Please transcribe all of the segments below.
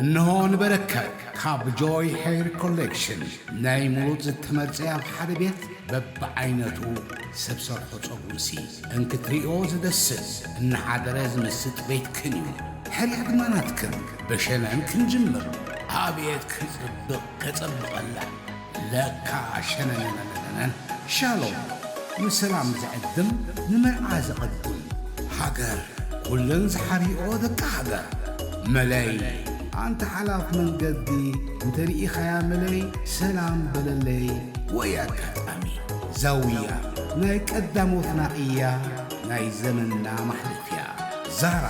እንሆ ንበረከት ካብ ጆይ ሄር ኮሌክሽን ናይ ምሩፅ ዝተመርፀ ኣብ ሓደ ቤት በብዓይነቱ ሰብ ሰርሖ ፀጉርሲ እንክትሪኦ ዝደስስ እናሓደረ ዝምስጥ ቤትክን እዩ። ሕርያ ድማ ናትክን። ብሸነን ክንጅምር። ኣቤት ክፅብቕ ከፀብቐላ ለካ ሸነነነነነን። ሻሎም ንሰላም ዝዕድም ንመርዓ ዝቐድም ሃገር ኩለን ዝሓሪኦ ደቂ ሃገር መለይ ኣንተ ሓላፍ መንገዲ እንተ ርኢኻያ መለይ ሰላም በለለይ ወይ ኣጋጣሚ ዛውያ ናይ ቀዳሞትና እያ ናይ ዘመንና ማሕለፍያ ዛራ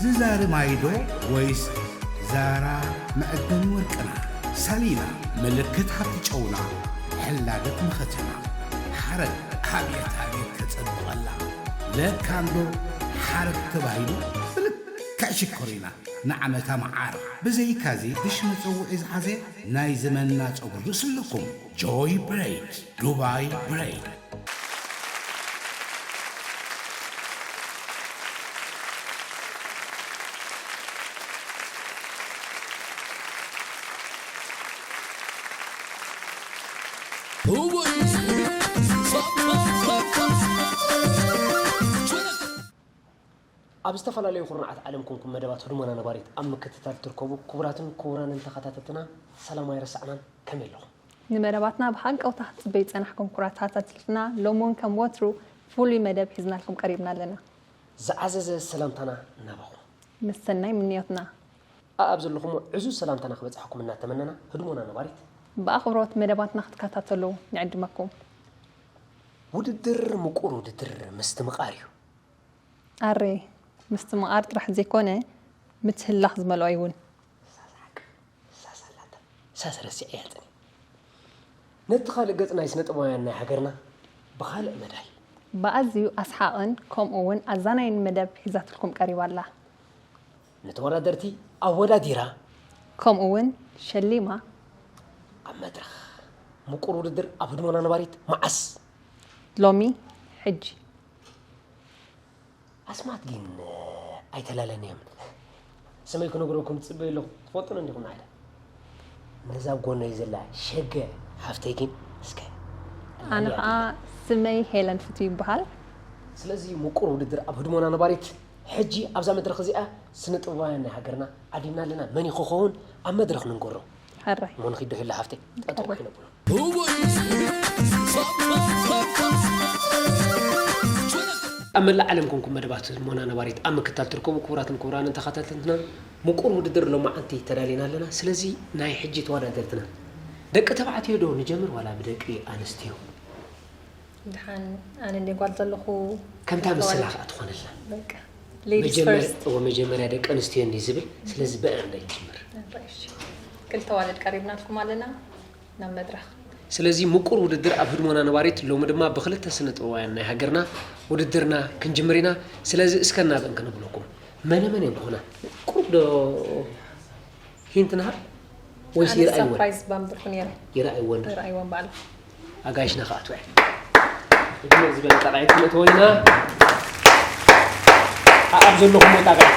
ዝዛሪ ማይዶ ወይስ ዛራ መዕደኒ ወርቅና ሳሊና ምልክት ሃብቲ ጨውና ሕላገት መኸተና ሓረግ ኣብየት ኣብየት ከጸብቐላ ለካንዶ ሓረግ ተባሂሉ ብልክዕ ሽኮሪና ንዓመታ መዓር ብዘይካዚ ብሽ መጸውዒ ዝሓዘ ናይ ዘመንና ጸጉሪ ርእስልኩም ጆይ ብሬድ ዱባይ ብሬድ ኣብ ዝተፈላለዩ ኩርናዓት ዓለም ኮንኩም መደባት ህድሞና ነባሪት ኣብ ምክትታል ትርከቡ ክቡራትን ክቡራንን ተኸታተልትና ሰላም ኣይረሳዕናን። ከመይ ኣለኹም? ንመደባትና ብሃንቀውታ ክትጽበዩ ዝጸናሕኩም ክቡራት ተኸታተልትና፣ ሎሚ እውን ከም ወትሩ ፍሉይ መደብ ሒዝናልኩም ቀሪብና ኣለና። ዝዓዘዘ ሰላምታና ናባኹም። ምስ ሰናይ ምንዮትና። ኣኣብ ዘለኹሞ ዕዙዝ ሰላምታና ክበጽሓኩም እናተመነና፣ ህድሞና ነባሪት። ብኣኽብሮት መደባትና ክትከታተሉ ንዕድመኩም። ውድድር ምቁር ውድድር ምስትምቓር እዩ። ኣሬ፣ ምስትምቓር ጥራሕ ዘይኮነ፣ ምትህልላኽ ዝመልኦ እዩውን። ሳስ ረሲዐያ ጽንሕ ነቲ ካልእ ገጽ ናይ ስነ ጥበባውያን ናይ ሃገርና ብኻልእ መዳይ። ብኣዝዩ ኣስሓቕን ከምኡ እውን ኣዛናይን መደብ ሒዛትልኩም ቀሪባ ኣላ። ንተወዳደርቲ ኣወዳዲራ። ከምኡ እውን ሸሊማ። ኣብ መድረኽ ምቁር ውድድር ኣብ ህድሞና ነባሪት መዓስ? ሎሚ ሕጂ። ኣስማት ግን ኣይተላለንዮምን። ስመይ ክነግረኩም ዝፅበዩ ኣለኹ። ትፈልጡኒ እንዲኹም ንዓይ ዶ? ነዛ ኣብ ጎነይ ዘላ ሸገ ሓፍተይ ግን እስከ ኣነ ከዓ ስመይ ሄለን ፍትው ይበሃል። ስለዚ ምቁር ውድድር ኣብ ህድሞና ነባሪት ሕጂ ኣብዛ መድረኽ እዚኣ ስነ ጥበባውያን ናይ ሃገርና ዓዲምና ኣለና። መን እዩ ክኸውን ኣብ መድረኽ ንንገሮ። ሕራይ። እሞ ንኺድ ዶ ሄላ ሓፍተይ ጠጠው ኣይነብሎ። ኣብ መላእ ዓለም ኮንኩም መደባት ህድሞና ነባሪት ኣብ ምክታል ትርከቡ ክቡራትን ክቡራንን ተኸታተልትና ምቁር ውድድር ሎማዓንቲ ተዳሊና ኣለና። ስለዚ ናይ ሕጂ ተወዳደርትና ደቂ ተባዕትዮ ዶ ንጀምር ዋላ ብደቂ ኣንስትዮ? ድሓን ኣነ እንደ ጓል ዘለኹ ከምታ ምስላ ከዓ ትኾነልና በቃ ladies first መጀመርያ ደቂ ኣንስትዮ እንዲ ዝብል ስለዚ በአ እንደ ይጀምር ክልተ ዋልድ ቀሪብናልኩም ኣለና ናብ መድረኽ ስለዚ ምቁር ውድድር ኣብ ህድሞና ነባሪት ሎሚ ድማ ብክልተ ስነ ጥበባውያን ናይ ሃገርና ውድድርና ክንጅምር ኢና ስለዚ እስከ እናበን ክንብለኩም መነ መን እዮም ክኾና ቁሩብ ዶ ሂንት ንሃብ ወይስ ይርኣይወን? ሰርፕራይዝ ባንብርኩ ነይረ። ይርኣይወን ዶ? ይርኣይወን ባዕሎም። ኣጋይሽና ከዓ ትውዕል። እድመ ዝበለ ጣቕዒት ክነእትዎ ኢና። ኣኣብ ዘለኹሞ ጣቕዒት።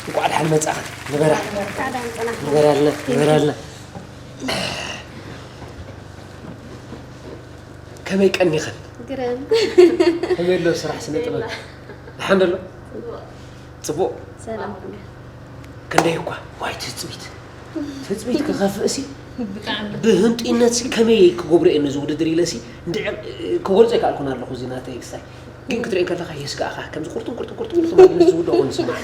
እንቋዕ ደሓን መጻእኽን ንበራ ንበራልና ንበራልና ከመይ ቀኒኽን? ግርም። ከመይ ኣሎ ስራሕ ስነ ጥበብ? ደሓን ደሎ? ጽቡቕ። ጽቡቕ። ሰላም። ክንደይ እኳ ዋይ ትጽቢት ትጽቢት ክኸፍእ ሲ ብጣዕሚ ብህንጡይነት ሲ ከመይ ክገብሮ እየ ነዚ ውድድር ኢለ ሲ እንድዕ ክገልጾ ኣይከኣልኩን ኣለኹ እዚ ናተይ ክሳይ ግን ክትርኢ ከለኻ የስጋእኻ ከምዚ ቁርጥም ቁርጥም ቁርጥም ቁርጥም ዝውድኦ ኮይኑ ስምዓኒ።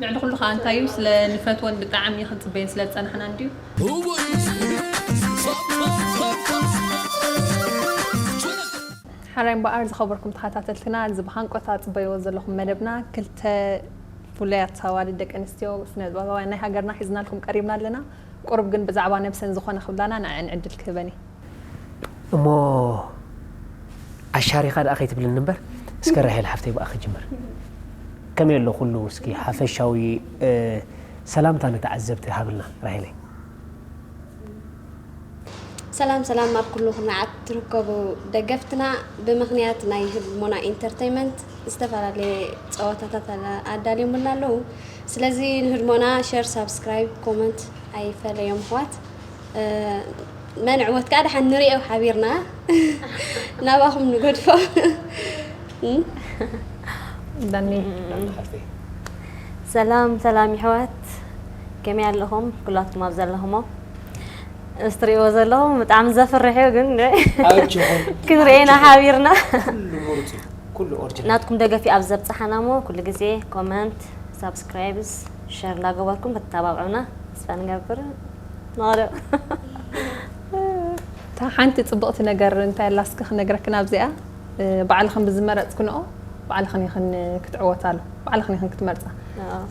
ልዕሊ ኩሉ ከዓ እንታይ እዩ ስለ ንፈትወን ብጣዕሚ ክንፅበየን ስለ ዝፀናሕና እንድዩ። ሓራይ እምበኣር ዝኸበርኩም ተኸታተልትና እዚ ብሃንቆታ ፅበይዎ ዘለኹም መደብና ክልተ ፍሉያት ኣዋልድ ደቂ ኣንስትዮ ስነ ጥበባውያን ናይ ሃገርና ሒዝናልኩም ቀሪብና ኣለና። ቁሩብ ግን ብዛዕባ ነብሰን ዝኾነ ክብላና ንዐን ዕድል ክህበን እየ። እሞ ኣሻሪኻ ደኣ ከይትብልኒ እምበር እስከ ራሄል ሓፍተይ ብኣኺ ክጅምር ከመይ ኣሎ ኩሉ እስኪ ሓፈሻዊ ሰላምታ ንተዓዘብቲ ሃብልና ራሄለይ ሰላም ሰላም ኣብ ኩሉ ኩርናዓት ትርከቡ ደገፍትና። ብምኽንያት ናይ ህድሞና ኢንተርተይመንት ዝተፈላለየ ፀወታታት ኣዳልዮምልና ኣለዉ። ስለዚ ንህድሞና ሸር፣ ሳብስክራይብ፣ ኮመንት ኣይፈለዮም ኣሕዋት። መን ዕወት ከዓ ደሓን ንሪኦ ሓቢርና ናባኹም ንገድፎ። ዳኒ። ሰላም ሰላም ይሕዋት፣ ከመይ ኣለኹም ኩላትኩም ኣብ ዘለኹሞ? እስትሪእዎ ዘለኹም ብጣዕሚ ዘፍርሕ እዩ፣ ግን ክንርኤና ሓቢርና። ናትኩም ደገፊ ኣብ ዘብፅሓና ሞ ኩሉ ግዜ ኮመንት፣ ሳብስክራይብስ፣ ሸር እንዳገበርኩም ከተተባብዑና ተስፋ ንገብር። ንቐደም። እታ ሓንቲ ፅብቕቲ ነገር እንታይ ኣላ እስኪ ክነግረክን ኣብዚኣ፣ ባዕልኽን ብዝመረፅክንኦ ባዕልኽን ኢኽን ክትዕወታሉ፣ ባዕልኽን ኢኽን ክትመርፃ።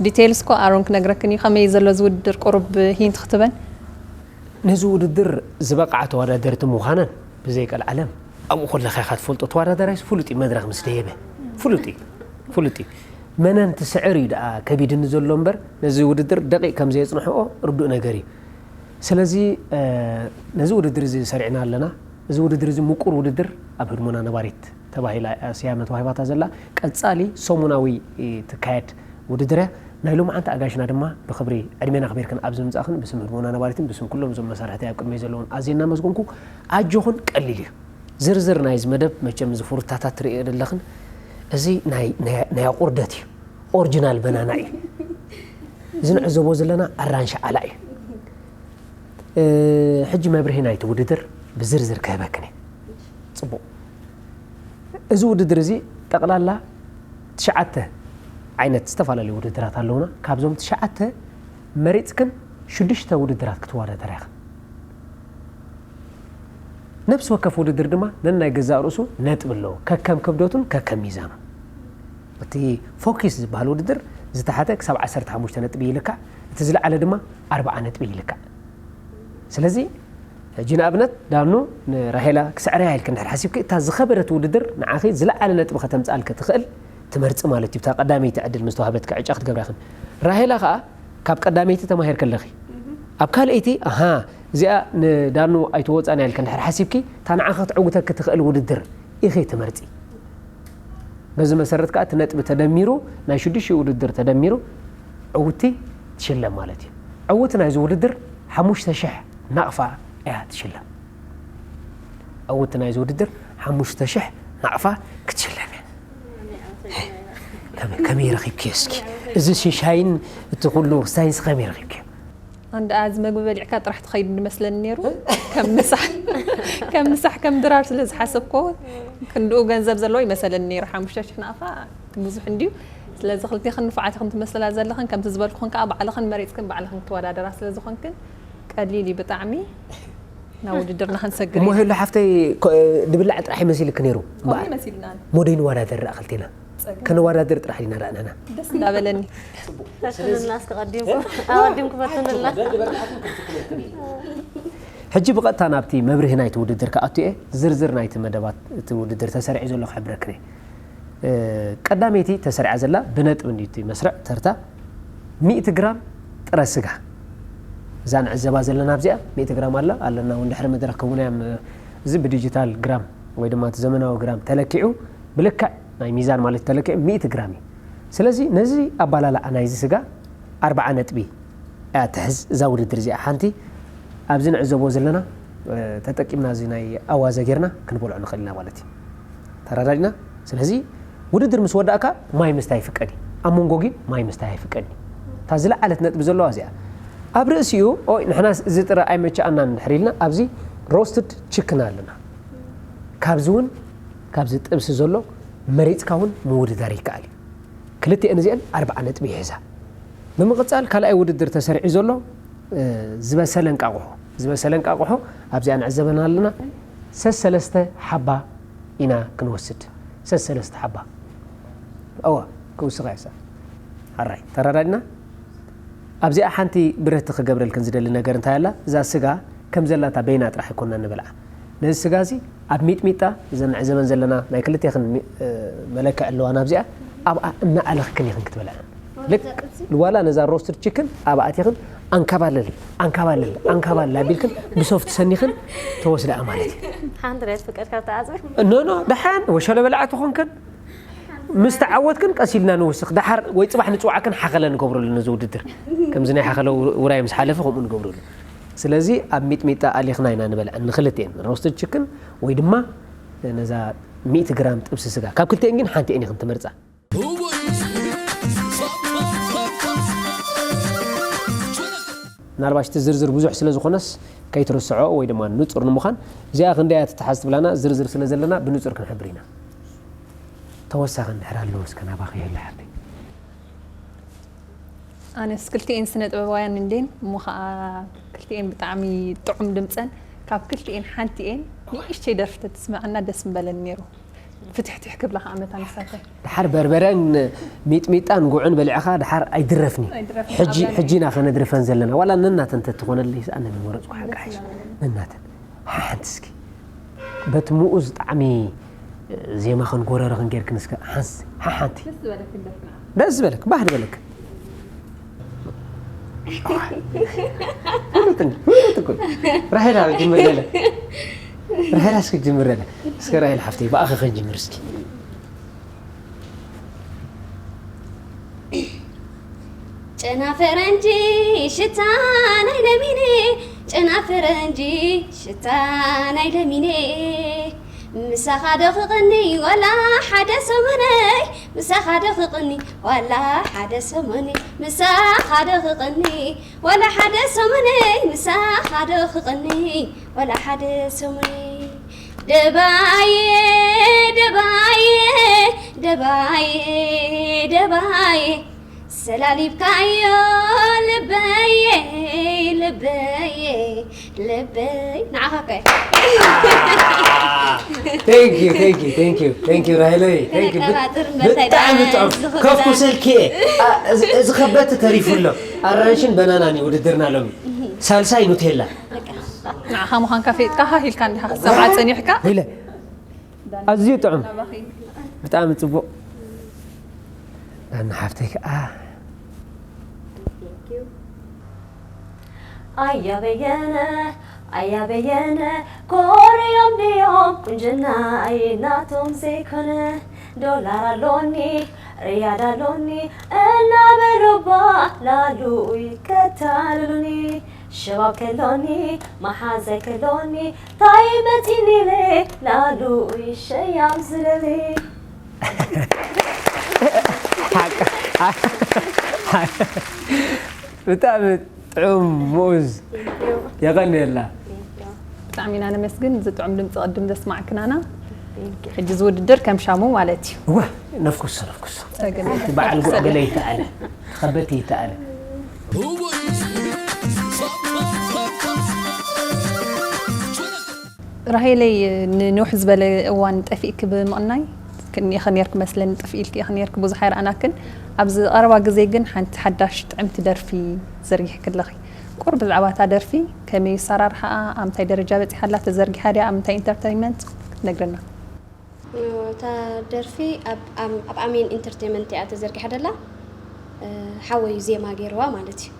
ዲቴይልስ እኮ ኣሮን ክነግረክን እዩ ከመይ ዘሎ ዝውድድር ቁሩብ ሂንት ክትበን። ነዚ ውድድር ዝበቕዓ ተወዳደርቲ ምዃነን ብዘይቀልዓለም ኣብኡ ከለኻ ኢኻ ትፈልጦ። ተወዳዳራይስ ፍሉጥ እዩ፣ መድረኽ ምስ ደየበ ፍሉጥ እዩ፣ ፍሉጥ እዩ። መነን ትስዕር እዩ ደኣ ከቢድኒ ዘሎ እምበር ነዚ ውድድር ደቂቕ ከም ዘየጽንሕኦ ርዱእ ነገር እዩ። ስለዚ ነዚ ውድድር እዚ ሰሪዕና ኣለና። እዚ ውድድር እዚ ምቁር ውድድር ኣብ ህድሞና ነባሪት ተባሂላ ስያመ ተዋሂባታ ዘላ ቀጻሊ ሰሙናዊ ትካየድ ውድድር እያ። ናይ ሎማዓንቲ ኣጋይሽና ድማ ብኽብሪ ዕድሜን ኣኽቢርክን ኣብዚ ምምጻእኽን ብስም ህድሞና ነባሪትን ብስም ኩሎም እዞም መሳርሕቲ ኣብ ቅድመይ ዘለውን ኣዝየ እናመስገንኩ ኣጆኹን ቀሊል እዩ። ዝርዝር ናይዚ መደብ መቸም እዚ ፍሩታታት ትርእዮ ዘለኽን እዚ ናይ ናይ ናይ ኣቑርደት እዩ። ኦሪጂናል በናና እዩ። እዚ ንዕዘቦ ዘለና ኣራንሺ ዓላ እዩ። ሕጂ መብርሂ ናይቲ ውድድር ብዝርዝር ክህበክን እየ። ፅቡቕ። እዚ ውድድር እዚ ጠቕላላ ትሽዓተ ዓይነት ዝተፈላለዩ ውድድራት ኣለውና። ካብዞም ትሽዓተ መሪፅክን ሽዱሽተ ውድድራት ክትወዳደራ ኢኽን። ነብሲ ወከፍ ውድድር ድማ ነናይ ገዛእ ርእሱ ነጥቢ ኣለዎ፣ ከከም ክብደቱን ከከም ሚዛኑ። እቲ ፎኪስ ዝበሃል ውድድር ዝተሓተ ክሳብ ዓሰርተ ሓሙሽተ ነጥቢ ይልካዕ፣ እቲ ዝለዓለ ድማ ኣርብዓ ነጥቢ ይልካዕ። ስለዚ ሕጂ ንኣብነት ዳኑ ንራሄላ ክስዕረያ ኢልኪ እንድሕር ሓሲብኪ፣ እታ ዝኸበደት ውድድር ንዓኺ ዝለዓለ ነጥቢ ከተምፅኣልኪ ትኽእል ትመርፂ ማለት እዩ። እታ ቀዳመይቲ ዕድል ምስ ተዋህበትኪ ዕጫ ክትገብራ ኢኽን። ራሄላ ኸዓ ካብ ቀዳመይቲ ተማሂርኪ ኣለኺ። ኣብ ካልኣይቲ ኣሃ እዚኣ ንዳኑ ኣይትወፃን እያ ኢልኪ እንድሕር ሓሲብኪ፣ እታ ንዓኺ ክትዕውተኪ ትኽእል ውድድር ኢኺ ትመርፂ። በዚ መሰረት ከዓ እቲ ነጥቢ ተደሚሩ ናይ ሽዱሽተ ውድድር ተደሚሩ ዕውቲ ትሽለም ማለት እዩ። ዕውቲ ናይዚ ውድድር ሓሙሽተ ሽሕ ናቕፋ እያ ትሽለም። ዕውቲ ናይዚ ውድድር ሓሙሽተ ሽሕ ናቕፋ ክትሽለም እያ። ከመይ ረኺብክዮ እስኪ? እዚ ሽሻይን እቲ ኩሉ ሳይንስ ከመይ ረኺብክዮ? ኣንድ ኣዚ መግቢ በሊዕካ ጥራሕ ትኸይድ እንመስለኒ ነይሩ። ከም ምሳሕ ከም ምሳሕ ከም ድራር ስለ ዝሓሰብኮ ክንድኡ ገንዘብ ዘለዎ ይመሰለኒ ነይሩ። ሓሙሽተ ሽሕ ናቕፋ ብዙሕ እንድዩ። ስለዚ ክልቴኽን ንፉዓት ኢኽን ትመስላ ዘለኽን፣ ከምቲ ዝበልኩኽን ከዓ ባዕልኽን መሪፅክን ባዕልኽን ትወዳደራ ስለ ዝኾንክን ቀሊል እዩ ብጣዕሚ። ናብ ውድድርና ክንሰግር እሞ ኢና። ሄሉ ሓፍተይ፣ ድብላዕ ጥራሕ ይመሲልክ ነይሩ። ከምኡ ይመሲልና። ሞደይ ንወዳደር ዳኣ ክልቴና። ከነወዳድር ጥራሕ ዲና ዳኣ ንሕና። ደስ እንዳበለኒ። ፈትኑልና እስከ ቀዲምኩም ኣቐዲምኩም ፈትኑልና። ሕጂ ብቐጥታ ናብቲ መብርሂ ናይቲ ውድድር ክኣቱ እየ። ዝርዝር ናይቲ መደባት እቲ ውድድር ተሰሪዑ ዘሎ ክሕብረክን እየ። ቀዳመይቲ ተሰሪዓ ዘላ ብነጥቢ እንድዩ እቲ መስርዕ ተርታ ሚእቲ ግራም ጥረ ስጋ። እዛ ንዕዘባ ዘለና ኣብዚኣ ሚእቲ ግራም ኣላ ኣለና እውን ድሕሪ መድረኽ ከምኡና እዮም። እዚ ብዲጂታል ግራም ወይ ድማ እቲ ዘመናዊ ግራም ተለኪዑ ብልክዕ ናይ ሚዛን ማለት ተለኪዑ ሚእቲ ግራም እዩ። ስለዚ ነዚ ኣባላልዓ ናይዚ ስጋ ኣርብዓ ነጥቢ እያ ትሕዝ እዛ ውድድር እዚኣ። ሓንቲ ኣብዚ ንዕዘቦ ዘለና ተጠቂምና እዚ ናይ ኣዋዘ ጌርና ክንበልዖ ንኽእል ኢና ማለት እዩ። ተረዳዲና? ስለዚ ውድድር ምስ ወዳእካ ማይ ምስታይ ይፍቀድ እዩ። ኣብ መንጎ ግን ማይ ምስታይ ኣይፍቀድ እዩ። እታ ዝለዓለት ነጥቢ ዘለዋ እዚኣ ኣብ ርእሲኡ ኦይ ንሕና እዚ ጥረ ኣይመቸኣናን እንድሕር ኢልና ኣብዚ ሮስትድ ችክን ኣለና። ካብዚ እውን ካብዚ ጥብሲ ዘሎ መሪፅካ እውን ምውድዳር ይከኣል እዩ። ክልቲአን እዚአን ኣርብዓ ነጥቢ ይሕዛ። ብምቕፃል ካልኣይ ውድድር ተሰሪዑ ዘሎ ዝበሰለ እንቃቑሖ ዝበሰለ እንቃቑሖ ኣብዚኣ ንዕዘበን ኣለና። ሰሰለስተ ሓባ ኢና ክንወስድ። ሰሰለስተ ሓባ እዋ ክውስኻ ይሳ ሓራይ ተረዳድና። ኣብዚኣ ሓንቲ ብረቲ ክገብረልክን ዝደሊ ነገር እንታይ ኣላ? እዛ ስጋ ከም ዘላታ በይና ጥራሕ ኣይኮና ንበልዓ። ነዚ ስጋ እዚ ኣብ ሚጥሚጣ እዘን ንዕዘበን ዘለና ናይ ክልቴኽን መለክዒ ኣለዋ ናብዚኣ ኣብኣ እናኣለኽክን ኢኽን ክትበልዐን። ልክ ዋላ ነዛ ሮስትድ ቺክን ኣብኣ ኣቲኽን ኣንካባልል ኣንካባልል ኣንካባልል ኣቢልክን ብሶፍት ሰኒኽን ተወስዳኣ ማለት እዩ። ሓንቲ ናይ ፍቅር ካብ ተዓፅቢ ኖ ኖ ደሓን ወሸሎ በላዓ ተኾንክን ምስ ተዓወትክን ቀስ ኢልና ንውስኽ። ደሓር ወይ ፅባሕ ንፅዋዕክን ሓኸለ ንገብረሉ ነዚ ውድድር። ከምዚ ናይ ሓኸለ ውራይ ምስ ሓለፈ ከምኡ ንገብረሉ። ስለዚ ኣብ ሚጥሚጣ ኣሊኽና ኢና ንበልዐን ንኽልቲኤን ሮስትድ ችክን ወይ ድማ ነዛ ሚእቲ ግራም ጥብሲ ስጋ። ካብ ክልቲኤን ግን ሓንቲኤን ኢኽን ትመርፃ። ምናልባሽ እቲ ዝርዝር ብዙሕ ስለ ዝኾነስ ከይትርስዖ ወይ ድማ ንጹር ንምዃን እዚኣ ክንደይ እያ ትተሓዝ ትብላና ዝርዝር ስለ ዘለና ብንጹር ክንሕብር ኢና። ተወሳኺ እንድሕር ኣለዎ እስከ ናባኺ ይህሉ ሓብተይ። ኣነስ ክልቲኤን ስነ ጥበባውያን እንዴን እሞ ከዓ ክልቲኤን ብጣዕሚ ጥዑም ድምፀን ካብ ክልቲኤን ሓንቲኤን ንእሽተይ ደርፊ ተትስምዐና ደስ ምበለኒ ነይሩ። ፍትሕትሕ ክብላ ከዓ መታን ንሳተን። ድሓር በርበረን ሚጥሚጣን ጉዕን በሊዕኻ ድሓር ኣይድረፍኒ። ኣይድረፍኒ፣ ሕጂ ኣብላኒ። ሕጂ ኢና ከነድርፈን ዘለና ዋላ ነናተን ተትኾነለይ ኣነ ምመረፅኩ ሓቂ ሓይሽ ነናተን ሓሓንቲ እስኪ በቲ ምኡዝ ጣዕሚ ዜማኽን ጎረርኽን ጌርክን እስከ ሓንስ ሓሓንቲ ደስ ዝበለክ ባህ ዝበለክ ፍሉጥ እንዲ ፍሉጥ እኮ ራሄላ ክጅምር ገለ ራሄላ እስኪ ጅምር ገለ እስከ ራሄል ሓፍተይ ብኣኸ ከንጅምር እስኪ ጨና ፈረንጂ ሽታ ናይ ለሚነ ጨና ፈረንጂ ሽታ ናይ ለሚነ ምሳኻ ዶ ክቕኒ ዋላ ሓደ ሰሙነይ ምሳኻ ዶ ክቕኒ ዋላ ሓደ ሰሙነይ ምሳኻ ዶ ክቕኒ ዋላ ሓደ ሰሙነይ ምሳኻ ዶ ክቕኒ ዋላ ሓደ ሰሙነይ ደባየ ደባየ ደባየ ደባየ ሰላሊብካዮ ልበየ ልበየ ልበይ ንዓኻ እኮ Thank you, thank you, thank you, thank you ራሄለይ thank you ከነቀባጥር እምበር እንታይ ብጣዕሚ ደኣ ጥዑም ዝኽብዳ? ከፍ ክሰልኪ እየ አ፣ እዚ- እዚ ከበቲ ተሪፉ ኣሎ ኣራንሽን በናናን እዩ ውድድርና ሎሚ ሳልሳይ ኑቴላ ንዓኻ ምዃንካ ፈሊጥካ ሃህ ኢልካ እንዲኻ ክትሰምዓ ፀኒሕካ ኢለ ኣዝዩ ጥዑም ብጣዕሚ ፅቡቕ ዳና ሓፍተይ ከዓ ኣያ በየነ ኣያ በየነ ኮርዮም ድዮም ቁንጅና ኣይናቶም ዘይኮነ ዶላር ኣሎኒ ርያድ ኣሎኒ እናበሉባ ላሉ ይከታልሉኒ ሽባብ ከሎኒ መሓዛይ ከሎኒ ታይ መፂኒለ ላሉ ሸያም ዝለሊ ብጣዕሚ ጥዑም ሙኡዝ የቐንየላ ብጣዕሚ ኢና ነመስግን እዚ ጥዑም ድምፂ ቅድም ዘስማዕክናና ሕጂ ዝውድድር ከም ሻሙ ማለት እዩ እዋ ነፍኩሶ ነፍኩሶ ሰግን እቲ በዓል ጉዕ ገለ ይተኣለ ተኸበቲ ይተኣለ ራሄለይ ንንውሕ ዝበለ እዋን ጠፊእኪ ብምቕናይ ክኒኢኺ ነርኪ መስለኒ ጥፍእ ኢልኪ ኢኺ ነርኪ ብዙሕ ኣይረኣናክን ኣብዚ ቀረባ ግዜ ግን ሓንቲ ሓዳሽ ጥዕምቲ ደርፊ ዘርጊሕኪ ኣለኺ ቁሩብ ብዛዕባ እታ ደርፊ ከመይ ኣሰራርሓኣ ኣብ ምንታይ ደረጃ በፂሓ ኣላ ተዘርጊሓ ድያ ኣብ ምንታይ ኢንተርተይንመንት ክትነግርና እታ ደርፊ ኣብ ኣሜን ኢንተርቴንመንት እያ ተዘርጊሓ ደላ ሓወይ ዜማ ገይርዋ ማለት እዩ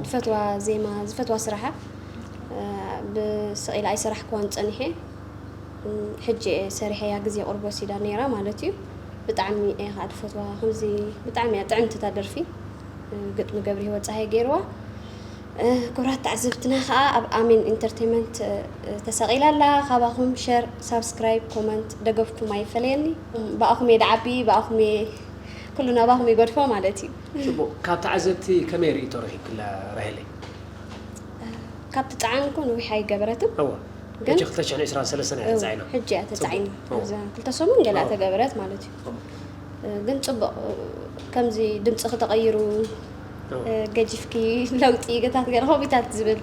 ዝፈትዋ ዜማ ዝፈትዋ ስራሓ ብስቕ ኢለ ኣይሰራሕክዋን ፀኒሐ ሕጂ እየ ሰሪሐያ ግዜ ቁርብ ወሲዳ ነይራ ማለት እዩ ብጣዕሚ እየ ከዓ ዝፈትዋ ከምዚ ብጣዕሚ እያ ጥዕምቲ እታ ደርፊ ግጥሚ ገብሪ ህይወት ፀሃይ ገይርዋ ክቡራት ተዓዘብትና ከዓ ኣብ ኣሜን ኢንተርቴንመንት ተሰቒላ ኣላ ካባኹም ሸር ሳብስክራይብ ኮመንት ደገፍኩም ኣይፈለየኒ ብኣኹም እየ ድዓቢ ብኣኹም እየ ኩሉ ናባኹም ይገድፎ ማለት እዩ ፅቡቅ ካብ ተዓዘብቲ ከመይ ርእቶ ረኪብክላ ራሄለይ ካብ ትፀዓን እኮ ነዊሕ ኣይገበረትን እወ ሕጂ ክልተ ሽሕን ዕስራን ሰለስተን እያ ተፃዒና ሕጂ እያ ተፃዒና እዛ ክልተ ሰሙን ገላ ተገበረት ማለት እዩ ግን ፅቡቅ ከምዚ ድምፅኺ ተቐይሩ ገጂፍኪ ለውጢ ገታት ገለ ከምኡታት ዝብል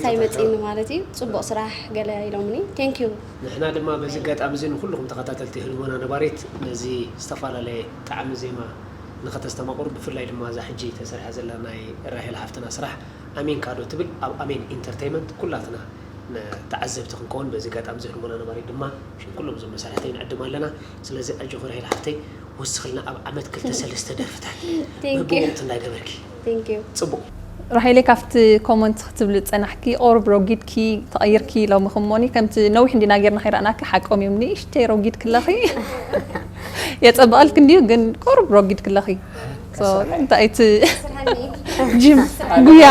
ሳይ መፂኒ ማለት እዩ ፅቡቅ ስራሕ ገለ ኢሎምኒ ቴንክ ዩ ንሕና ድማ በዚ ኣጋጣሚ እዚ ንኩልኩም ተኸታተልቲ ህልሞና ነባሪት ነዚ ዝተፈላለየ ጣዕሚ ዜማ ንኸተስተማቕሩ ብፍላይ ድማ እዛ ሕጂ ተሰሪሓ ዘላ ናይ ራሄል ሃፍትና ስራሕ ኣሜንካ ዶ ትብል ኣብ ኣሜን ኢንተርተይመንት ኩላትና ተዓዘብቲ ክንከውን በዚ ኣጋጣሚ እዚ ህልሞና ነባሪት ድማ ሽም ኩሎም እዞም መሳርሕተይ ንዕድም ኣለና ስለዚ ኣጆኺ ራሄል ሃፍተይ ወስኽልና ኣብ ዓመት ክልተ ሰለስተ ደርፍታት በብወቅቱ እንዳገበርኪ ፅቡቅ ራሄለይ፣ ካብቲ ኮመንት ክትብሊ ዝጸናሕኪ፣ ቁሩብ ረጒድኪ ተቐይርኪ ሎሚ። ክሞኒ ከምቲ ነዊሕ እንዲና ጌርና ከይረኣናኪ፣ ሓቆም እዮም፣ ንእሽተይ ረጒድኪ ኣለኺ። የጸብቐልኪ እንድዩ፣ ግን ቁሩብ ረጒድኪ ኣለኺ። So፣ እንታይ እቲ ጂም፣ ጉያ።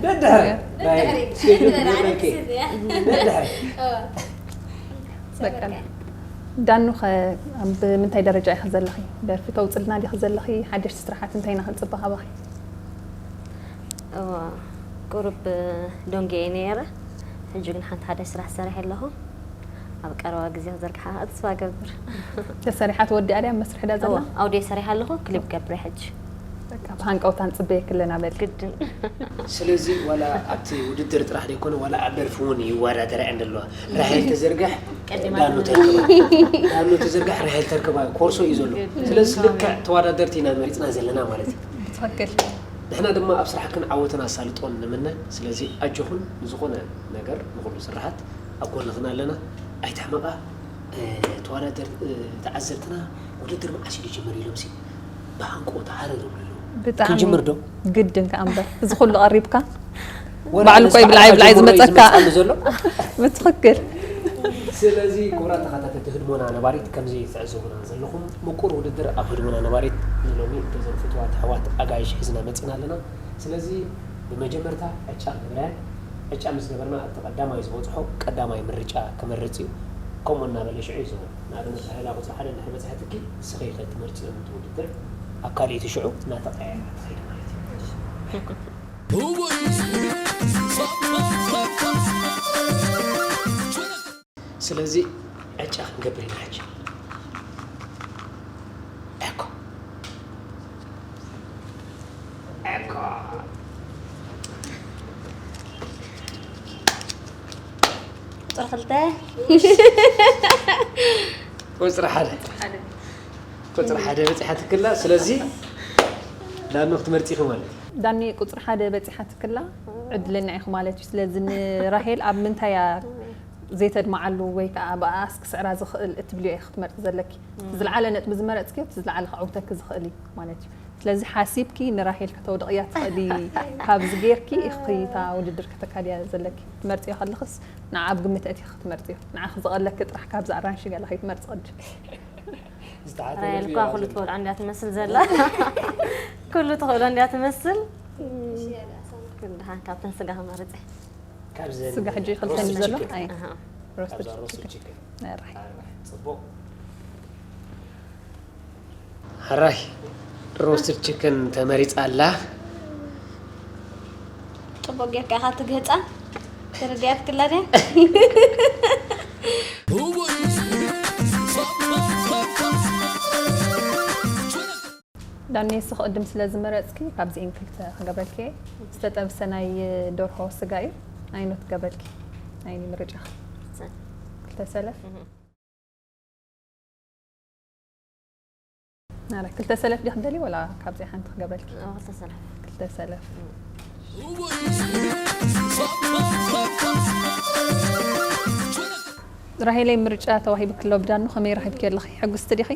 ደድሕር ናይ ስኬጁል ክገብረልኪ። ደድሕር በቃ። ዳኑ ኸ ኣብ ምንታይ ደረጃ ኢኺ ዘለኺ? ደርፊ ተውጽልና ዲኺ ዘለኺ? ሓደሽቲ ስራሓት እንታይ ኢና ክንጽበ ካባኺ? እዋ፣ ቁሩብ ዶንጌ እየ ነይረ። ሕጂ ግን ሓንቲ ሓዳሽ ስራሕ ሰሪሐ ኣለኹ። ኣብ ቀረባ ግዜ ክዘርግሓ ተስፋ እገብር። ተሰሪሓ ተወዲኣ ድያ? ኣብ መስርሕ ድያ ዘላ? እዋ፣ ኣውዲዮ ሰሪሐ ኣለኹ። ክሊፕ ገብረ ሕጂ። በቃ፣ ብሃንቀውታ ንጽበየኪ ኣለና በል። ግድን። ስለዚ ዋላ ኣብቲ ውድድር ጥራሕ ዘይኮነ ዋላ ኣብ ደርፊ እውን ይወዳደራ እየን ዘለዋ። ራሄል ተዘርጋሕ ቀዲማ ዳኑ ትነግረና። ተርክባ፣ ዳኑ ተዘርጋሕ ራሄል ተርክባ ኮርሶ እዩ ዘሎ። ስለዚ ልክዕ ተወዳደርቲ ኢና መሪፅና ዘለና ማለት እዩ። ብትኽክል። ንሕና ድማ ኣብ ስራሕክን ዓወትን ኣሳልጦን ንምነ። ስለዚ ኣጆኹን፣ ንዝኾነ ነገር ንኹሉ ስራሓት ኣብ ጎንኽን ኣለና። ኣይትሕመቓ። እ፣ ተወዳደር እ፣ ተዓዘብትና ውድድር መዓስ እዩ ዝጅምር ኢሎም ሲ ብሃንቆ ተሃረሩ ኣለዉ። ብጣዕሚ ክንጅምር ዶ? ግድን ከኣ እምበር፣ እዚ ኩሉ ቀሪብካ ወላ ባዕሉ ነዛ ቆይ ብልዓይ ጀምሮ ብልዓይ እዩ ዝመጸካ። ዝመጽኣሉ ዘሎ። ብትኽክል። ስለዚ ክቡራት ተኸታተልቲ ህድሞና ነባሪት፣ ከምዚ ትዕዘቡና ዘለኹም ምቁር ውድድር ኣብ ህድሞና ነባሪት ንሎሚ እተዘንፍትዋ ኣሕዋት ኣጋይሽ ሒዝና መጺና ኣለና። ስለዚ ብመጀመርታ ዕጫ ንገብራ። ዕጫ ምስ ገበርና እቲ ቀዳማይ ዝበጽሖ ቀዳማይ ምርጫ ክመርጽ እዩ። ከምኡ እናበለ ሽዑ ይዞ ንኣብነት ራሄላ ቁጽሪ ሓደ እንድሕር በጽሐትኪ ንስኺ ኢኺ ትመርጽዮ ነቲ ውድድር። ኣብ ካልኣይቲ ሽዑ እናተቐያየራ ትኸይዲ ማለት እዩ። ስለዚ ዕጫ ክንገብር ኢና ሕጂ። ኤኮ ኤኮ ቁፅሪ ክልተ። ቁፅሪ ሓደ ቁፅሪ ሓደ በፂሓትክላ። ስለዚ ዳኑ ክትመርፂ ኢኺ ማለት እዩ። ዳኒ ቁፅሪ ሓደ በፂሓትክላ ዕድለኛ ኢኹ ማለት እዩ። ስለዚ ንራሄል ኣብ ምንታይ እያ ዘይተድምዓሉ ወይ ከዓ ብኣስ ክስዕራ ዝኽእል እትብልዮ ኢኺ ክትመርፂ ዘለኪ። እቲ ዝለዓለ ነጥቢ ዝመረፅክዮ እቲ ዝለዓለ ከዕውተኪ ዝኽእል እዩ ማለት እዩ። ስለዚ ሓሲብኪ ንራሄል ከተውድቕያ ትኽእሊ። ካብዚ ጌርኪ ኢኺ እታ ውድድር ከተካድያ ዘለኪ። ትመርፅዮ ከለኽስ ንዓ ኣብ ግምት ኣእቲኺ ክትመርፅዮ። ንዓኺ ዝቐለኪ ጥራሕ ካብዚ ኣራንሺ ገለ ከይትመርፂ ቅድም። ዝተሓተ ራሄል ነጥቢ እኳ እያ ኩሉ ዘለዋ። ትበልዖ እንድያ ትመስል ዘላ። ኩሉ ትኽእሎ እንድያ ትመስል። ግን ደሓን ካብተን ስጋ ክመርፅ እየ። ካብዘን ስጋ ሕጂ ክልተ ሮስት እንድዩ ዘሎ? ቺክን። ኣይ፣ ኣሃ። ሮስትድ ካብዛ ሮስት ቺክን። ቺክን። ኣራይ። ኣራይ፣ ጽቡቕ። ሕራይ ሮስትድ ቺክን ተመሪጻ ኣላ። ጽቡቅ ጌርካ ኢኻ ትግህጻ። ተረዲኣትክላ ድያ? ዳኒ፣ ንስኺ ቅድም ስለ ዝመረጽኪ ካብዚኤን ክልተ ክገብረልኪ እየ። ዝተጠብሰ ናይ ደርሆ ስጋ እዩ። ኣይኖ ትገብረልኪ? ኣይኒ ምርጫ። ክልተ ሰለፍ። ኣረ፣ ክልተ ሰለፍ ዲኺ ትደልዪ ወላ ካብዚኣ ሓንቲ ክገብረልኪ? ኣዎ፣ ክልተ ሰለፍ። ክልተ ሰለፍ። ራሄለይ፣ ምርጫ ተዋሂቡኪ ኣሎ ብዳኑ፣ ከመይ ረኺብኪ ኣለኺ? ሕጉስቲ ዲኺ?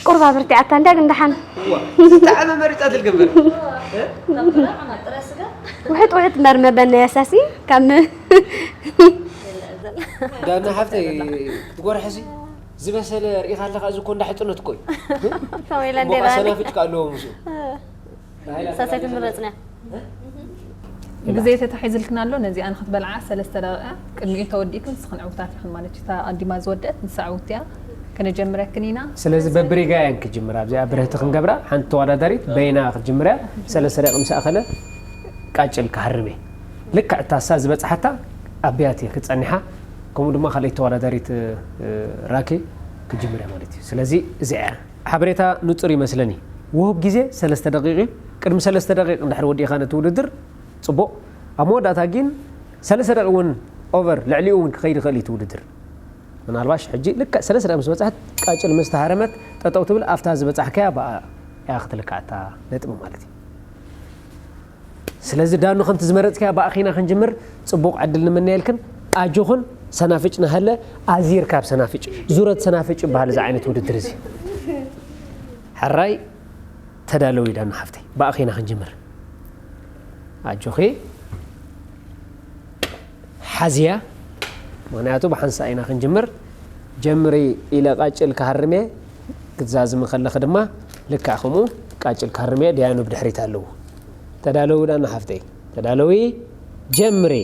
ቁርባ ብርቲዓታ እንዳ ግን ደሓን እዋ፣ ዝጠዓመ መሪጻ ትልገበር። ውሕጥ ውሕጥ መርመበ ነያሳሲ ካብ ም- ዳና ሓፍተይ፣ ትጎርሐሲ ዝበሰለ ርኢኻ ኣለኻ፣ እዚ እኮ እንዳሕጥነት እኮ እዩ። ከመይ ኢለ እሞ እንዴ ዳኒ? ሰናፍጭ ከ ኣለዎ ምስኡ። ሳሰይቲ ምረጽና። ግዜ ተታሒዝልክን ኣሎ፣ ነዚኣ ንክትበልዓ ሰለስተ ደቂቃ ቅድሚኡ ተወዲእክን ንስኽን ዕውታት ኢኽን ማለት እዩ። እታ ኣቀዲማ ዝወደአት ንሳ ዕውት እያ። ከነጀምረክን ኢና። ስለዚ በብሪጋ እየን ክጅምራ። ኣብዚኣ ብርህቲ ክንገብራ፣ ሓንቲ ተወዳዳሪት በይና ክትጅምር እያ። ሰለስተ ደቂቕ ምስ ኣኸለ ቃጭል ክሃርም እየ። ልክዕ እታ እሳ ዝበፅሓታ ኣብያት እየ ክፀኒሓ። ከምኡ ድማ ካልኣይቲ ተወዳዳሪት እ፣ ራኬ ክጅምር እያ ማለት እዩ። ስለዚ እዚኣ እያ። ሓበሬታ ንጹር ይመስለኒ። ውሁብ ግዜ ሰለስተ ደቂቕ እዩ። ቅድሚ ሰለስተ ደቂቕ እንድሕር ወዲእኻ ነቲ ውድድር ጽቡቕ። ኣብ መወዳእታ ግን ሰለስተ ደቂቕ እውን ኦቨር ልዕሊኡ እውን ክኸይድ ይኽእል እዩ እቲ ውድድር። ምናልባሽ ሕጂ ልክዕ ሰለስተ ደቂቕ ምስ በጽሐት ቃጭል ምስ ተሃረመት ጠጠው ትብል፣ ኣብታ ዝበጻሕካያ ብኣ እያ ክትልካዕ እታ ነጥቢ ማለት እዩ። ስለዚ ዳኑ ከምቲ ዝመረጽካያ ብኣኺና ክንጅምር ጽቡቕ ዕድል ንምነየልክን ኣጆኽን ሰናፍጭ ናሃለ ኣዚርካ ኣብ ሰናፍጭ ዙረት ሰናፍጭ ይበሃል እዚ ዓይነት ውድድር እዚ። ሕራይ ተዳለዊ ዳና ሓፍተይ፣ ብኣኺ ኢና ክንጅምር። ኣጆኺ ሓዝያ፣ ምኽንያቱ ብሓንሳእ ኢና ክንጅምር። ጀምሪ ኢለ ቃጭል ክሃርም እየ፣ ክትዛዝሚ ከለኺ ድማ ልክዕ ከምኡ ቃጭል ክሃርም እየ። ደያኑ ብድሕሪት ኣለዉ። ተዳለዊ ዳና ሓፍተይ፣ ተዳለዊ፣ ጀምሪ።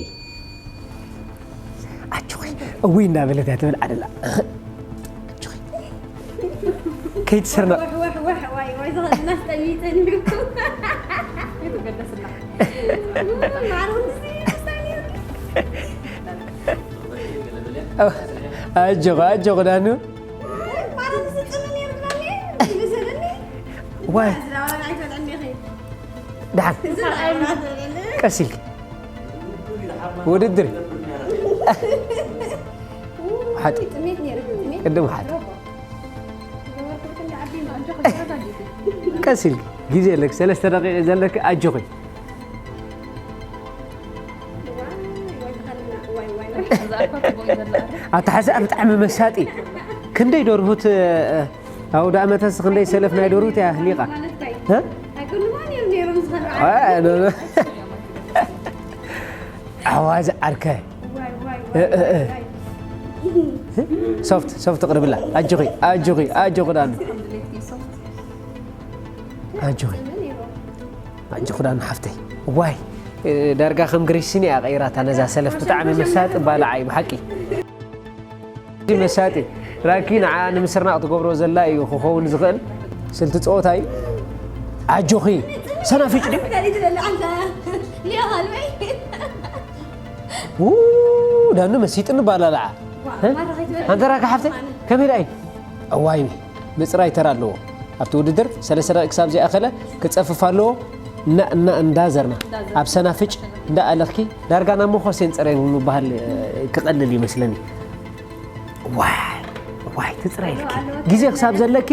ኣጆኺ፣ እውይ እናበለት እያ ትብል ዓደላ። ኣጆኺ። ከይትስርና። ዋሕ፣ ዋሕ፣ ዋሕ፣ ዋይ፣ ዋይ፣ ዝኸድና ስጠሚተን ኢልኩም። ማዕረ ክንድዚ ይመስል ነይሩ። ኣጆኺ፣ ኣጆኺ ዳኑ። ማዕረ ክንድዚ ጽምእ ነይሩ ትብለኒ፣ ይመስለኒ። ዋይ። ዝናብ ኣይትበልዕኒ ኢኺ። ደሓን። ዝናብ ኣይትበልዕኒ። ቀስ ኢልኪ። ውድድር። ሓቂ። ጥሜት ነይሩ፣ ጥሜት። ቅድም ሓቂ። ቀስ ኢልኪ። ግዜ ኣለኪ፣ ሰለስተ ደቂቕ ዘለኪ፣ ኣጆኺ። ኣተሓሳኣ ብጣዕሚ መሳጢ። ክንደይ ደርሁት፣ እ፣ ኣውደ ኣመተስ ክንደይ ሰለፍ ናይ ደርሁት እያ ህሊቓ? እ? እ፣ ኖ፣ ኖ። ኣዋዝ ዓርከ። እ፣ እ፣ እ። ሶፍት፣ ሶፍት ቅርብላ። ኣጆኺ፣ ኣጆኺ፣ ኣጆኺ ዳኑ። ኣጆኺ። ኣጆኺ ዳኑ ሓፍተይ። ዋይ፣ እ፣ ዳርጋ ከም ግሪሲኒ እያ ቀይራታ ነዛ ሰለፍ። ብጣዕሚ መሳጢ ባልዓ እዩ ብሓቂ። እዚ መሳጢ ራኪ ንዓ ንምስርናቕ ትገብሮ ዘላ እዩ ክኸውን ዝኽእል ስልቲ ጸወታ እዩ። ኣጆኺ ሰናፊጭ ድዩ? ው፣ ዳኑ መሲጥኒ ባላልዓ። እ? ኣንተ ራኪ ሓፍተይ፣ ከመይ ደኣ እዩ? እዋይ፣ ምጽራይ ተራ ኣለዎ። ኣብቲ ውድድር ሰለስተ ደቂቕ ክሳብ ዘይኣኸለ ክጸፍፍ ኣለዎ። እና፣ እና፣ እንዳዘርና፣ ኣብ ሰናፍጭ እንዳኣለኽኪ፣ ዳርጋ ናብ መኾሴን ጸረን እውን ምባሃል፣ እ፣ ክቐልል ይመስለኒ። ዋይ፣ ዋይ፣ ትጽረይልኪ። ግዜ ክሳብ ዘለኪ፣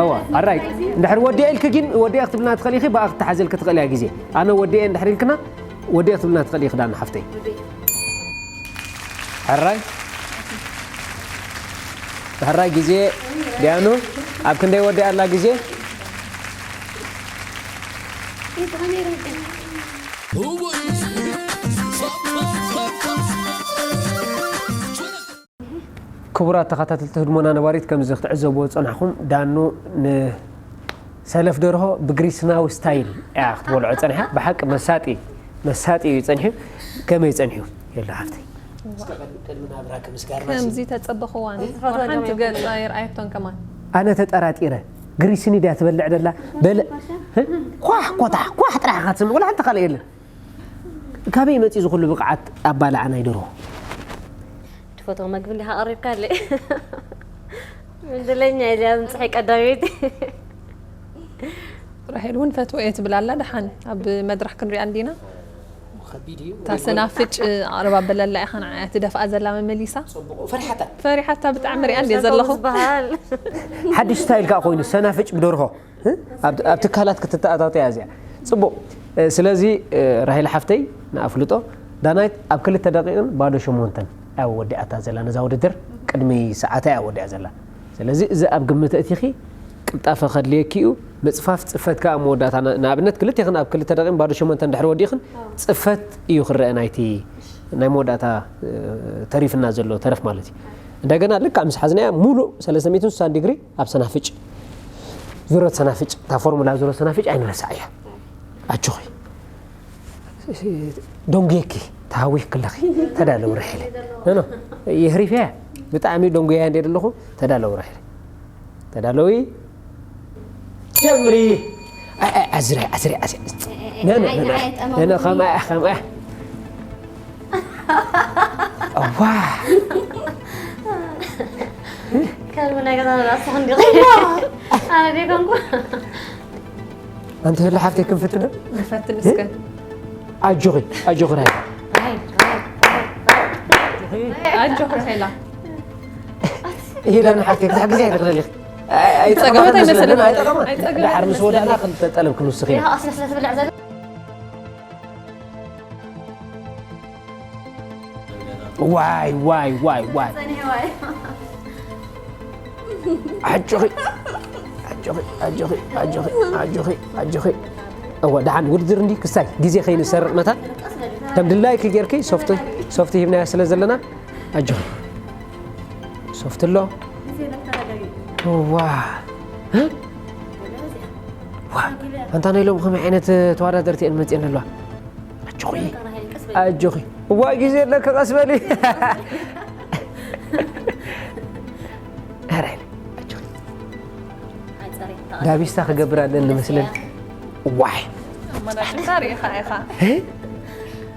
እዋ፣ ኣራይ፣ እንድሕር ወዲኤ ኢልኪ ግን፣ ወዲኤ ክትብልና ትኽእሊ ኢኺ፣ ብኣ ክትሓዘልኪ ትኽእሊ እያ ግዜ። ኣነ ወዲኤ እንድሕር ኢልክና፣ ወዲኤ ክትብልና ትኽእሊ ኢኺ ዳና ሓፍተይ። ሕራይ። ሕራይ ግዜ ዲያኑ፣ ኣብ ክንደይ ወዲኣ ኣላ ግዜ? ክቡራት ተኸታተልቲ ህድሞና ነባሪት፣ ከምዚ ክትዕዘብዎ ዝጸናሕኩም፣ ዳኑ ንሰለፍ ደርሆ ብግሪስናዊ ስታይል እያ ክትበልዖ ጸኒሓ። ብሓቂ መሳጢ፣ መሳጢ እዩ ጸኒሑ። ከመይ ጸኒሑ? የሎ ሓፍተይ። እስከ ቅድሚ፣ ቅድሚ ናብራ ከምስጋርና ሲ- ከምዚ ተጸበኽዋን። ዝፈትወን ወሓንቲ ከመይ ገጻ ይርኣየቶን ከማን። ኣነ ተጠራጢረ። ግሪስኒ ድያ ትበልዕ ደላ? በለ፣ እ? ኳሕ፣ ኮታሕ፣ ኳሕ ጥራሕ ኢኻ ትስምዕ። ወላ ሓንቲ ካልእ የለን። ካበይ መጺኡ ዝኹሉ ብቕዓት ኣባልዓ ናይ ደርሆ? ትፈትዎ መግቢ እንዲኻ ቀሪብካለይ። ዕድለኛ እየ እዚኣ ምጽሐይ ቀዳመይቲ። ራሄል እውን ፈትዎ እየ ትብል ኣላ። ደሓን ኣብ መድረኽ ክንሪኣ እንዲና። ከቢድ እዩ። እታ ሰናፍጭ ኣቕርባ በለላ ኢኻ ንዓያ ትደፍኣ ዘላ መመሊሳ። ጽቡቕ። ፈሪሓታ። ፈሪሓታ ብጣዕሚ ሪኣ እንድየ ዘለኹ። ዝበሃል። ሓድሽ ስታይል ከኣ ኮይኑ ሰናፍጭ ብደርሆ፣ እ? ኣብ፣ ኣብ ትካላት ክትተኣታቶ እያ እዚኣ። ጽቡቕ። እ፣ ስለዚ፣ እ፣ ራሄል ሓፍተይ ንኣፍልጦ ዳናይት ኣብ ክልተ ደቂቕን ባዶ ሸሞንተን እያ ወዲኣታ ዘላ ነዛ ውድድር። ቅድሚ ሰዓታ እያ ወዲኣ ዘላ። ስለዚ እዚ ኣብ ግምት እቲኺ ቅልጣፈ ከድልየኪ እዩ። ምጽፋፍ ጽፈት ከኣ መወዳእታ ን-፣ ንኣብነት ክልቴኽን ኣብ ክልተ ደቂቕን ባዶ ሸሞንተን ድሕሪ ወዲእኽን ጽፈት እዩ ክረአ ናይቲ ናይ መወዳእታ፣ እ፣ ተሪፍና ዘሎ ተረፍ ማለት እዩ። እንደገና ልክዕ ምስ ሓዝናያ ሙሉእ ሰለስተ ሚእትን ስሳን ዲግሪ ኣብ ሰናፍጭ። ዙረት ሰናፍጭ፣ እታ ፎርሙላ ዙረት ሰናፍጭ ኣይንረሳዕ እያ። ኣጆኺ። ደንጉየኪ፣ ተሃዊኽኪ ኣለኺ። ተዳለዊ ራሄለ። ኖ፣ ኖ። የህሪፈያ። ብጣዕሚ ደንጉያ እንደ ዘለኹ፣ ተዳለዊ ራሄለ። ተዳለዊ። ጀምሪ። ኣይ፣ ኣይ፣ ኣዝራይ፣ ኣዝራይ፣ ኣዝራይ። ኖ፣ ኖ፣ ኖ፣ ኖ። ኖ፣ ኖ፣ ከምኣ፣ ከምኣ። እዋ። ከልቢ ናይ ገዛ ንብረት ንስኺ እንዲኺ። እዋ። ኣነ ደይኮንኩ። ኣንቲ ህሊ ሓፍተይ ክንፍትነ? ንፈትን እስከ። ኣጆኺ፣ ኣጆኺ ራሄላ። ኣጆኺ ራሄላ። ይሄ ዳና ሓፍተይ ክትሕግዚ ኣይትኽእልን ኢኺ። ኣይ፣ ኣይጠቕማን ጸገማት ኣይመስለንን። ኣይመስለንን፣ ኣይጠቕማን። ኣይጸገማት ድሓር ምስ ወዳእና ኣይመስለንን። ክልተ ጠለብ ክንውስኽ ኢና። ይኸ ኣስለስለ ትብልዕ ዘለ ዋይ፣ ዋይ፣ ዋይ፣ ዋይ። ጸኒሕዋ እየ። ኣጆኺ፣ ኣጆ፣ ኣጆኺ ኣጆኺ ኣጆኺ ኣጆኺ ኣጆኺ። እወ ደሓን ውድድር እንዲ ክሳይ ግዜ ከይንሰርቕ መታን ከም ድላይኪ ጌርኪ ሶፍት ሶፍት ሂብናያ ስለ ዘለና ኣጆኺ። ሶፍት ኣሎ። ዋ ዋ ኣንታ ናይ ሎም ከመይ ዓይነት ተወዳደርቲ እየን መፅየን ኣለዋ። ኣጆኺ ኣጆኺ። እዋ ግዜ ኣለካ ቀስ በሊ። ኧረ ኣጆኺ። ዳቢስታ ክገብር ኣለኒ መስለኒ። ዋይ ኣመናጭታ ርኢኻ ኢኻ።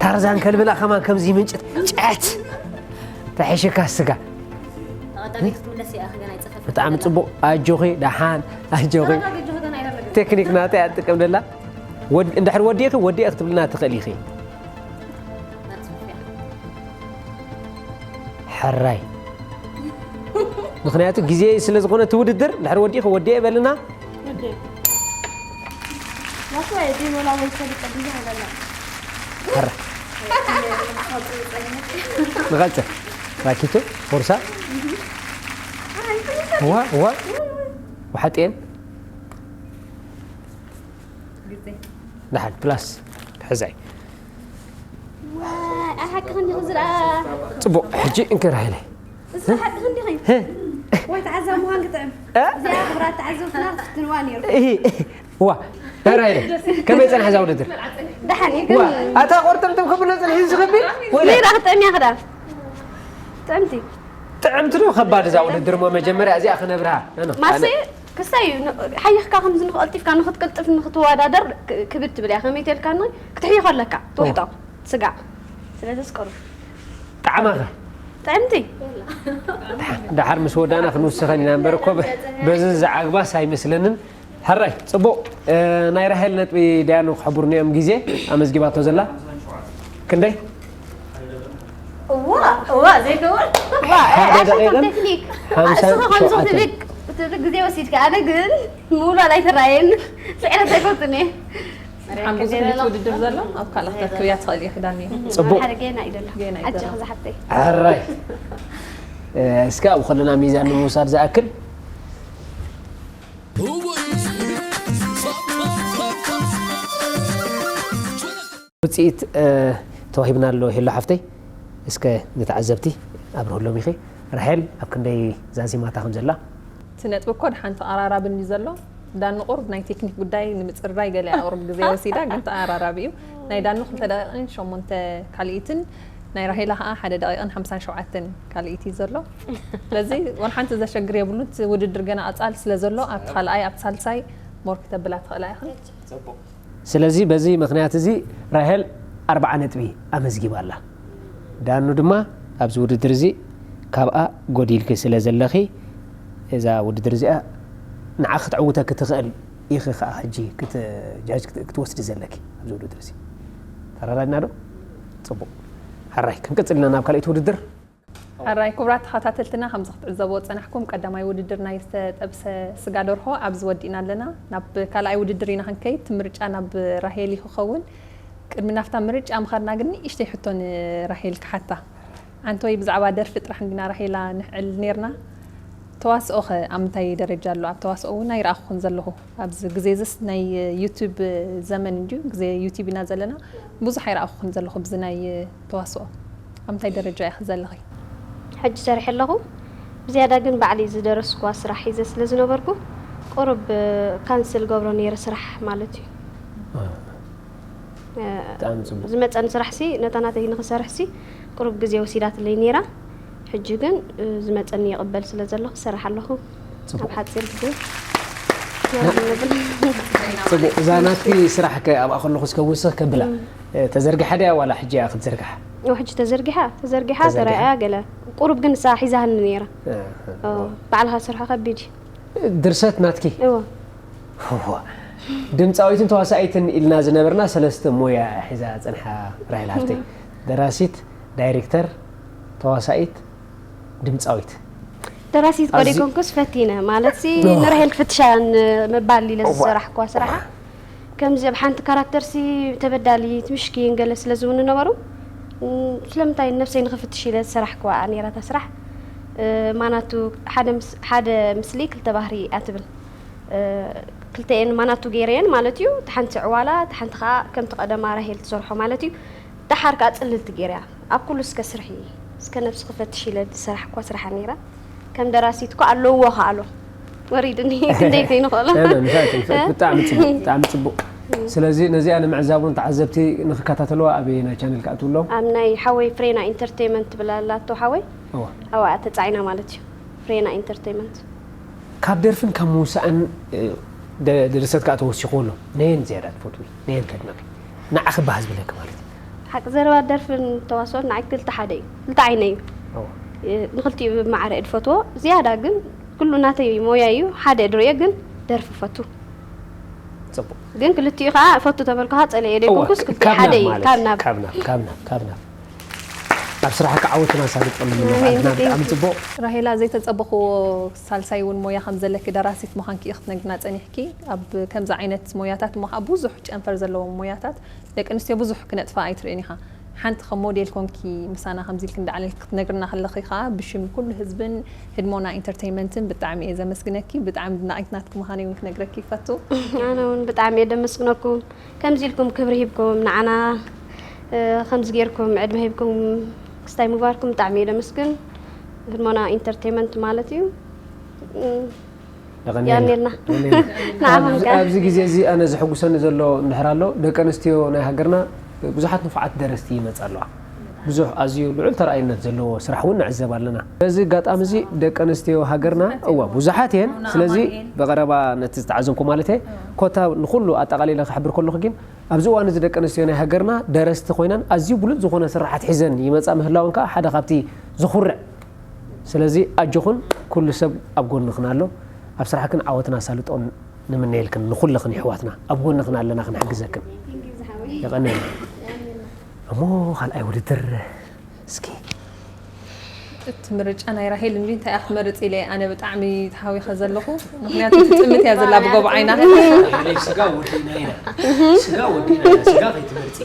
ታርዛን ከልብላ ከማን ከምዚ ምንጭት ጨት ተሒሽካ ስጋ። ኣቐዳሚ ክትምለስ እያ ገና ይጽፈፍ ብጣዕሚ ጽቡቕ ኣጆኺ ደሓን ኣጆኺ። ቴክኒክ ናተይ ኣጥቀም ደላ ወድ- እንድሕር ወዲእኺ ወዲአ ክትብልና ትኽእል ኢኺ። ሕራይ ምክንያቱ ግዜ ስለ ዝኾነ እቲ ውድድር እንድሕር ወዲእኺ ወዲአ በልና። ሕራይ ንቐጽል ራኪቶ ቦርሳ ዋ ዋ ወሓጤን ግዜ ደሓን ፕላስ ክሕዛይ ኣሓቂ ክንዲ ክዝርኣ ጽቡቕ ሕጂ እንከር ሃይለ እሱ ሓቂ ክንዲ ኸይ ወይ ተዓዛቢ ምዃን ክጥዕም እዚኣ ክብራት ተዓዘብትና ክትፍትንዋ ነይሩ ዋ እንከር ሃይለ ከመይ ጸንሐ እዛ ውድድር ደሓን እዩ ዋ ግን ኣታ ቆርጥምጥም ከብሎ ጸንሒ ዝኸቢ ወላ ሌላ ክጥዕም እያ ክዳ ጥዕምቲ ጥዕምቲ ዶ ከባድ እዛ ውድድር እሞ መጀመርያ እዚኣ ክነብርሃ ኖ፣ ኖ። ማሰ ክስታይ እዩ ሓይኽካ ከምዚ ንክቀልጢፍካ ንክትቅልጥፍ ንክትወዳደር ክ- ክብድ ትብል እያ ከመይ ተልካኒ ክትሕይኾ ኣለካ ትውሕጦ ስጋ ስለዚ ስቀሩ ጣዕማኸ ጥዕምቲ ደሓር ምስ ወዳና ክንውስኸን ኢና እምበር እኮ በ- በዚ ዝዓግባስ ኣይመስለንን። ሕራይ ጽቡቕ እ፣ ናይ ራሄል ነጥቢ ዳያኑ ክሕብሩኒ እዮም ግዜ ኣመዝጊባቶ ዘላ ክንደይ እዋ እዋ ዘይገበር ሓደ ደቂቕን ቴክኒክ ሓምሳን ኣስኻ ከምዚ ሸውዓተን። ትብል ትብል ግዜ ወሲድካ ኣነ ግን ምውላድ ኣይተራየን ስዕረት ኣይፈትን እየ ኣብ ብዙሕ ቤት ውድድር ዘሎ ኣብ ካልኦት ተርክብያ ትኽእል እየ ክዳኒ ጽቡቕ ሓደ ገና እዩ ዘሎ ገና እዩ ኣጆኺ ዘሎ። ዝሓፍተይ ሕራይ እ፣ እስከ ኣብ ከለና ሚዛን ንምውሳድ ዝኣክል ውፅኢት እ፣ ተዋሂብና ኣሎ ሄሎ ሓፍተይ እስከ ንተዓዘብቲ ኣብርህሎም ኢኺ ራሄል ኣብ ክንደይ ዛዚማታ ከም ዘላ እቲ ነጥቢ እኮ ድሓን ተቐራራቢ እንዲ ዘሎ ዳኒ ቁሩብ ናይ ቴክኒክ ጉዳይ ንምፅርራይ ገለ ቁሩብ ግዜ ወሲዳ ግን ተቐራራቢ እዩ ናይ ዳኒ ክልተ ደቂቕን ሸሞንተ ካልኢትን ናይ ራሄላ ከዓ ሓደ ደቂቕን ሓምሳን ሸውዓተን ካልኢት እዩ ዘሎ ስለዚ ወላ ሓንቲ ዘሸግር የብሉን እቲ ውድድር ገና ቀፃሊ ስለ ዘሎ ኣብቲ ካልኣይ ኣብቲ ሳልሳይ ሞር ክተብላ ትኽእላ ኢኽን ስለዚ በዚ ምኽንያት እዚ ራሄል ኣርብዓ ነጥቢ ኣመዝጊባ ኣላ ዳኑ ድማ ኣብዚ ውድድር እዚ ካብኣ ጎዲልኪ ስለ ዘለኺ እዛ ውድድር እዚኣ ንዓ ክትዕውተኪ ትኽእል ኢኺ ከዓ ሕጂ ክት- ጃጅ ክት- ክትወስዲ ዘለኪ ኣብዚ ውድድር እዚ ተረዳድና ዶ ፅቡቅ ሕራይ ክንቅፅል ኢና ናብ ካልኣይቲ ውድድር ሕራይ ክቡራት ተኸታተልትና ከምዚ ክትዕዘብዎ ዝፀናሕኩም ቀዳማይ ውድድር ናይ ዝተጠብሰ ስጋ ደርሆ ኣብዚ ወዲእና ኣለና ናብ ካልኣይ ውድድር ኢና ክንከይድ እቲ ምርጫ ናብ ራሄል እዩ ክኸውን ቅድሚ ናብታ ምርጫ ምኸድና ግን ንእሽተይ ሕቶ ንራሄል ክሓታ ኣንተ ወይ ብዛዕባ ደርፊ ጥራሕ እንዲና ራሄላ ንሕዕል ነርና ተዋስኦ ኸ ኣብ ምንታይ ደረጃ ኣሎ ኣብ ተዋስኦ እውን ኣይረኣኹን ዘለኹ ኣብዚ ግዜ ዝስ ናይ ዩቱብ ዘመን እንድዩ ግዜ ዩቱብ ኢና ዘለና ብዙሕ ኣይረኣኹን ዘለኹ ብዚ ናይ ተዋስኦ ኣብ ምንታይ ደረጃ ኢኺ ዘለኺ ሕጂ ሰሪሐ ኣለኹ ብዝያዳ ግን ባዕሊ ዝደረስኩዋ ስራሕ ሒዘ ስለ ዝነበርኩ ቁሩብ ካንስል ገብሮ ነይረ ስራሕ ማለት እዩ ብጣዕሚ ፅቡቅ ዝመፀኒ ስራሕ ሲ ነታ ናተይ ንክሰርሕ ሲ ቁሩብ ግዜ ወሲዳትለይ ነይራ ሕጂ ግን ዝመፀኒ ይቕበል ስለ ዘለኹ ክሰርሕ ኣለኹ ኣብ ሓፂር ግዜ ፅቡቅ እዛ ናትኪ ስራሕ ከ ኣብኣ ከለኹ እስከ ውስኽ ከብላ ተዘርግሓ ድያ ዋላ ሕጂ እያ ክትዝርግሓ ሕጂ ተዘርጊሓ ተዘርጊሓ ተራእያ ገለ ቁሩብ ግን ንሳ ሒዛኒ ነይራ ባዕልኻ ስርሖ ከቢድ እዩ ድርሰት ናትኪ እዎ ድምፃዊትን ተዋሳኢትን ኢልና ዝነበርና ሰለስተ ሞያ ሒዛ ፀንሓ ራሄል ሃፍተይ ደራሲት ዳይሬክተር ተዋሳኢት ድምፃዊት ደራሲት እኳ ዘይኮንኩስ ፈቲነ ማለት ሲ ንራሄል ክፍትሻ ምባል ኢለ ዝሰራሕኳ ስራሕ ከምዚ ኣብ ሓንቲ ካራክተር ሲ ተበዳሊት ምሽኪን ገለ ስለ ዝብሉ ነበሩ ስለምንታይ ነብሰይ ንኽፍትሽ ኢለ ዝሰራሕክዋ ነራታ ስራሕ ማናቱ ሓደ ምስ- ሓደ ምስሊ ክልተ ባህሪ እያ ትብል ክልተኤን ማናቱ ገይረየን ማለት እዩ። እታ ሓንቲ ዕዋላ፣ እታ ሓንቲ ከዓ ከምቲ ቀደማ ራሄል ትሰርሖ ማለት እዩ። ደሓር ከዓ ፅልልቲ ገይረያ። ኣብ ኩሉ እስከ ስርሒ፣ እስከ ነብስኺ ፈትሽ ኢለ ዝሰራሕኳ ስራሓ ነይራ። ከም ደራሲት እኮ ኣለዎ ከኣሎ ወሪድኒ ክንደይ ከይንኽእሎ። ነ- ነ- ንፋት- ንፋት- ብጣዕሚ ፅቡቅ፣ ብጣዕሚ ፅቡቅ። ስለዚ ነዚኣ ንምዕዛብ እውን ተዓዘብቲ ንክከታተልዋ ኣበየናይ ቻነል ክኣትውሎም? ኣብ ናይ ሓወይ ፍሬና ኢንተርቴይመንት ትብል ኣላቶ ሓወይ። እዋ። ኣብኣ ተፃዒና ማለት እዩ። ፍሬና ኢንተርቴይመንት። ካብ ደርፍን ካብ ምውሳእን እ፣ ደ- ድርሰት ከዓ ተወሲኹ ኣሎ። ነየን ዝያዳ ትፈትዊ፣ ነየን ተድንቂ፣ ንዓኺ ባህ ዝብለኪ ማለት እዩ። ሓቂ ዘረባ ደርፍን ተዋስኦን ንዓይ ክልተ ሓደ እዩ። ክልተ ዓይነ እዩ። እዋ። እ፣ ንክልቲኡ ብማዕረ እየ ዝፈትዎ። ዝያዳ ግን ኩሉ ናተይ ሞያ እዩ። ሓደ ድርእዮ ግን ደርፊ ፈቱ። ፅቡቅ። ግን ክልቲኡ ከዓ ፈቱ ተበልኩ ከዓ ፀለየ እዋ፣ ደይኮንኩስ ክልቲኡ ካብ ሓደ ናብ እዩ። ማለት ካብ እዩ። ናብ ካብ ናብ ካብ ናብ ካብ ናብ ኣብ ስራሕካ ዓወትና ሳልጥ ኣሜን፣ ንምንፋትና thank you። ብጣዕሚ ፅቡቅ። ራሄላ ዘይተጸበኽዎ ሳልሳይ እውን ሞያ ከም ዘለኪ ደራሲት ምዃንኪ ኢኺ ክትነግርና ጸኒሕኪ። ኣብ ከምዚ ዓይነት ሞያታት እሞ ከዓ ብዙሕ ጨንፈር ዘለዎም ሞያታት ደቂ ኣንስትዮ ብዙሕ ክነጥፋ ኣይትርእን ኢኻ። ሓንቲ ከም ሞዴል ኮንኪ ምሳና ከምዚ ኢልኪ እንዳዕለልኪ ክትነግርና ከለኺ ከዓ ብሽም ኩሉ ህዝብን ህድሞና ኢንተርቴይመንትን ብጣዕሚ እየ ዘመስግነኪ። ብጣዕሚ ኣድናቒት ናትኪ ምዃነይ እውን ክነግረኪ ይፈቱ። ኣነ እውን ብጣዕሚ እየ ደመስግነኩም ከምዚ ኢልኩም ክብሪ ሂብኩም ንዓና እ፣ ከምዚ ጌርኩም ዕድመ ሂብኩም ክስታይ ምግባርኩም ብጣዕሚ እየ ደመስግን። ህድሞና ኢንተርቴይመንት ማለት እዩ። እ፣ የቐንየልና። የቐንየልና። የቐንየልና። ንዓኹም ኣብዚ- ከ? ኣብዚ ግዜ እዚ ኣነ ዘሐጉሰኒ ዘሎ እንድሕር ኣሎ ደቂ ኣንስትዮ ናይ ሃገርና ብዙሓት ንፉዓት ደረስቲ ይመፃ ኣለዋ። ብዙሕ ኣዝዩ ልዑል ተረኣይነት ዘለዎ ስራሕ እውን ንዕዘብ ኣለና። በዚ ኣጋጣሚ እዚ ደቂ ኣንስትዮ ሃገርና እዋ ብዙሓት እየን። ስለዚ ብቐረባ ነቲ ዝተዓዘብኩ ማለት እየ ኮታ ንኩሉ ኣጠቓሊለ ክሕብር ከለኹ ግን ኣብዚ እዋን እዚ ደቂ ኣንስትዮ ናይ ሃገርና ደረስቲ ኮይነን ኣዝዩ ብሉፅ ዝኾነ ስራሓት ሒዘን ይመፃ ምህላወን ከዓ ሓደ ካብቲ ዝኹርዕ። ስለዚ ኣጆኹን ኩሉ ሰብ ኣብ ጎንኽን ኣሎ። ኣብ ስራሕክን ዓወትን ኣሳልጦን ንምነየልክን ንኹልኽን ይሕዋትና ኣብ ጎንኽን ኣለና ክንሕግዘክን። የቐንየልና። እሞ ካልኣይ ውድድር እስኪ እቲ ምርጫ ናይ ራሄል እንዲ እንታይ እያ ክመርፅ ኢለ ኣነ ብጣዕሚ ተሃዊኸ ዘለኹ። ምክንያቱ ትጥምት እያ ዘላ ብጎቦ ዓይና። ስጋ ወዲእና ኢና። ስጋ ወዲእና ኢና። ስጋ ከይትመርፂ።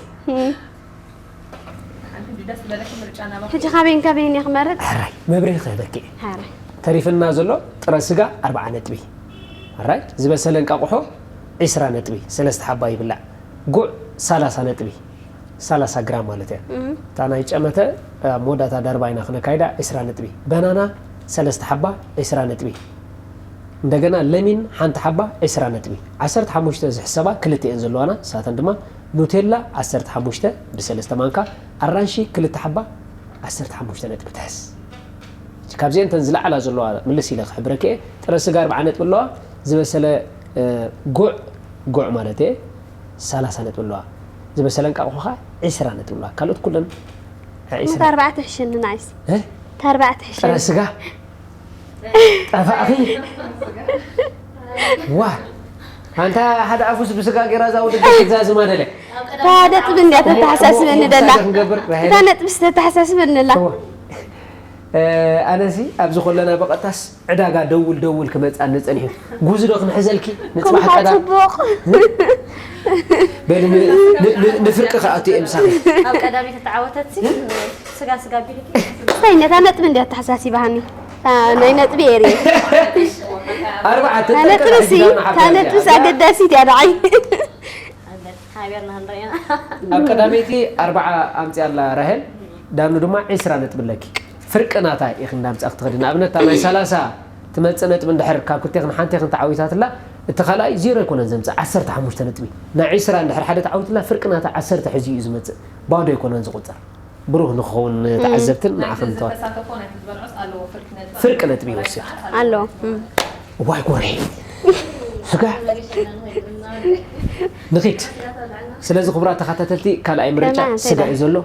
ደስ ዝበለኪ ምርጫ ናባኺ። ሕጂ ካበይን ካበይን እየ ክመርፅ? ሕራይ መብርሂ ክህበኪ እየ። ሓረ ተሪፍና ዘሎ ጥረ ስጋ ኣርብዓ ነጥቢ። ሕራይ ዝበሰለ እንቃቑሖ ዒስራ ነጥቢ፣ ሰለስተ ሓባ ይብላዕ። ጉዕ ሰላሳ ነጥቢ፣ ሰላሳ ግራም ማለት እያ። እታ ናይ ጨመተ ኣብ መወዳእታ ዳርባ ኢና ክነካይዳ ዒስራ ነጥቢ። በናና ሰለስተ ሓባ ዒስራ ነጥቢ። እንደገና ለሚን ሓንቲ ሓባ ዒስራ ነጥቢ። ዓሰርተ ሓሙሽተ ዝሕሰባ ክልተ እየን ዘለዋና፣ ንሳተን ድማ ኑቴላ ዓሰርተ ሓሙሽተ ብሰለስተ ማንካ፣ ኣራንሺ ክልተ ሓባ ዓሰርተ ሓሙሽተ ነጥቢ ትሕዝ። ካብዚአን እተን ዝለዓላ ዘለዋ ምልስ ኢለ ክሕብረኪ እየ። ጥረ ስጋ ኣርብዓ ነጥቢ ኣለዋ፣ ዝበሰለ እ፣ ጉዕ ጉዕ ማለት እየ ሰላሳ ነጥቢ ኣለዋ፣ ዝበሰለ እንቃቑሖ ከዓ ዒስራ ነጥቢ ኣለዋ። ካልኦት ኩለን ዒስራ እታ ኣርባዕተ ሕሸኒ ንዓይስ እ? እታ ኣርባዕተ ሕሸኒ ጥረ ስጋ ጠፋእኺ ዋ ኣንታ ሓደ ኣፉስ ብስጋ ገይራ እዛ ውድድር ክትዛዝማ ደለ እታ ነጥቢ እንድያ ተተሓሳስበኒ ደላ ክንገብር እታ ነጥቢ ዝተተሓሳስበኒ ኣላ እዋ። እ፣ ኣነሲ ኣብዚ ኮለና ብቐጥታስ ዕዳጋ ደውል ደውል ክመፅኣኒ ፀኒሑ ጉዝዶ ክንሕዘልኪ ንፅባሕ ከምካ ቀዳም ፅቡቕ በሊ ን- ን- ን- ንፍርቂ ከኣቱ እየ ምሳኺ ኣብ ቀዳሚት እተዓወተት ሲ ስጋ ስጋ ቢልኪ እንታይ ነታ ነጥቢ እንድያ ተሓሳሲባሃኒ እታ ናይ ነጥቢ ኤሪ ኣርባዕተ እታ ነጥቢ ሲ እታ ነጥቢ ሲ ኣገዳሲት እያ ንዓይ ሓቢርና ክንሪኦ ኣብ ቀዳመይቲ ኣርባዓ ኣምፅያ ኣላ ራሄል ዳኑ ድማ ዒስራ ነጥቢ ኣለኪ ፍርቂ ናታ ኢኺ እንዳምፃ ክትኸዲ ንኣብነት እታ ናይ ሰላሳ ትመፅእ ነጥቢ እንድሕር ካብ ክልቴኽን ሓንቴኽን ተዓዊታትላ እቲ ካልኣይ ዜሮ ኣይኮነን ዘምፅእ ዓሰርተ ሓሙሽተ ነጥቢ ናይ ዒስራ እንድሕር ሓደ ተዓዊትላ ፍርቂ ናታ ዓሰርተ ሕዚ እዩ ዝመፅእ ባዶ ኣይኮነን ዝቁፀር ብሩህ ንክኸውን ተዓዘብትን ንዓኽን ተዋ ተሳተፎ ናይ ክትበልዖስ ኣለዎ ፍርቂ ነጥቢ ፍርቂ ነጥቢ ይወስድ ኣሎ እም። ዋይ ጎሬ ስጋ ንኺድ ስለዚ ክቡራት ተኸታተልቲ ካልኣይ ምርጫ ከማን ስጋ ሰይዳ። እዩ ዘሎ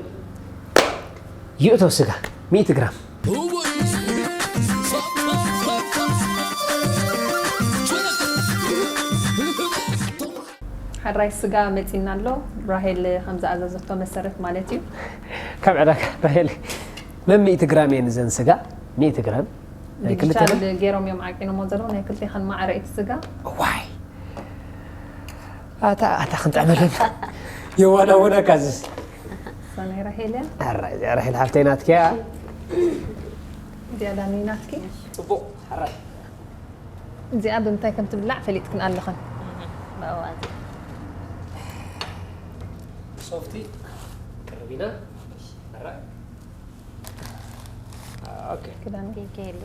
ይእቶ ስጋ ሚእቲ ግራም ሕራይ ስጋ መፂና ኣሎ ራሄል ከም ዝኣዘዘቶ መሰረት ማለት እዩ ካብ ዕዳጋ ራሄል መን ሚእቲ ግራም እየን እዘን ስጋ ሚእቲ ግራም ናይ ክልተ ዲጂታል ገይሮም እዮም ዓቂኖሞ ዘለዉ ናይ ክልቴኻን ማዕረ እቲ ስጋ ዋይ ኣታ ኣታ ክንጥዕመለን የዋና ወነካ ዝስ እዛ ናይ ራሄል እያ ኣራ እዚኣ ራሄል ሓፍተይ ናትኪያ እዚኣ ዳኒ ናትኪ ፅቡቕ ሕራይ እዚኣ ብምንታይ ከም ትብላዕ ፈሊጥክን ኣለኽን። ብኣዋዚ ሶፍቲ ቅርቢና ኣራ ኦኬ ክዳን ጌጌሊ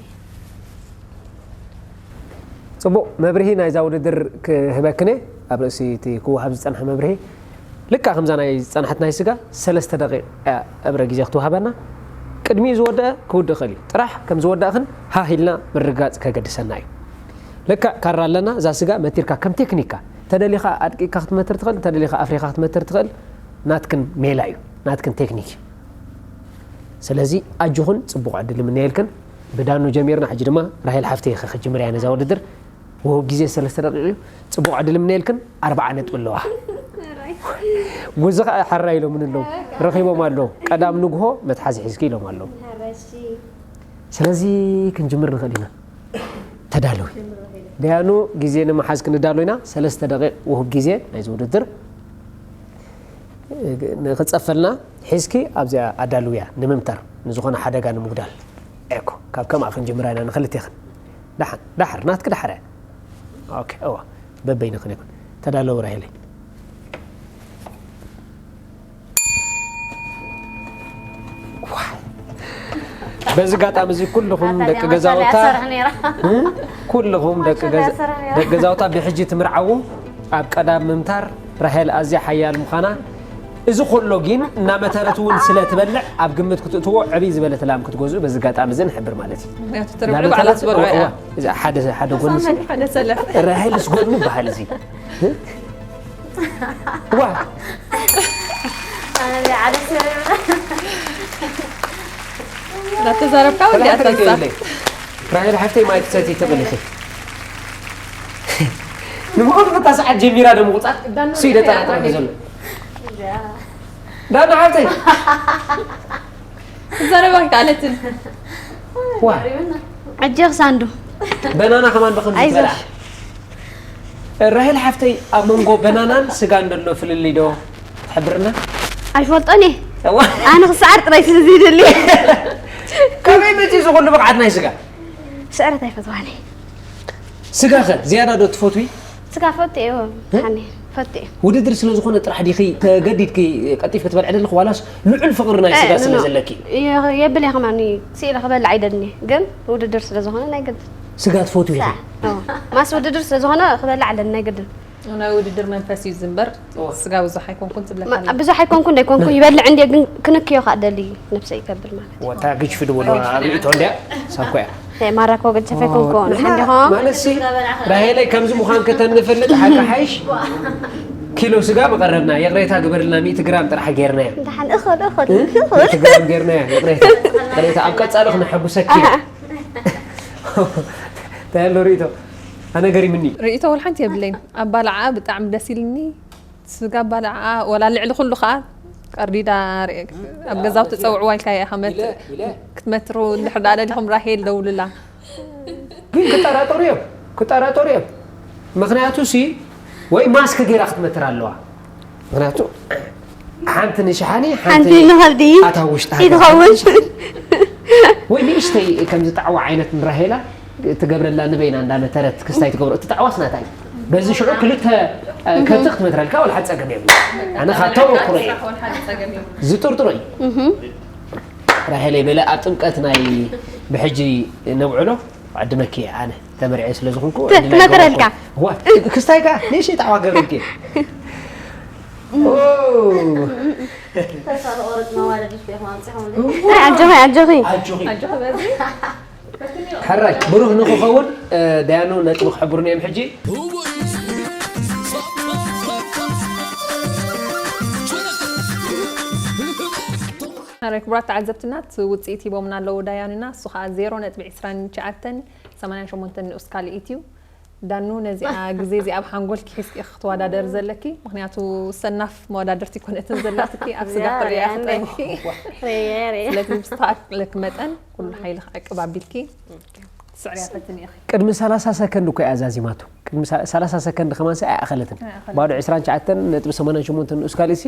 ጽቡቕ መብርሂ ናይዛ ውድድር ክህበክን እየ። ኣብ ርእሲ እቲ ክወሃብ ዝጸንሐ መብርሂ ልክዕ ከምዛ ናይ ዝጸንሐት ናይ ስጋ ሰለስተ ደቂቕ እያ እብረ ግዜ ክትወሃበና። ቅድሚኡ ዝወደአ ክውድእ ይኽእል እዩ። ጥራሕ ከም ዝወዳእኽን ሃህ ኢልና ምርግጋጽ ከገድሰና እዩ። ልክዕ ካራ ኣለና። እዛ ስጋ መቲርካ ከም ቴክኒካ ተደሊኻ ኣድቂቕካ ክትመትር ትኽእል፣ ተደሊኻ ኣፍሪኻ ክትመትር ትኽእል። ናትክን ሜላ እዩ፣ ናትክን ቴክኒክ እዩ። ስለዚ ኣጆኹን ጽቡቕ ዕድል ይምነየልክን። ብዳኑ ጀሚርና ሕጂ ድማ ራሄል ሓፍተይ ኢኺ ክትጅምርያ ነዛ ውድድር። ውሁብ ግዜ ሰለስተ ደቂቕ እዩ። ጽቡቕ ዕድል ይምነየልክን። ኣርብዓ ነጥቢ ኣለዋ። ወዚ ኸኣ ሓራ ኢሎምን ኣለዉ። ረኺቦም ኣለዉ። ቀዳም ንግሆ መትሓዚ ሒዝኪ ኢሎም ኣለዉ። ስለዚ ክንጅምር ንኽእል ኢና። ተዳለዊ። ደያኑ ግዜ ንምሓዝ ክንዳሎ ኢና። ሰለስተ ደቂቕ ውሁብ ግዜ ናይዚ ውድድር ንኽጸፈልና ሒዝኪ ኣብዚኣ ኣዳልውያ ንምምታር ንዝኾነ ሓደጋ ንምጉዳል። ኤኮ ካብ ከምኣ ክንጅምራ ኢና ንኽልቴኽን። ደሓን ደሓር ናትኪ ደሓር እያ። ኦኬ እዋ በበይንኽን ይኹን። ተዳለዊ ራሄለይ። ዋይ። በዚ ኣጋጣሚ እዚ ኩልኹም ደቂ ገዛውታ እ? ኩልኹም ደቂ ገዛ- ደቂ ገዛውታ ብሕጂ ትምርዓዉ ኣብ ቀዳም ምምታር ራሄል ኣዝያ ሓያል ምዃና እዚ ኩሎ ግን እናመተረት እውን ስለ ትበልዕ ኣብ ግምት ክትእትዎ ዕብይ ዝበለ ተላም ክትገዝኡ በዚ ኣጋጣሚ እዚ ንሕብር ማለት እዩ። ምክንያቱ ትርብዒ ባዕላ ዝበልዖ እያ። እዛ ሓደ ሓደ ጎኒ ሓደ ሰለፍ ራሄልስ ጎድኒ በሃል እዚ ዋ ዓደ ሰብ እንዳተዛረብካ ወዲኣ ተንሳ ራሄል ሓፍተይ ማይ ትሰቲ ተመሊኺ ንምዃኑ ከታ ሰዓት ጀሚራ ዶ ምቁፃር ስኢደ ጠራጠረ ዘሎ ዳና ሓፍተይ ትዛረባ ኣይከኣለትን። ዋ ኣጆኽ ሳንዱ በናና ከማን ብኸምዚ ኣይዞሽ። ትበልዓ ራሄል ሓፍተይ ኣብ መንጎ በናናን ስጋን ዘሎ ፍልልይ ዶ ትሕብርና ኣይፈልጦን እየ እዋ ኣነ ክሰዓር ጥራይ ስለ ዘይደሊ ከመይ መፂ እዚ ኩሉ ብቕዓት ናይ ስጋ ስዕረት ኣይፈትዋን እየ ስጋኸ ዝያዳ ዶ ትፈትዊ ስጋ ፈቱ እየ ሓኒ ፈቱ እየ ውድድር ስለ ዝኾነ ጥራሕ ዲኺ ተገዲድኪ ቀልጢፍኪ ትበልዒ ዘለኺ ዋላስ ልዑል ፍቕሪ ናይ ስጋ ስለ ዘለኪ የብል እየ ከማኒ ስኢለ ክበልዕ ኣይደልን እየ ግን ውድድር ስለ ዝኾነ ናይ ግድን ስጋ ትፈትዊ ኢኺ ማስ ውድድር ስለ ዝኾነ ክበልዕ ኣለኒ ናይ ግድን ናይ ውድድር መንፈስ እዩ ዝንበር ስጋ ብዙሕ ኣይኮንኩን ትብለካ ኣላ። ብዙሕ ኣይኮንኩን ደይኮንኩ ይበልዕ እንዲ ግን ክንክዮ ከዓ ደሊ ነብሰ ይገብር ማለት እዩ ወታ ግጅፊ ድበሉ ኣብ ርእቶ እንዲያ ሳኮ እያ ማራኮ ገድሰፈ ኮንኮ ንሓንዲኾ ማለት ሲ ራሄለይ ከምዚ ምዃን ከተንፈልጥ ሓቂ ሓይሽ ኪሎ ስጋ መቐረብና ይቕሬታ ግበርልና ሚእቲ ግራም ጥራሕ ጌርናዮ ደሓን እኽል እኽል ሚእቲ ግራም ጌርናዮ ይቕሬታ ይቕሬታ ኣብ ቀጻሊ ክነሐጉሰኪ ኢና እንታይ ኣሎ ርእቶ ኣነ ገሪምኒ ርእቶ ወላ ሓንቲ የብለይን ኣባላዓ ብጣዕሚ ደስ ኢልኒ ስጋ ኣባላዓ ወላ ልዕሊ ኩሉ ከዓ ቀርዲዳ ርእየ ኣብ ገዛው ተፀውዕዋ ኢልካ እየ ከመት ክትመትሩ እንድሕር ደኣ ደሊኹም ራሄል ደውልላ ግን ክጠራጠሩ እዮም ክጠራጠሩ እዮም ምክንያቱ ሲ ወይ ማስክ ገይራ ክትመትር ኣለዋ ምክንያቱ ሓንቲ ንሽሓኒ ሓንቲ ንኸብዲ ኣታ ውሽጢ ይትኸውን ወይ ንእሽተይ ከምዚ ጣዕዋ ዓይነት ንራሄላ ትገብረላ ንበይና እንዳመተረት ክስታይ ትገብሮ እቲ ጣዕዋስ ናታ እዩ በዚ ሽዑ ክልተ ከብቲ ክትመትረልካ ወላ ሓፀገም የብሉ ኣነ ካብ ተመክሮ እዩ ዝጥርጥሮ እዩ ራሄለይ በለ ኣብ ጥምቀት ናይ ብሕጂ ነውዕሎ ዓድመኪ ኣነ ተመርዐ ስለ ዝኾንኩ ትመትረልካ ክስታይ ከ ንእሽተይ ጣዕዋ ገብርልኪ ተስፋ ተቆርጥ መዋደድ ይፍትሕ ማምፅኹም ኣጆኺ ኣጆኺ ኣጆኺ ሕራይ ብሩህ ንክኸውን ደያኑ ነጥቢ ክሕብሩኒ እዮም ሕጂ ሕራይ ክቡራት ተዓዘብትና እቲ ውፅኢት ሂቦምና ኣለዉ ዳያኑና እሱ ከዓ ዜሮ ነጥቢ ዕስራን ትሽዓተን ሰማንያን ሸሞንተን ንኡስ ካልኢት እዩ ዳኑ ነዚኣ ግዜ እዚኣ ኣብ ሓንጎልኪ ሒዝኪ ክትወዳደር ዘለኪ ምክንያቱ ሰናፍ መወዳደርቲ ኮነትን ዘላትኪ ኣብ ስጋ ትሪያ ክጠልኪ ስለዚ ብዝተኣክለክ መጠን ኩሉ ሓይልክ ዕቅብ ኣቢልኪ ትስዕርያ ፈትኒ ኢኺ ቅድሚ ሰላሳ ሰከንድ እኮ እያ ዛዚማቶ ቅድሚ ሰላሳ ሰከንድ ከማን ሰ ኣይኣኸለትን ባዶ ዕስራን ትሽዓተን ነጥቢ ሰማንያን ሸሞንተን ንኡስ ካልእሲ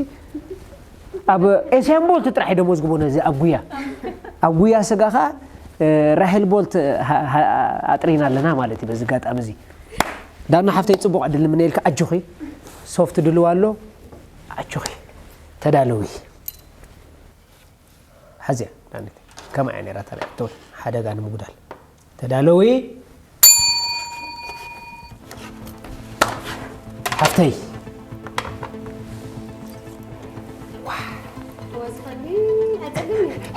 ኣብ ኤስያን ቦልት ጥራሕ ደሞዝግቦ ነዚ ኣብ ጉያ ኣብ ጉያ ስጋ ከዓ ራሄል ቦልት ኣጥሪና ኣለና ማለት እዩ። በዚ ኣጋጣሚ እዚ ዳና ሓፍተይ፣ ጽቡቕ ዕድል ንምነየልካ። ኣጆኺ፣ ሶፍት ድልዋ ኣሎ። ኣጆኺ፣ ተዳለዊ። ሓዚያ ዳኒት፣ ከመይ እያ ነይራ እታ ናይ ትብል ሓደጋ ንምጉዳል? ተዳለዊ። ሓፍተይ፣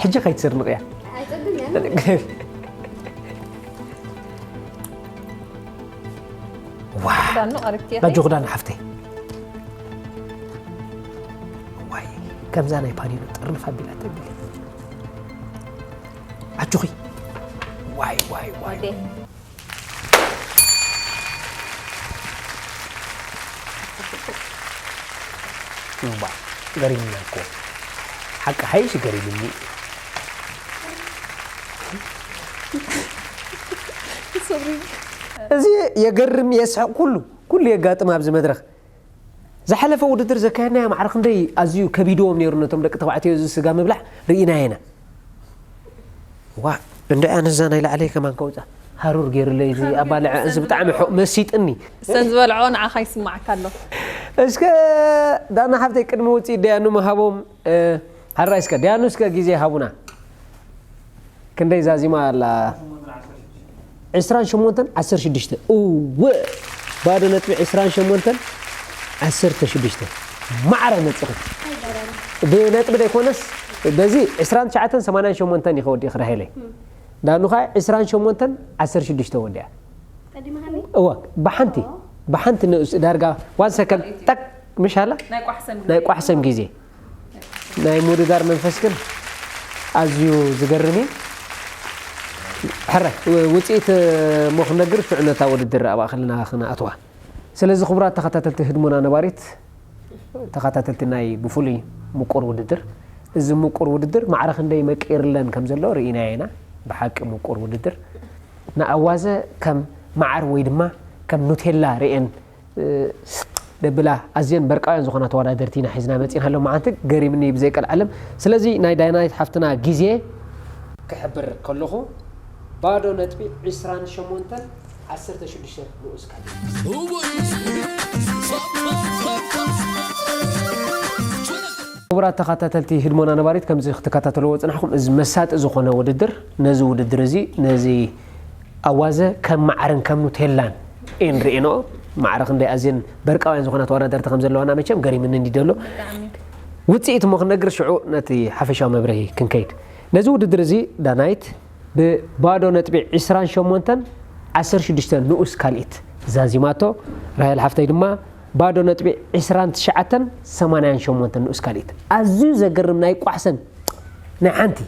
ሕጂ ከይትስርንቕያ። ዋ። ክዳኑ ቀሪብቲ ኢኺ? ኣጆኺ ዳና ሓፍተይ። ዋይ፣ ከምዛ ናይ ፓኒኖ ጥርንፍ ኣቢላ ተብሊ። ኣጆኺ። ዋይ፣ ዋይ፣ ዋይ። ወዴ። እምባ፣ ገሪምና እኮ። ሓቂ ሓይሽ ገሪምኒ። ሶሪ። እዚ የገርም የስሕቕ ኩሉ፣ ኩሉ የጋጥም ኣብዚ መድረኽ። ዝሓለፈ ውድድር ዘካየድናዮ ማዕረ ክንደይ ኣዝዩ ከቢድዎም ነይሩ ነቶም ደቂ ተባዕትዮ እዚ ስጋ ምብላዕ ርኢናዮ ኢና። ዋ፣ እንደ ኣነ እዛ ናይ ላዕለይ ከማን ከውጻ ሃሩር ገይሩለይ እዚ ኣባልዐ እዚ ብጣዕሚ ሑ-፣ መሲጥኒ። ሰን ዝበልዖ ንዓኻ ይስማዓካ ኣሎ። እስከ ዳና ሓፍተይ ቅድሚ ውጽኢት ደያኑ ምሃቦም፣ እ፣ ሓራይ እስከ ደያኑ እስከ ግዜ ሃቡና። ክንደይ ዛዚማ ኣላ? ዕስራን ሸሞንተን ዓሰርተ ሽዱሽተ። እወ፣ ባዶ ነጥቢ ዕስራን ሸሞንተን ዓሰርተ ሽዱሽተ። ማዕረ መጽኺ። ብነጥቢ ደይኮነስ፣ በዚ ዕስራን ትሽዓተን ሰማንያን ሸሞንተን ኢኸ ወዲእኺ ራሄለይ። ዳኑ ኸኣ ዕስራን ሸሞንተን ዓሰርተ ሽዱሽተ ወዲኣ። ቀዲማሃኒ? እወ፣ ብሓንቲ፣ ብሓንቲ ንኡስ ዳርጋ ዋን ሰከንድ፣ ታክ፣ ምሽ ኣላ? ናይ ቋሕሰም ናይ ቋሕሰም ግዜ። ናይ ምውድዳር መንፈስ ግን ኣዝዩ ዝገርም እዩ። ሕራይ፣ ው-፣ ውጽኢት እሞ ክነግር ሽዑ ነታ ውድድር ኣብኣ ከለና ክንኣትዋ። ስለዚ ክቡራት ተኸታተልቲ ህድሞና ነባሪት፣ ተኸታተልቲ ናይ ብፍሉይ ምቁር ውድድር፣ እዚ ምቁር ውድድር ማዕረ ክንደይ መቂርለን ከም ዘሎ ርኢናዮ ኢና። ብሓቂ ምቁር ውድድር። ንኣዋዘ ከም መዓር ወይ ድማ ከም ኑቴላ ርእየን፣ እ፣ ደብላ ኣዝየን በርቃውያን ዝኾና ተወዳደርቲ ኢና ሒዝና መጺና ሎም መዓንቲ። ገሪምኒ ብዘይቀልዓለም። ስለዚ ናይ ዳይናይት ሓፍትና ግዜ ክሕብር ከለኹ፣ ባዶ ነጥቢ ዕስራን ሸሞንተን ዓሰርተ ሽዱሽተ ንኡስ ካልእ። ክቡራት ተኸታተልቲ ህድሞና ነባሪት፣ ከምዚ ክትከታተልዎ ዝጽናሕኩም፣ እዚ መሳጢ ዝኾነ ውድድር፣ ነዚ ውድድር እዚ፣ ነዚ ኣዋዘ ከም መዓርን ከም ኑቴላን እየን ርእየንኦ። ማዕረ ክንደይ ኣዝየን በርቃውያን ዝኾና ተወዳደርቲ ከም ዘለዋና መቸም ገሪምኒ እንዲ ደሎ። ብጣዕሚ። ውጽኢት እሞ ክንነግር ሽዑ ነቲ ሓፈሻዊ መብርሂ ክንከይድ። ነዚ ውድድር እዚ ዳናይት ብባዶ ነጥቢ ዕስራን ሸሞንተን ዓሰርተ ሽዱሽተ ንኡስ ካልኢት ዛዚማቶ። ራሄል ሓፍተይ ድማ ባዶ ነጥቢ ዕስራን ትሽዓተን ሰማንያን ሸሞንተን ንኡስ ካልኢት። ኣዝዩ ዘገርም ናይ ቋሕሰን ናይ ሓንቲ።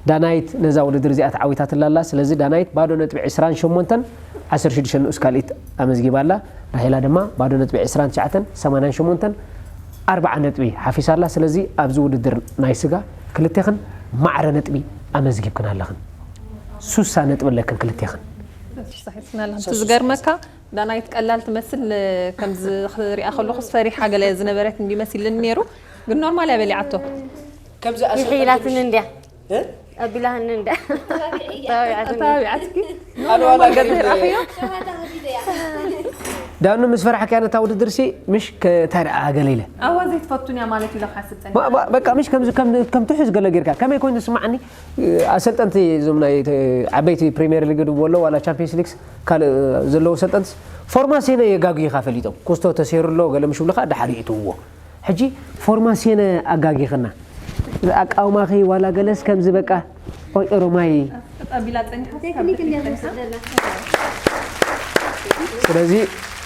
ዳናይት ነዛ ውድድር እዚኣ ተዓዊታትላ ኣላ። ስለዚ ዳናይት ባዶ ነጥቢ ዕስራን ሸሞንተን ዓሰርተ ሽዱሽተ ንኡስ ካልኢት ኣመዝጊባ ኣላ። ራሄላ ድማ ባዶ ነጥቢ ዕስራን ትሽዓተን ሰማንያን ሸሞንተን ኣርብዓ ነጥቢ ሓፊሳ ኣላ። ስለዚ ኣብዚ ውድድር ናይ ስጋ ክልቴኽን ማዕረ ነጥቢ ኣመዝጊብክን ኣለኽን። ሱሳ ነጥቢ ኣለክን ክልቴኽን። ሳሒስክን ኣለኽን። እቲ ዝገርመካ ዳናይት ቀላል ትመስል፣ ከምዚ ክሪኣ ከለኹስ ፈሪሓ ገለ ዝነበረት እንዲ መሲልኒ ነይሩ። ግን ኖርማል እያ በሊዓቶ። ከምዚ ኣሰልጠንቲ ይሒላትኒ እንድያ። እ? ኣቢላህኒ እንድያ። ተባቢዓትኒ። ተባቢዓትኪ? ኣነ ዋላ ኖርማል ግን ገለ ረኣኽዮ? ዳኑ ምስ ፈራሕክያ ነታ ውድድር ሲ ምሽ ከ-፣ እንታይ ደኣ ገለ ኢለ። ኣዋ ዘይትፈቱን እያ ማለት ኢለ ክሓስብ ጸኒሐ። ባ-፣ ባ-፣ በቃ ምሽ ከምዚ ከም፣ ከም ትሑዝ ገለ ጌርካ። ከመይ ኮይኑ ዝስማዓኒ? ኣሰልጠንቲ እዞም ናይ ተ-፣ ዓበይቲ ፕሪሚየር ሊግ ድብዎ ኣለዉ፣ ዋላ ቻምፒየንስ ሊግስ ካልእ ዘለዉ ኣሰልጠንትስ ፎርማሲዮነ የጋግዩኻ ፈሊጦም። ኩስቶ ተሰይሩ ኣሎ፣ ገለ ምሽ ብልኻ ደሓር ይእትውዎ። ሕጂ ፎርማሲዮነ ኣጋጊኽና። ኣቃውማኺ ዋላ ገለስ ከምዚ በቃ ኦይ ኦሮማይ። ኣቢላ ጸኒሓ። ቴክኒክ እንድያ ትወስድ ዘላ። ስለዚ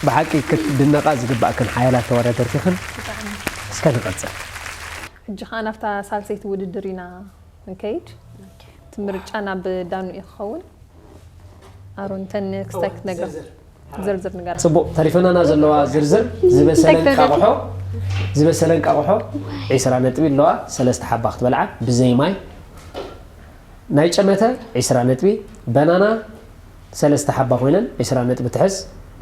ብሓቂ ክትድነቓ ዝግባእክን ሓያላት ተወዳደርቲኽን። እስከ ንቐጽል። ሕጂ ኸኣ ናብታ ሳልሰይቲ ውድድር ኢና ንከይድ። እቲ ምርጫ ናብ ዳኑ እዩ ክኸውን። ኣሮን፣ እንተ ንክስታይ ክትነግራ። ዝርዝር። ዝርዝር ንገራ። ጽቡቕ፣ ተሪፈናና ዘለዋ ዝርዝር ዝበሰለ እንታይ እንቃቑሖ፣ ዝበሰለ እንቃቑሖ ዒስራ ነጥቢ ኣለዋ፣ ሰለስተ ሓባ ክትበልዓ ብዘይ ማይ። ናይ ጨመተ ዒስራ ነጥቢ፣ በናና ሰለስተ ሓባ ኮይነን ዒስራ ነጥቢ ትሕዝ፣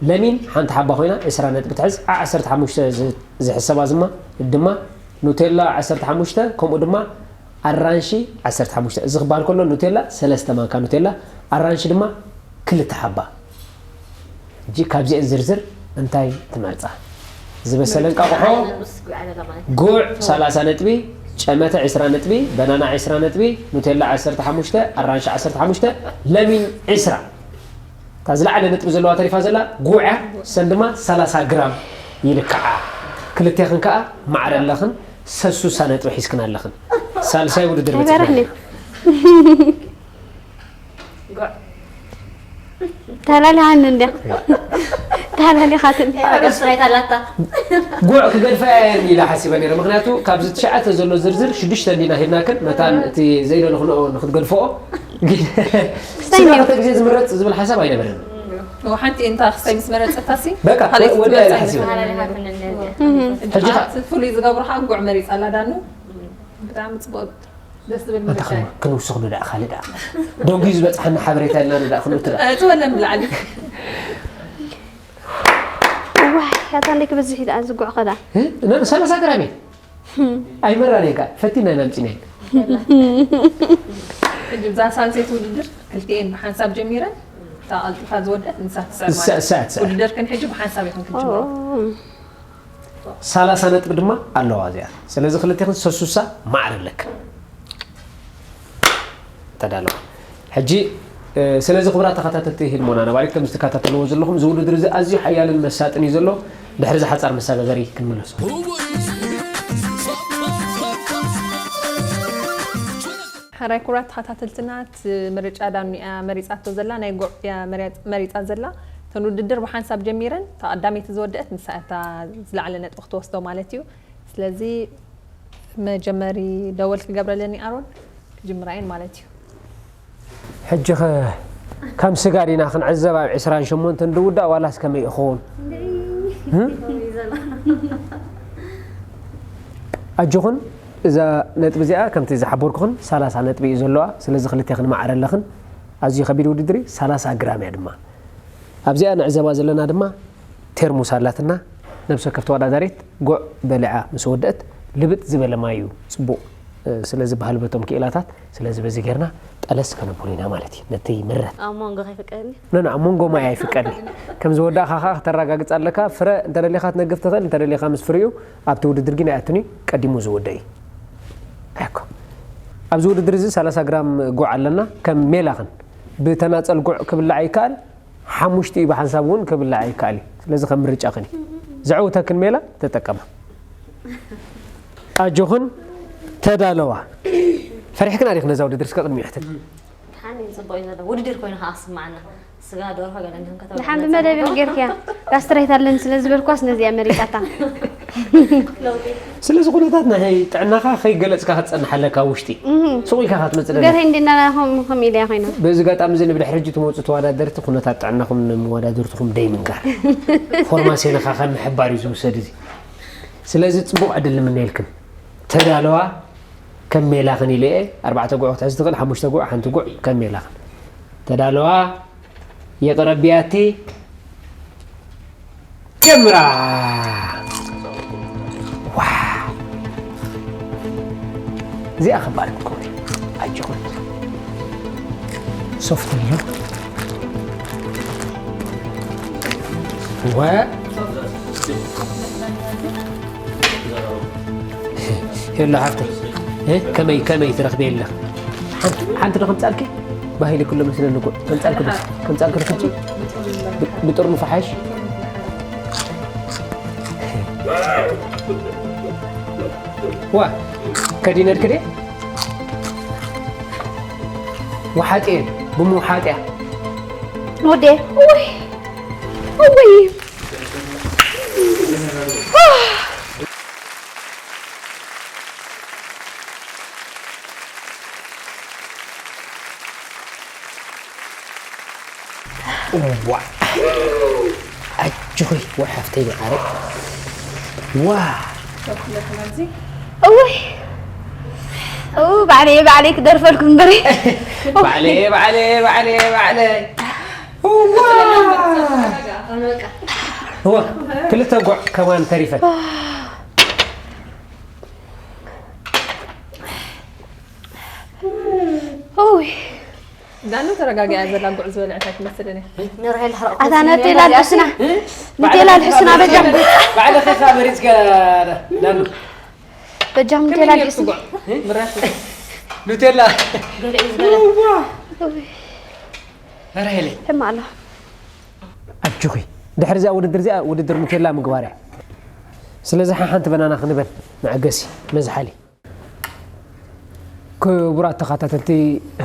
ለሚን ሓንቲ ሓባ ኮይና ዒስራ ነጥቢ ትሕዝ፣ ዓ-፣ ዓሰርተ ሓሙሽተ ዝ-፣ ዝሕሰባ ዝማ-፣ ድማ ኑቴላ ዓሰርተ ሓሙሽተ፣ ከምኡ ድማ ኣራንሺ ዓሰርተ ሓሙሽተ፣ እዚ ክበሃል ከሎ ኑቴላ ሰለስተ ማንካ ኑቴላ፣ ኣራንሺ ድማ ክልተ ሓባ። ሕጂ ካብዚአን ዝርዝር እንታይ ትመርጻ? ዝበሰለ እንቃቑሖ፣ ጉዕ ሰላሳ ነጥቢ፣ ጨመተ ዕስራ ነጥቢ፣ በናና ዕስራ ነጥቢ፣ ኑቴላ ዓሰርተ ሓሙሽተ፣ ኣራንሺ ዓሰርተ ሓሙሽተ፣ ለሚን ዕስራ። እታ ዝለዓለ ነጥቢ ዘለዋ ተሪፋ ዘላ ጉዕ እያ። ሰን ድማ ሰላሳ ግራም ይልክዓ። ክልቴኽን ከኣ ማዕረ ኣለኽን፣ ሰሱሳ ነጥቢ ሒዝክን ኣለኽን። ሳልሳይ ውድድር በጺሕና። ኣይበራህን እዩ። ተላሊኻኒ እንድያ። ተላሊኻትኒ። ጉዕ ክገድፋ እየ ኢለ ሓሲበ ነይረ። ምኽንያቱ ካብዚ ትሽዓተ ዘሎ ዝርዝር ሽዱሽተ እንዲና ሂብናክን፣ መታን እቲ ዘይደለኽንኦ ንክትገድፍኦ። ግን ስጋ ክልተ ግዜ ዝምረጽ ዝብል ሓሳብ ኣይነበረን። እዎ፣ ሓንቲ እንታ ክስታይ ምስ መረጸታሲ፣ በቃ፣ ካልኣይቲ ወዲኣ ኢላ ትመርጽ ሓሲበ። ኣይነበረን። ሕጂ ኸ- እቲ ፍሉይ ዝገብሮ ከዓ ጉዕ መሪጻ ኣላ ዳኑ። ብጣዕሚ ጽቡቕ፣ ደስ ዝብል ኣታ ምርጫ እዩ። ክን-፣ ክንውስኽ ዶ ደኣ፣ ካልእ ደኣ። ደንጉዩ ዝበጽሓና ሓበሬታ ኢልና ዶ ደኣ ክንእቱ ደኣ። እ፣ ትበለን ብላዕሊ። ዋይ፣ ኣታ እንዴ ክበዝሕ እዩ ደኣ ዝጉዕ ኸዳ? እ? ነ-፣ ሰላሳ ግራም እዩ። ኣይመራን እየ ከኣ፣ ፈቲና ኢና ኣምጺናዮ። ሕጂ ብዛ ሳልሰይቲ ውድድር ክልቲኤን ብሓንሳብ ጀሚረን፣ እታ ቀልጢፋ ዝወደት ንሳ ትስዕር ማለት እዩ። እሳ ትስዕር። ውድድርክን ሕጂ ብሓንሳብ ኢኹም ክትጅምሩ። ኦ። ሰላሳ ነጥቢ ድማ ኣለዋ እዚኣ። ስለዚ ክልቴኽን ሰሱሳ ማዕረ ኣለክ። ተዳለዋ። ሕጂ፣ እ፣ ስለዚ ክቡራት ተኸታተልቲ ህድሞና ነባሪት፣ ከም ዝትከታተልዎ ዘለኹም፣ እዚ ውድድር እዚ ኣዝዩ ሓያልን መሳጥን እዩ ዘሎ። ድሕሪ እዚ ሓጻር መሰጋገሪ ክንምለሶ። ሕራይ ክቡራት ተኸታተልትና፣ እቲ ምርጫ ዳኑ እያ መሪጻቶ ዘላ፣ ናይ ጉዕ እያ መሪያ-፣ መሪጻ ዘላ። እተን ውድድር ብሓንሳብ ጀሚረን፣ እታ ቀዳመይቲ ዝወደአት ንሳ እያ እታ ዝለዓለ ነጥቢ ክትወስዶ ማለት እዩ። ስለዚ መጀመሪ ደወል ክገብረለኒ ኣሮን፣ ክጅምራ እየን ማለት እዩ። ሕጂ ኸ ከም ስጋ ዲና ክንዕዘብ ኣብ ዕስራን ሸሞንተን ዝውዳእ ዋላስ ከመይ ይኸውን? እ? ኣጆኹን፣ እዛ ነጥቢ እዚኣ ከምቲ ዝሓበርኩኽን ሰላሳ ነጥቢ እዩ ዘለዋ። ስለዚ ክልቴኽን ማዕረ ኣለኽን። ኣዝዩ ከቢድ ውድድር እዩ። ሰላሳ ግራም እያ ድማ። ኣብዚኣ ንዕዘባ ዘለና ድማ ቴርሙስ ኣላትና። ነብሰ ወከፍ ተወዳዳሪት ጉዕ በሊዓ ምስ ወደአት ልብጥ ዝበለ ማይ እዩ ጽቡቕ፣ እ፣ ስለ ዝበሃል በቶም ክኢላታት። ስለዚ በዚ ጌርና ጠለስ ከነብሉ ኢና ማለት እዩ። ነቲ ምረት ኣብ መንጎ ከይፍቀድኒ? ኖ፣ ኖ፣ ኣብ መንጎ ማይ ኣይፍቀድን። ከም ዝወዳእካ ከኣ ከተረጋግጽ ኣለካ። ፍረ እንተደሊኻ ትነግፍ ትኽእል፣ እንተደሊኻ ምስ ፍሪኡ ኣብቲ ውድድር ግን ኣይኣቱን እዩ። ቀዲሙ ዝወደእ እዩ። ኣይኮ። ኣብዚ ውድድር እዚ ሰላሳ ግራም ጉዕ ኣለና። ከም ሜላኽን ብተናጸል ጉዕ ክብላዕ ይከኣል፣ ሓሙሽቲኡ ብሓንሳብ እውን ክብላዕ ይከኣል እዩ። ስለዚ ከም ምርጫኽን እዩ። ዘዕውተክን ሜላ ተጠቀማ። ኣጆኽን፣ ተዳለዋ። ፈሪሕክን ኣዲኽን ነዛ ውድድር እስከ ቅድሚኡ ሕተት። ሓኒ ጽቡቕ እዩ ዘሎ። ውድድር ኮይኑ ከኣ ክስምዓና። ስጋ ደርሆ ገለ እንዲኹም ከተብሉ ደሓን ብመደብ ኢኺ ጌርክያ። ጋስትራይት ኣለኒ ስለ ዝበልኳስ ነዚኣ መሪጻታ። ስለዚ ኩነታት ናይ ጥዕናኻ ከይገለጽካ ክትጸንሕ ኣለካ ኣብ ውሽጢ። እህ። ሱቕ ኢልካ ክትመጽእ ኣለካ። ገርሀይ እንዲና ከም፣ ከም ኢለያ ኮይና። በዚ ኣጋጣሚ እዚ ንብድሕሪ ሕጂ ትመጹ ተወዳደርቲ ኩነታት ጥዕናኹም ንመወዳድርትኹም ደይ ምንጋር። ፎርማሴ ንኻ ከም ምሕባር እዩ ዝውሰድ እዚ። ስለዚ ጽቡቕ ዕድል ንምነየልክን። ተዳለዋ ከም ሜላኽን ኢለ እየ። ኣርባዕተ ጉዕ ክትሕዝ ትኽእል፣ ሓሙሽተ ጉዕ፣ ሓንቲ ጉዕ ከም ሜላኽን። ተዳለዋ። የቕረብያቲ ጀምራ። ዋው። እዚኣ ከባድ ክትከውን እያ። ኣጆኹም። ሶፍት ኣሎ። ወ-፣ ሄሎ ሓፍተይ፣ እ፣ ከመይ፣ ከመይ ትረኽቢ ኣለኽ? ሓንቲ፣ ሓንቲ ዶ ከምጻልኪ? ባህሊ ኩሎ መስለኒ እኮ። ከምጻልኪ ዶ? ከምጻልኪ ዶ ሕጂ? ብ-፣ ብጥርሙፍ ሓይሽ? ዋ፣ ከዲነልኪ ድየ? ወሓጥየ፣ ብምውሓጥያ። ወዴ፣ ውይ፣ ውይ። ዋ። ኣጆኺ፣ ዋ ሓፍተይ መዓረይ። ዋ። እውይ። እው፣ ባዕለይ፣ ባዕለይ ክደርፈልኩም እምበሪ። ባዕለይ፣ ባዕለይ፣ ባዕለይ፣ ባዕለይ። ዋ። ዋ። ክልተ ጉዕ ከማን ተሪፈን። ኣኑ ተረጋጊኣ ዘላ ጉዕ ዝበልዐት ኣይትመስልን እያ። ንርሄል ሕረቕ ኣታ ነቴላ ልሕስና ነቴላ ልሕስና በጃ ባዕልኺ ኢኻ መሪፅካ ዳኑ በጃ ነቴላ ልሕስና ጉዕ ምራሽ ኑቴላ ገለ እዩ ዝበለ ራሄለይ ሕማ ኣሎ ኣጆኺ ድሕሪ እዚኣ ውድድር እዚኣ ውድድር ኑቴላ ምግባር እያ ስለዚ ሓሓንቲ በናና ክንበል መዐገሲ መዝሓሊ ክቡራት ተኸታተልቲ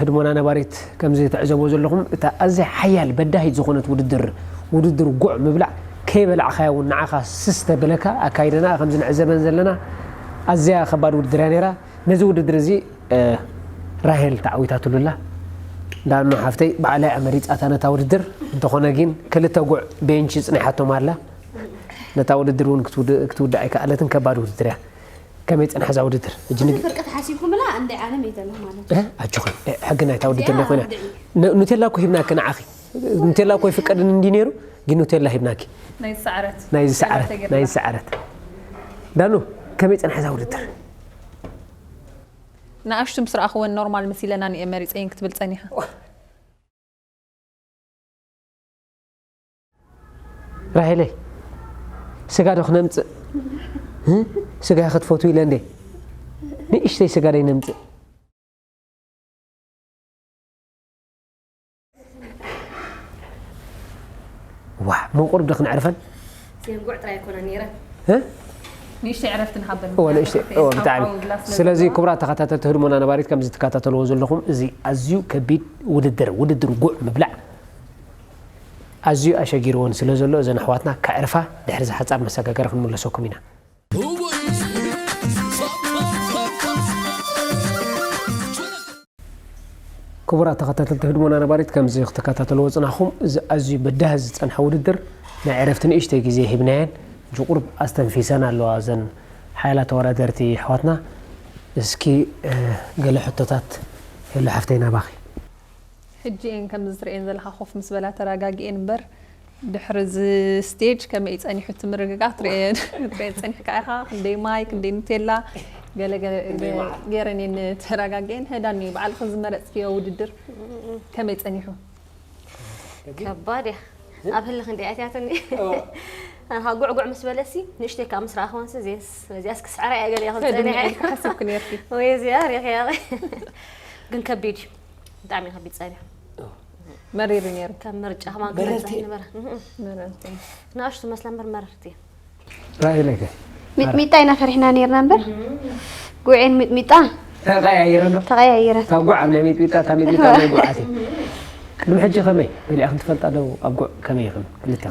ህድሞና ነባሪት ከምዚ ትዕዘብዎ ዘለኹም እታ ኣዝያ ሓያል በዳሂት ዝኾነት ውድድር ውድድር ጉዕ ምብላዕ ከይበላዕኻያ እውን ንዓኻ ስስ ተብለካ ኣካይደና ከምዚ ንዕዘበን ዘለና ኣዝያ ከባድ ውድድር እያ ነይራ ነዚ ውድድር እዚ ራሄል ተዓዊታትሉ ኣላ ዳኑ ሓፍተይ ባዕላ እያ መሪፃታ ነታ ውድድር እንተኾነ ግን ክልተ ጉዕ ቤንች ፅኒሓቶም ኣላ ነታ ውድድር እውን ክትውዳእ ኣይከኣለትን ከባድ ውድድር እያ ከመይ ፅንሓ እዛ ውድድር? ሕጂ ንግ- ፍርቂ ተሓሲብኩምላ እንደ ዓለም እየ ዘለኹ ማለት እዩ። ኣጆኺ ሕጊ ናይታ ውድድር ናይ ኮይና ን- ኑቴላ እኮ ሂብናኪ ንዓኺ ኑቴላ እኮ ይፍቀድን እንዲ ነይሩ ግን ኑቴላ ሂብናኪ ናይ ዝሰዓረት ናይ ዝሰዓረት ናይ ዝሰዓረት ዳኑ ከመይ ፅንሓ እዛ ውድድር? ንኣሽቱ ምስ ረኣኽወን ኖርማል መሲለና ንየ መሪፀየን ክትብል ፀኒሓ ራሄለይ ስጋ ዶ ክነምፅእ እ? ስጋ ክትፈትው ኢለ እንዴ ንእሽተይ ስጋ ደይ ነምፅእ ዋ ምቁር ዶ ክንዕርፈን ዘንጉዕ ጥራይ ኣይኮነ ነይረ እ? ንእሽተይ ዕረፍቲ ንሃበን እወ ንእሽተይ እወ ብጣዕሚ ስለዚ ክቡራት ተኸታተልቲ ህድሞና ነባሪት ከም ዝትከታተልዎ ዘለኹም እዚ ኣዝዩ ከቢድ ውድድር ውድድር ጉዕ ምብላዕ ኣዝዩ ኣሸጊርዎን ስለ ዘሎ እዘን ኣሕዋትና ከዕርፋ ድሕሪ ዝሓፃር መሰጋገሪ ክንምለሰኩም ኢና ክቡራት ተኸታተልቲ ህድሞና ነባሪት ከምዚ ክትከታተልዎ ፅናኹም እዚ ኣዝዩ በዳህ ዝፀንሐ ውድድር ናይ ዕረፍቲ ንእሽተይ ግዜ ሂብናየን ሕጂ ቁሩብ ኣስተንፊሰን ኣለዋ እዘን ሓያላ ተወዳደርቲ ኣሕዋትና እስኪ ገለ ሕቶታት ሄሉ ሓፍተይ ናባኺ ሕጂ እየን ከምዚ ዝርእየን ዘለኻ ኮፍ ምስ በላ ተረጋጊኤን እምበር ድሕሪ እዚ ስቴጅ ከመይ ጸኒሑ እቲ ምርግጋእ ትርእየን ትርእየን ጸኒሕካ ኢኻ ክንደይ ማይ ክንደይ ኑቴላ ገለ ገለ ገይረን እየን ተረጋጊኤን ህዳን እዩ ባዕልኽን ዝመረጽክዮ ውድድር ከመይ ጸኒሑ ከባድ እያ ኣብ ህልኽ እንዲ ኣትያትኒ ኣንኻ ጉዕጉዕ ምስ በለሲ ንእሽተይ ከዓ ምስ ረኣኽወንሲ ዜስ እዚኣስ ክስዕራ እያ ገለ ይኽእል ጸኒሐ ተደሚዐ ሓሰብክ ነርኪ ወይ እዚኣ ሪኽያ ግን ከቢድ እዩ ብጣዕሚ ከቢድ ጸኒሑ መሪር ነይሩ ከም ምርጫ ከማን ክመርጻ ይነበረ መረርቲ ንኣሽቱ መስላ እምበር መረርቲ እያ ራእይ ለከ ሚጥሚጣ ኢና ፈሪሕና ነርና እምበር ጉዕን ሚጥሚጣ ተቀያይረ ዶ ተቀያይረን ካብ ጉዕ ኣብ ናይ ሚጥሚጣ ካብ ሚጥሚጣ ኣብ ናይ ጉዓት እዩ ቅድሚ ሕጂ ከመይ በሊዕኽን ትፈልጣ ዶ ኣብ ጉዕ ከመይ ይኽን ክልተ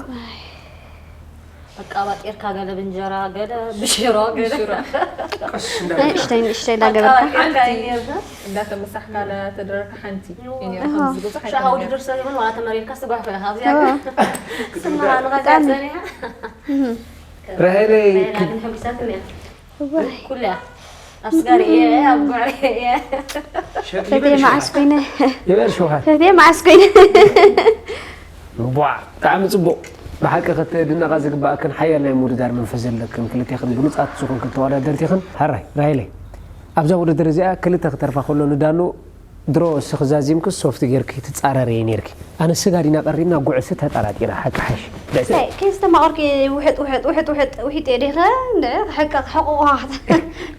ኣቃባጢርካ ገለ ብእንጀራ ገለ ብሽሮ ገለ ንእሽተይ ንእሽተይ እንዳገበርካ ኣቃባጢርካ ይነርና እንዳተመሳሕካ ተደረካ ሓንቲ ሻሃ ውድድር ሰብ ይኹን ዋላ ተመሪርካ ስተጓሕፈ ኢኻ ኣብዚኣ ስምሃ ንኸዚኣ ጸኒሓ ራሄለይ ግን ሕጉሳትኒ እያ ኩላ ኣብ ስጋሪ እየ ኣብ ጉዕሪ እየ ሰትየ መዓስ ኮይነ ይበል ሸውሃት ሰትየ መዓስ ኮይነ ቧዕ ብጣዕሚ ፅቡቕ ብሓቂ ክትድነቓ ዝግባኣክን ሓያል ናይ ምውድዳር መንፈስ ዘለክን ክልቴኽን ብሉፃት ዝኾንክን ተወዳደርቲኽን ሃራይ ራሄለይ ኣብዛ ውድድር እዚኣ ክልተ ክተርፋ ከሎ ንዳኑ ድሮ እስኺ ዛዚምክስ ሶፍት ጌርኪ ትፃረርየ ኔርኪ ኣነ ስጋ ዲና ቀሪብና ጉዕሲ ተጠራጢረ ሓቂ ሓይሽ ብዕስለ እንታይ ከይስተማቐርኪ ውሕጥ ውሕጥ ውሕጥ ውሕጥ ውሒጥ እየ ዲኸ እንደ ሕቀ ሕቑቑ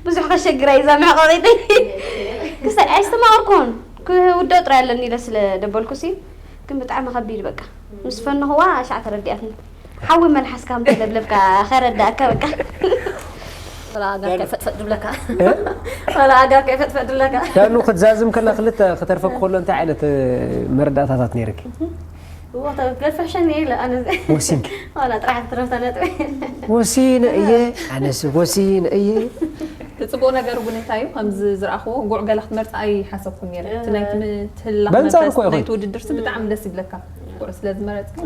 ብዙሕ ከሸግራ እዩ እዛ መዕቐቒጠይ ክስታይ ኣይስተማቐርኩን ክውደኦ ጥራይ ኣለኒ ኢለ ስለ ደበልኩሲ ግን ብጣዕሚ ከቢድ በቃ ምስ ፈነኽዋ ኣሻዕ ተረዲኣትኒ ሓዊ መልሓስካ ምተለብለብካ ከረዳእካ በቃ ፈላ ኣጋ ከይፈጥፈጥ ድብለካ ፈላ ኣጋ ከይፈጥፈጥ ድብለካ ዳኑ ክትዛዝም ከላ ክልተ ክተርፈ ክኸሎ እንታይ ዓይነት መረዳእታታት ነይርኪ እዎ ገድፈሸኒ ኢለ ኣነ ወሲንኪ ዋላ ጥራሕ ክትረፍታ ነጥቢ ወሲነ እየ ኣነስ ወሲነ እየ እቲ ፅቡቅ ነገር እውን እንታይ እዩ ከምዚ ዝረኣኽዎ ጉዕ ገላ ክትመርፃ ኣይሓሰብኩን ነረ እቲ ናይቲ ምትህላ በንጻሩ እኮ ይኹን። ናይቲ ውድድር ሲ ብጣዕሚ ደስ ይብለካ ጉዕ ስለ ዝመረፅካ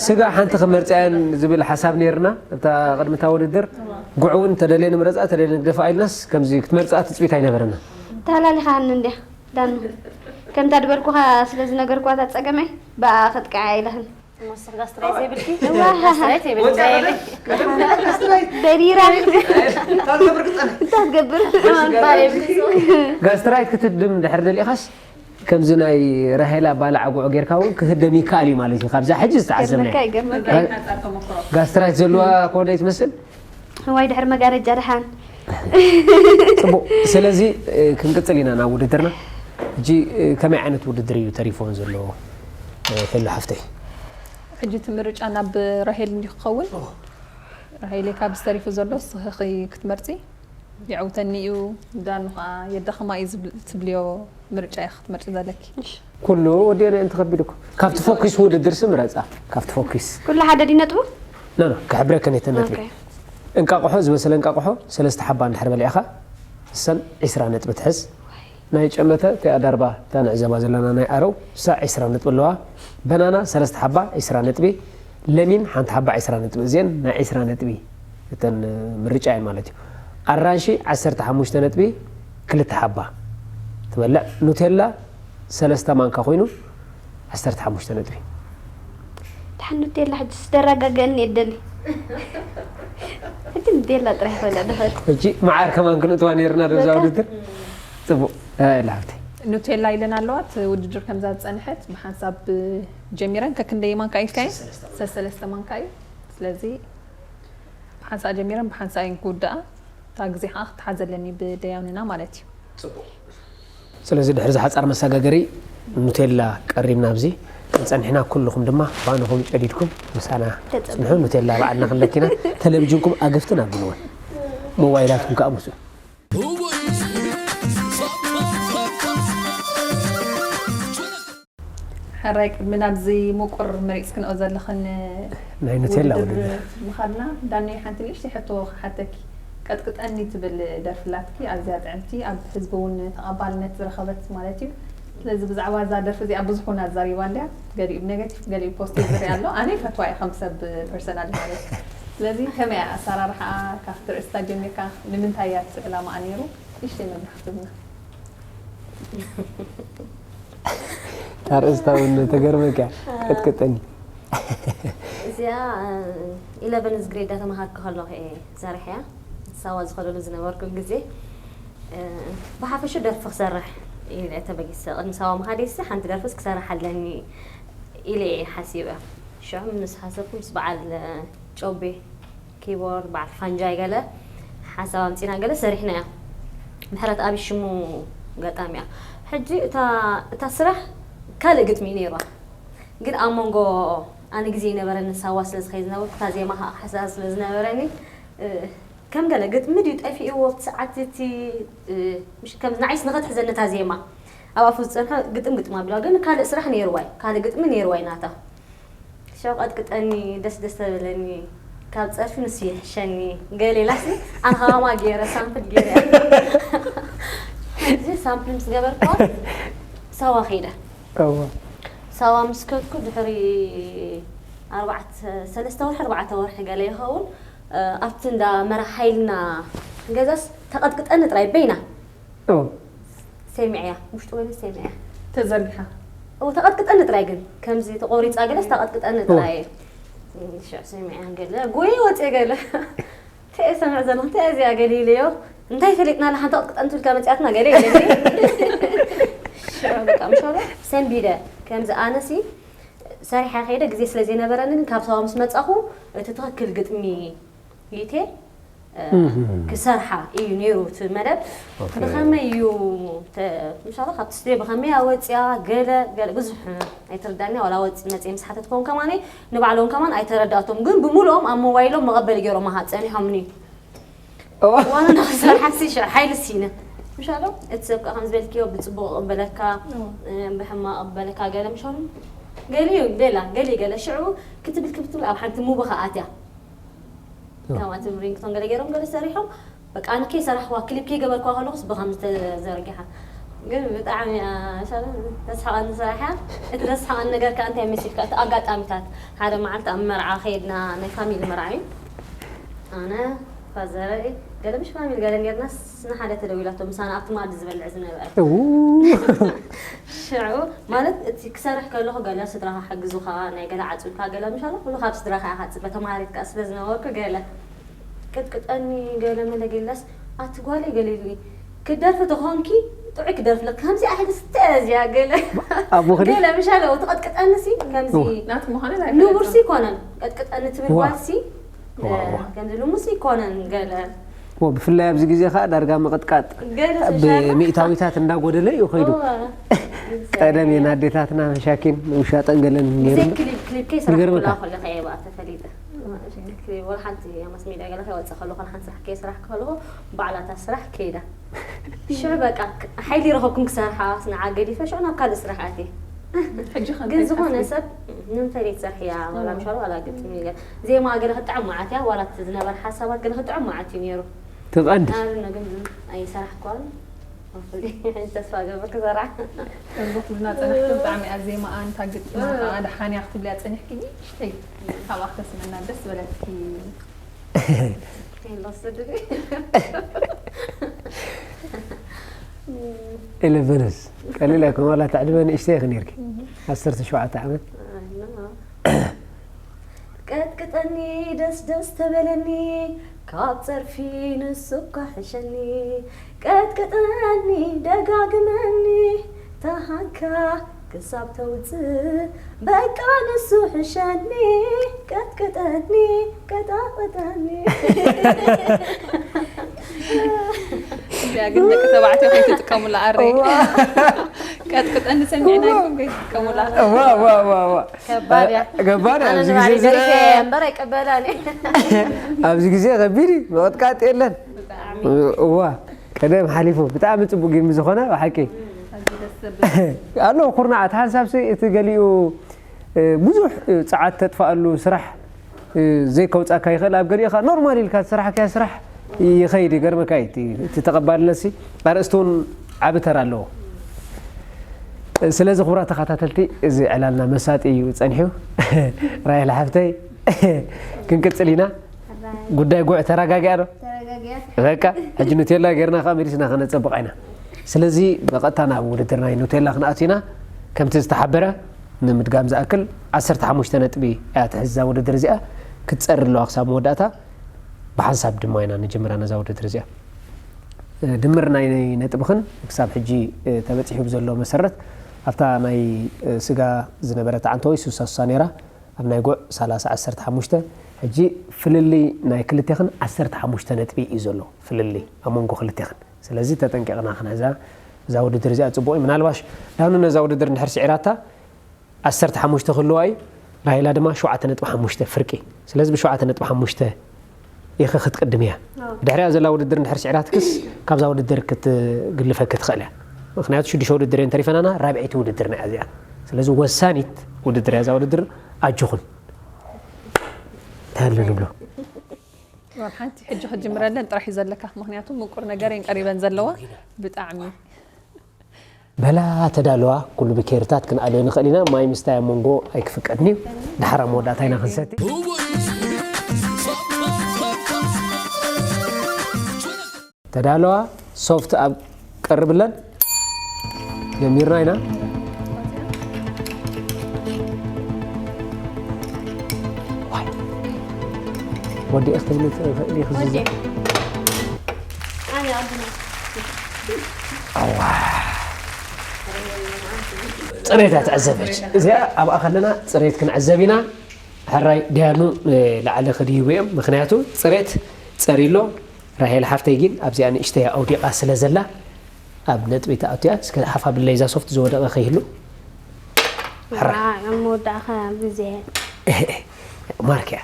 ስጋ ሓንቲ ክመርፅያን ዝብል ሓሳብ ነይርና እታ ቅድሚ እታ ውድድር ጉዕ እውን ተደልየ ንምረፃ ተደልየ ንግደፋ ኢልናስ ከምዚ ክትመርፃ ትፅቢት ኣይነበረና ተላሊኻኒ እንዲያ ዳኑ ከምታ ድበልኩኻ ስለ ዝነገርኳታ ፀገመይ ብኣ ከጥቅዓ ኢለኽን ወስኽ ጋስትራይት ዘይብልኪ ጋስትራይት የብልኪ በሪራ እንታይ ትገብር ጋስትራይት ክትድም ድሕር ደሊኻስ ከምዚ ናይ ራሄላ ባልዓ ጉዕ ጌርካ እውን ክህደም ይከኣል እዩ ማለት እዩ። ካብዛ ሕጂ ዝተዓዘብና ይገርመካ ይገርመካ። ጋስትራይት ዘለዋ ኮደይ ትመስል። እዋይ ድሕሪ መጋረጃ ደሓን። ፅቡቅ። ስለዚ ክንቅፅል ኢና ናብ ውድድርና። ሕጂ ከመይ ዓይነት ውድድር እዩ ተሪፎን ዘሎ? ሄሉ ሓፍተይ። ሕጂ እቲ ምርጫ ናብ ራሄል እንዲ ክኸውን። ራሄል ካብ ዝተሪፉ ዘሎ ስኺ ክትመርፂ። የዕውተኒ እዩ ዳኑ ከዓ የዳኸማ እዩ ዝብል- ትብልዮ ምርጫ እዩ ክትመርፂ ዘለኪ። ኩሉ ወዲአና እንተኸቢድኩ ካብቲ ፎኪስ ውድድር ሲ ምረፃ። ካብቲ ፎኪስ ኩሉ ሓደ ድዩ ነጥቡ? ኖ ኖ ክሕብረከን እየ ነጥቢ። ኦኬ። እንቃቕሖ ዝበሰለ እንቃቕሖ ሰለስተ ሓባ እንድሕር በሊዕኻ እሰን ዒስራ ነጥቢ ትሕዝ። ናይ ጨመተ እቲኣ ዳርባ እታ ንዕዘባ ዘለና ናይ ኣረው እሳ ዒስራ ነጥቢ ኣለዋ። በናና ሰለስተ ሓባ ዒስራ ነጥቢ። ለሚን ሓንቲ ሓባ ዒስራ ነጥቢ። እዚአን ናይ ዒስራ ነጥቢ እተን ምርጫ እየን ማለት እዩ። ኣራንሺ ዓሰርተ ሓሙሽተ ነጥቢ ክልተ ሓባ ትበልዕ። ኑቴላ ሰለስተ ማንካ ኮይኑ ዓሰርተ ሓሙሽተ ነጥቢ። ድሓን ኑቴላ ሕጂ ስደራጋገእኒ የደሊ። ሕጂ ኑቴላ ጥራሕ ይኮነ ድኽእል። ሕጂ መዓር ከማን ክንእትዋ ነይርና ዶ እዛ በቃ። ውድድር? ፅቡቅ። ኢላ ሓብተይ። ኑቴላ ኢለን ኣለዋ። እቲ ውድድር ከምዛ ዝፀንሐት ብሓንሳብ ጀሚረን ከክንደይ ማንካ ኢልካየን? ሰሰለስተ ማንካ እዩ። ስለዚ ብሓንሳእ ጀሚረን ብሓንሳእ እየን ክውድኣ። እታ ግዜ ከዓ ክትሓዘለኒ ብደያኑና ማለት እዩ። ስለዚ ድሕሪ ዝሓፃር መሰጋገሪ ኑቴላ ቀሪብና ኣብዚ ጸኒሕና። ኩልኹም ድማ ባንኹም ጨዲድኩም ምሳና ተጸበዩ። ጽንሑ። ኑቴላ ባዕልና ክንለኪና። ቴሌቪዥንኩም ኣገፍትን ኣብልዎን፣ ሞባይላትኩም ከዓ ምስኡ። ሕራይ ቅድሚ ናብዚ ምቁር መሪፅክንኦ ዘለኽን ናይ ኑቴላ ውድድር ውድድር። ምኻድና ዳነይ ሓንቲ ንእሽተይ ሕቶ ክሓተኪ። ቀጥቅጠኒ ትብል ደርፊ ኣላትኪ፣ ኣዝያ ጥዕምቲ፣ ኣብ ህዝቢ እውን ተቐባልነት ዝረኸበት ማለት እዩ። ስለዚ ብዛዕባ እዛ ደርፊ እዚኣ ብዙሕ እውን ኣዛሪባ እንድያ፣ ገሊኡ ብኔጋቲቭ ገሊኡ ፖዚቲቭ ዝርኢ ኣሎ። ኣነ ይፈትዋ እየ ከም ሰብ ፐርሰናል ማለት እዩ። ስለዚ ከመይ እያ ኣሰራርሓኣ ካብቲ ርእስታ ጀሚርካ ንምንታይ እያ እቲ ዕላማኣ ነይሩ? ንእሽተይ መብርሂ ክትህብና። ኣርእስታ እውን ተገርመካ። ቅጥቅጠኒ። እዚኣ ኢለቨንዝ ግሬድ ዳተመሃርኩ ከለኹ እየ ሰሪሐያ። ሳዋ ዝኸደሉ ዝነበርኩ ግዜ ብሓፈሹ ደርፊ ክሰርሕ ኢለ ተበጊሰ። ቅድሚ ሳዋ ምኻደይሲ ሓንቲ ደርፍስ ክሰርሕ ኣለኒ ኢለ እየ ሓሲበ። ሽዑ ምስ ሓሰብኩ ምስ በዓል ጮቤ ኪቦርድ በዓል ፋንጃይ ገለ ሓሳብ ኣምፂና ገለ ሰሪሕናያ። ምሕረት ኣብ ሽሙ ገጣሚያ። ሕጂ እታ እታ ስራሕ ካልእ ግጥሚ እዩ ነይርዋ። ግን ኣብ መንጎ ኣነ ግዜ ይነበረኒ ሳዋ ስለ ዝኸይ ዝነበርኩ እታ ዜማ ከዓ ሓሳብ ስለ ዝነበረኒ ከም ገለ ግጥሚ ድዩ ጠፊእዎ ኣብቲ ሰዓት እቲ ምሽ ከም ንዓይስ ንኸትሕዘኒ እታ ዜማ ኣብ ኣፉ ዝፀንሖ ግጥም ግጥም ኣብላ ግን ካልእ ስራሕ ነይርዋይ ካልእ ግጥሚ ነይርዋይ ናታ ሸው ቀጥቅጠኒ ደስ ደስ ተበለኒ ካብ ፀርፊ ንሱ ይሕሸኒ ገሌላሲ ኣንሃማ ገይረ ሳምፕል ገይረ እዚ ሳምፕል ምስ ገበርኳ ሳዋ ከይደ ሳዋ ምስ ከድኩ ድሕሪ ኣርባዕተ ሰለስተ ወርሒ ኣርባዕተ ወርሒ ገለ ይኸውን ኣብቲ እንዳ መራ ሓይልና ገዛስ ተቐጥቅጠኒ ጥራይ በይና ሰሚዐያ ውሽጢ ወይነ ሰሚዐያ ተዘርጊሓ ተቐጥቅጠኒ ጥራይ ግን ከምዚ ተቆሪፃ ገለስ ተቐጥቅጠኒ ጥራይ ሽዕ ሰሚዐያ ገለ ጎየ ወፅየ ገለ ተየ ሰምዕ ዘለኹ እንታይ እዚኣ ገለ ኢለዮ እንታይ ፈሊጥና ኣላ ሓንቲ ቅጥቅጠን ትብል ካብ መፅኣትና ገለ ኢለኒ ሽዑ በቃ ምሻሎ ሰንቢደ ከምዚ ኣነሲ ሰሪሐ ከይደ ግዜ ስለ ዘይነበረኒ ግን ካብ ሳዋ ምስ መፃኹ እቲ ትኽክል ግጥሚ ሊቴ ክሰርሓ እዩ ነይሩ እቲ መደብ ብኸመይ እዩ ምሻሎ ካብቲ ስቱዲዮ ብኸመይ ኣወፅያ ገለ ገለ ብዙሕ ኣይትርዳኒ ዋላ ወፂ መፅየ ምስ ሓተትኮም ከማነይ ንባዕሎም ከማን ኣይተረዳእቶም ግን ብምሉኦም ኣብ ሞባይሎም መቐበሊ ገይሮም ኣሃ ፀኒሖምኒ ዋና ንክሰርሓ ሲ ሽዑ ሓይሊ ሲነ ምሻሎ እቲ ሰብ ከዓ ከም ዝበልክዮ ብፅቡቅ ቅበለካ ብሕማቅ ቅበለካ ገለ ምሻሎ ገሊዩ ሌላ ገሊ ገለ ሽዑ ክትብል ክትብል ኣብ ሓንቲ ሙበኻ ኣትያ ከምኣቲ ሪንግቶን ገለ ገይሮም ገለ ሰሪሖም በቃ ኣነ ከይሰራሕዋ ክሊፕ ከይገበርኳ ከለኩስ ብከም ዝተዘርጊሓ ግን ብጣዕሚ ተስሓቀኒ ስራሕ እያ እቲ ተስሓቀኒ ነገር ከዓ እንታይ መሲልካ እቲ ኣጋጣሚታት ሓደ መዓልቲ ኣብ መርዓ ከይድና ናይ ፋሚሊ መርዓ እዩ ኣነ ፋዘረይ ገለ ምሽ ፋሚሊ ገለ ኔርና ስነ ሓደ ተደዊላቶ ምሳና ኣብቲ ማድ ዝበልዕ ዝነበረ ሽዑ ማለት እቲ ክሰርሕ ከለኹ ገለ ስድራኻ ሓግዙኻ ናይ ገለ ዓፅብካ ገለ ምሻሎ ኩሉ ካብ ስድራኻ ኢኻ ፅበ ተማሃሪት ከዓ ስለ ዝነበርኩ ገለ ቅጥቅጠኒ ገለ መለ ገለስ ኣቲ ጓለይ ገለ ኢሉኒ ክትደርፊ ተኾንኪ ጥዑይ ክደርፍለካ ከምዚኣ ሕጂ ስተ እዚኣ ገለ ኣብ ምኽሪ? ገለ ምሻለ ትቐጥቅጠኒ ሲ ከምዚ እዋ። ናት ምዃነ ንቡር ሲ ኣይፈለጥን። ኮነን ቀጥቅጠኒ ትብል እዋ። ጓል ሲ እዋ፣ እዋ። ከምዚ ልሙስ ይኮነን ገለ ዎ፣ ብፍላይ ኣብዚ ግዜ ኸዓ ዳርጋ ምቕጥቃጥ ገለ ተሻለ? ብሚእታዊታት እንዳጎደለ እዩ ኸይዱ። እዋ። ቀደም የን ኣዴታትና መሻኪን ውሻጠን ገለን ነይሩ። ብዘይ ክሊፕ ክሊፕ ከይሰራሕኩላ ይገርመካ። ከለኸ እየ ብኣ ተፈሊጠ። ክሊፕ ወላ ሓንቲ ኣብ ማስ ሚድያ ገለ ከይወፅእ ከለኹ፣ ወላ ሓንቲ ስራሕ ከይሰራሕ ከለኹ፣ ባዕላ እታ ስራሕ ከይዳ። ሽዑ በቃ ሓይሊ ረኸብኩም ክሰርሓ፣ ንዓ ገዲፈ ሽዑ ናብ ካልእ ስራሕ ኣትየ። ሕጂ ኸ ግን እንታይ ዝኾነ ትሓስቢ? ሰብ ንምንታይ ዘይትሰርሕያ፣ ዋላ ኣዎ። ምሻሉ ዋላ ግጥም ይገር። ዜማ ገለ ክጥዕም መዓት እያ፣ ዋላ እቲ ዝነበረ ሓሳባት ገለ ክጥዕም መዓት እዩ ነይሩ። ትቐንዲ? ኣነ ግን ኣይሰራሕኳን። Hopefully፣ ተስፋ ገብር ክሰራሕ። ከምዚ ኩልና ጸናሕቲ ብጣዕሚ እያ ዜማኣ፣ እንታ ግጥማ ከኣ ደሓን እያ ክትብልያ ጸኒሕኪ፣ ንእሽተይ ካብኣ ክተስምዕና ደስ ዝበለትኪ። የሎ፣ ስድሪ። ኢለቨንስ፣ ቀሊል ኣይኮነ፣ ዋላ እቲ ዕድመ ንእሽተይ ኢኺ ነይርኪ። እህ። ዓሰርተ ሸውዓተ ዓመት። ኣይ፣ ኖ። ቀጥቅጠኒ ደስ ደስ ተበለኒ፣ ካብ ጸርፊ ንሱ እኳ ሕሸኒ። ቀጥቅጠኒ ደጋግመኒ፣ ተሃካ ክሳብ ተውጽእ፣ በቃ ንሱ ሕሸኒ። ቀጥቅጠኒ፣ ቀጣቅጠኒ። እዚኣ ግን ደቂ ተባዕትዮ ከይትጥቀሙላ ኣረይ። እዋ። ቀጥቅጠኒ ሰሚዕና እዋ። ኢልኩም ከይትጥቀሙላ። እዋ፣ እዋ፣ እዋ፣ እዋ። ከባድ እያ። ገባር ኣነ ኣብዚ ግዜ ንባዕለይ እዚ ደሪፈ እምበር ኣይቀበላን እየ። ኣብዚ ግዜ ከቢድ እዩ፣ ምቕጥቃጥ የለን። ብጣዕሚ። እዋ፣ ቀደም ሓሊፉ ብጣዕሚ ጽቡቅ ጌም ዝኾነ ብሓቂ። ኣዝዩ ደስ ዘብል። ኣሎ ኩርናዓት ሓንሳብ ሲ እቲ ገሊኡ፣ እ፣ ብዙሕ፣ እ፣ ጸዓት ተጥፋኣሉ ስራሕ፣ እ፣ ዘይከውጻካ ይኽእል። ኣብ ገሊኡ ከኣ ኖርማል ኢልካ ዝሰራሕካዮ ስራሕ ይኸይድ፣ ይገርመካ እዩ። እቲ፣ እቲ ተቐባልነት ሲ ኣርእስቲ እውን ዓቢ ተራ ኣለዎ። ስለዚ ክቡራት ተኸታተልቲ፣ እዚ ዕላልና መሳጢ እዩ ጸኒሑ። ራሄል ሓፍተይ፣ ክንቅጽል ኢና። ጉዳይ ጉዕ ተረጋጊኣ ዶ? ተረጋጊኣ። በቃ፣ ሕጂ ኑቴላ ጌርና ከኣ መሊስና ከነጸብቓ ኢና። ስለዚ ብቐጥታ ናብ ውድድር ናይ ኑቴላ ክንኣቱ ኢና። ከምቲ ዝተሓበረ ንምድጋም ዝኣክል ዓሰርተ ሓሙሽተ ነጥቢ እያ ትሕዝ እዛ ውድድር እዚኣ። ክትጸሪ ኣለዋ ክሳብ መወዳእታ። ብሓንሳብ ድማ ኢና ንጅምራ ነዛ ውድድር እዚኣ። ድምር ናይ ነጥብኽን ክሳብ ሕጂ ተበጺሑ ብዘሎ መሰረት ኣብታ ናይ ስጋ ዝነበረት ዓንተወይ ሱሳ ሱሳ ነይራ። ኣብ ናይ ጉዕ ሰላሳ ዓሰርተ ሓሙሽተ፣ ሕጂ ፍልልይ ናይ ክልቴኽን ዓሰርተ ሓሙሽተ ነጥቢ እዩ ዘሎ፣ ፍልልይ ኣብ መንጎ ክልቴኽን። ስለዚ ተጠንቂቕና ክንሕዛ እዛ ውድድር እዚኣ ጽቡቕ እዩ። ምናልባሽ ዳኑ ነዛ ውድድር እንድሕር ስዒራታ ዓሰርተ ሓሙሽተ ክህልዋ እዩ፣ ራሄላ ድማ ሸውዓተ ነጥቢ ሓሙሽተ ፍርቂ። ስለዚ ብሸውዓተ ነጥቢ ሓሙሽተ ኢኺ ክትቅድም እያ። ኣዎ። ድሕሪኣ ዘላ ውድድር እንድሕር ስዒራትክስ ካብዛ ውድድር ክትግልፈኪ ትኽእል እያ። ምኽንያቱ ሽዱሽተ ውድድር እየን ተሪፈናና፣ ራብዐይቲ ውድድር እያ እዚኣ። ስለዚ ወሳኒት ውድድር እያ እዛ ውድድር፣ ኣጆኹን። እንታይ ኣሎ ንብሎ? ዋላ ሓንቲ ሕጂ ክጅምረለን ጥራሕ እዩ ዘለካ፣ ምኽንያቱ ምቁር ነገር እየን ቀሪበን ዘለዋ። ብጣዕሚ። በላ ተዳለዋ፣ ኩሉ ብኬርታት ክንኣልዮ ንኽእል ኢና፣ ማይ ምስታይ ኣብ መንጎ ኣይክፍቀድን እዩ። ደሓር ኣብ መወዳእታ ኢና ክንሰቲ። ተዳለዋ፣ ሶፍት ኣብ ቀርብለን። ጀሚርና ኢና። ዋይ። ወዲኤ ክትብሊ ትኽእሊ ኢኺ ዝዚ-? ወዲኤ። ኣነ ኣቡና። ኣዋ። ጽሬታ ትዕዘበች። እዚኣ ኣብኣ ከለና ጽሬት ክንዕዘብ ኢና። ሕራይ ዲያኑ ንላዕሊ ክድይቡ እዮም። ምኽንያቱ ጽሬት ጸሪሎ። ራሄል ሓፍተይ ግን ኣብዚኣ ንእሽተይ ኣውዲቓ ስለ ዘላ ኣብ ነጥቢ ተኣትያ። እስከ ሓፍ ኣብለይ እዛ ሶፍት ዝወደቐ ከይህሉ። ሕራይ። ዋይ፣ ኣብ መወዳእኻ ግዜ። ማርክ እያ።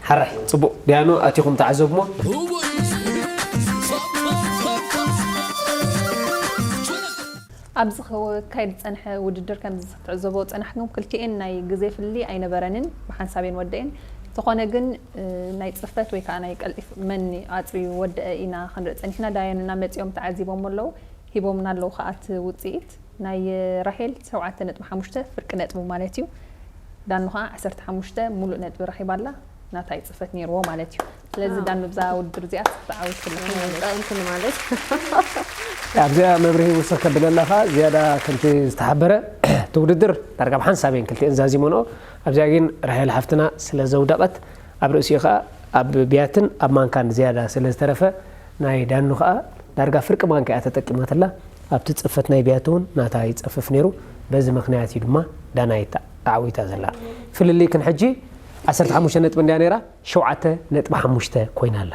ሕራይ፣ ጽቡቕ። ዲያኑ ኣቲኹም ተዓዘብሞ። ኣብዚ ክካየድ ዝጸንሐ ውድድር ከምዚ ክትዕዘቦ ዝጸናሕኩም ክልቲኤን ናይ ግዜ ፍልልይ ኣይነበረንን፣ ብሓንሳብ እየን ወደኤን። እንተኾነ ግን፣ እ፣ ናይ ጽፈት ወይ ከዓ ናይ ቀልጢፍ መን ኣጽርዩ ወደአ ኢና ክንርኢ ጸኒሕና። ዳያኑና መጺኦም ተዓዚቦም ኣለዉ፣ ሂቦምና ኣለዉ ከዓ እቲ ውጽኢት። ናይ ራሄል ሸውዓተ ነጥቢ ሓሙሽተ ፍርቂ ነጥቡ ማለት እዩ። ዳኑ ከዓ ዓሰርተ ሓሙሽተ ሙሉእ ነጥቢ ረኺባ ኣላ። ናታ እዩ ጽፈት ነይርዎ ማለት እዩ። ስለዚ ኣዎ። ዳኑ ብዛ ውድድር እዚኣ ተዓዊትክለኺ ማለት እዩ። ጠቕምክኒ ማለት። ኣብዚኣ መብርሂ ውስኽ ከብለላ ኸዓ ዝያዳ ከምቲ ዝተሓበረ እቲ ውድድር ዳርጋ ብሓንሳብ እየን ክልቲኤን ዛዚመንኦ። ኣብዚኣ ግን ራሄል ሓፍትና ስለ ዘውደቐት ኣብ ርእሲኡ ኸዓ ኣብ ብያትን ኣብ ማንካን ዝያዳ ስለ ዝተረፈ ናይ ዳኑ ኸዓ ዳርጋ ፍርቂ ማንካ እያ ተጠቂማትላ። ኣብቲ ጽፈት ናይ ቢያቲ እውን ናታ ይጸፍፍ ነይሩ። በዚ ምኽንያት እዩ ድማ ዳናይት ተዓዊታ ዘላ። ፍልልይ ግን ሕጂ ዓሰርተ ሓሙሽተ ነጥቢ እንድያ ነይራ፣ ሸውዓተ ነጥቢ ሓሙሽተ ኮይና ኣላ።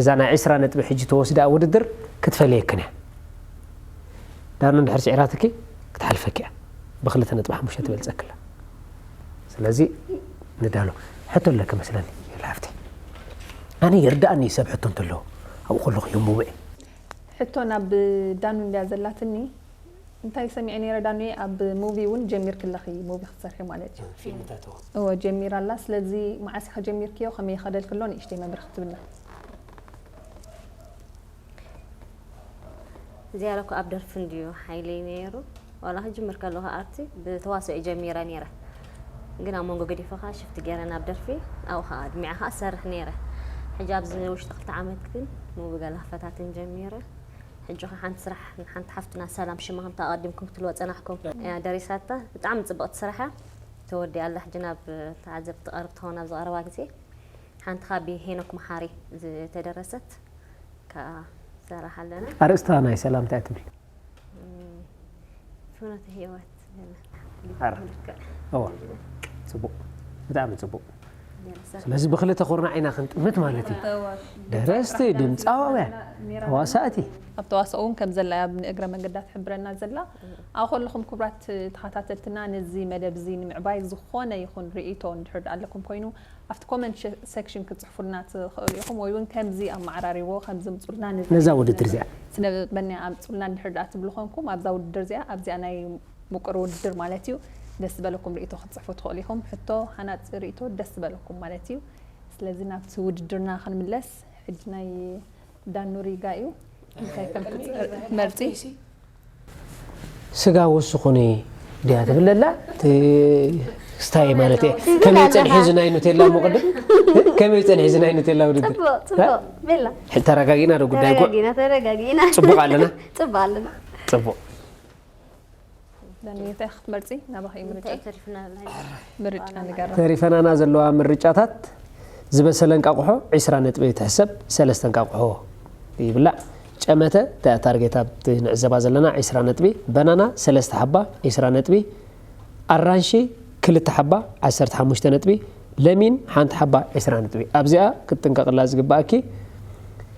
እዛ ናይ ዕስራ ነጥቢ ሕጂ ተወስዳ ውድድር ክትፈልየክን እያ። ዳኑ እንድሕር ስዒራትኪ ክትሓልፈኪ እያ። ብክልተ ነጥቢ ሓሙሽተ ትበልጸክላ። ስለዚ ንዳሎ። ሕቶ ኣለኪ መስለኒ፣ የላ ሓፍቲ። ኣነ ይርዳእኒ ሰብ ሕቶ እንተለዎ፣ ኣብኡ ከለኹ የንብቦ እየ። ሕቶ ናብ ዳኑ እንድያ ዘላትኒ። እንታይ ሰሚዐ ነይረ ዳኑየ፣ ኣብ ሙቪ እውን ጀሚርኪ ኣለኺ፣ ሙቪ ክትሰርሒ ማለት እዩ። ፊልምታት እውን። እወ ጀሚራ ኣላ። ስለዚ መዓስ ኢኺ ጀሚርክዮ፣ ከመይ ይኸደልኪ ኣሎ፣ ንእሽተይ መብርሂ ክትብልና። እዚኣ እኮ ኣብ ደርፊ እንድዩ ሓይለይ ነይሩ። ዋላ ክጅምር ከለኹ ኣርቲ ብተዋስኦ ጀሚረ ነይረ። ግን ኣብ መንጎ ገዲፈ ኸዓ ሽፍት ገይረ ናብ ደርፊ። ኣብኡ ኸዓ ኣድሚዐ ኸዓ ዝሰርሕ ነይረ። ሕጂ ኣብዚ ውሽጢ ክልተ ዓመት ግን ሙቪ ገለ ክፈታትን ጀሚረ። ሕጂ ኸዓ ሓንቲ ስራሕ ንሓንቲ ሓፍትና ሰላም ሽማ ከምታ ኣቐዲምኩም ክትልዎ ጸናሕኩም እያ ደሪሳታ። ብጣዕሚ ጽብቕቲ ስራሕ እያ። ተወዲኣ ኣላ። ሕጂ ናብ ተዓዘብቲ ትቐርብ ትኸውን ኣብዚ ቀረባ ግዜ። ሓንቲ ኻብ ሄኖክ መሓሪ ዝተደረሰት ከኣ ሰራሕ ኣለና። ኣርእስታ ናይ ሰላም እንታይ ትብል? ፍኖተ ህይወት ገለ ኣረ። ምልክዕ እዋ። ጽቡቕ። ብጣዕሚ ጽቡቕ። ገለ ሰብ ስለዚ ብክልተ ኩርናዕ ኢና ክንጥምት ማለት እዩ። ደረስቲ፣ ድምፃውያን፣ ተዋሳእቲ። ኣብ ተዋስኦ እውን ከም ዘላ እያ፣ ንእግረ መንገዳ ትሕብረና ዘላ። ኣብ ከለኹም ክቡራት ተኸታተልትና፣ ነዚ መደብ እዚ ንምዕባይ ዝኾነ ይኹን ርእይቶ እንድሕር ኣለኩም ኮይኑ ኣብቲ ኮመንት ሸ- ሴክሽን ክትጽሕፉልና ትኽእሉ ኢኹም፣ ወይ እውን ከምዚ ኣመዓራሪዎ ከምዚ ምጹልና ነዚ ነዛ ውድድር እዚኣ። ስነ በናይ ኣምጹልና እንድሕር ደኣ ትብሉ ኮንኩም ኣብዛ ውድድር እዚኣ ኣብዚኣ ናይ ምቁር ውድድር ማለት እዩ ደስ ዝበለኩም ርእይቶ ክትጽሕፉ ትኽእሉ ኢኹም። ሕቶ ሃናጺ ርእይቶ ደስ ዝበለኩም ማለት እዩ። ስለዚ ናብቲ ውድድርና ክንምለስ ሕጂ ናይ ዳኑ ሪጋ እዩ። እንታይ ከም ክትመርጺ? ስጋ ወስኹኒ ድያ ትብል ኣላ? እቲ ስታይ ማለት እየ። ከመይ ጸኒሑ እዚ ናይ ኑቴላ እሞ ቅድም? ከመይ ጸኒሑ እዚ ናይ ኑቴላ ውድድር? ጽቡቕ ጽቡቕ ቤላ ሕጂ ተረጋጊና ዶ ጉዳይ ጎ- ተረጋጊና ተረጋጊና ጽቡቕ ኣለና? ጽቡቕ ኣለና። ጽቡቕ። ዳኒ እንታይ ክትመርጺ? ናባኺ እዩ ምርጫ። እንታይ ተሪፍና ኣለና? ምርጫ ንገራ። ተሪፈናና ዘለዋ ምርጫታት ዝበሰለ እንቃቑሖ ዒስራ ነጥቢ ትሕሰብ፣ ሰለስተ እንቃቑሖ ይብላዕ። ጨመተ እታ ታርጌት ኣብቲ ንዕዘባ ዘለና ዒስራ ነጥቢ፣ በናና ሰለስተ ሓባ ዒስራ ነጥቢ፣ ኣራንሺ ክልተ ሓባ ዓሰርተ ሓሙሽተ ነጥቢ፣ ለሚን ሓንቲ ሓባ ዒስራ ነጥቢ። ኣብዚኣ ክትጥንቀቕላ ዝግባኣኪ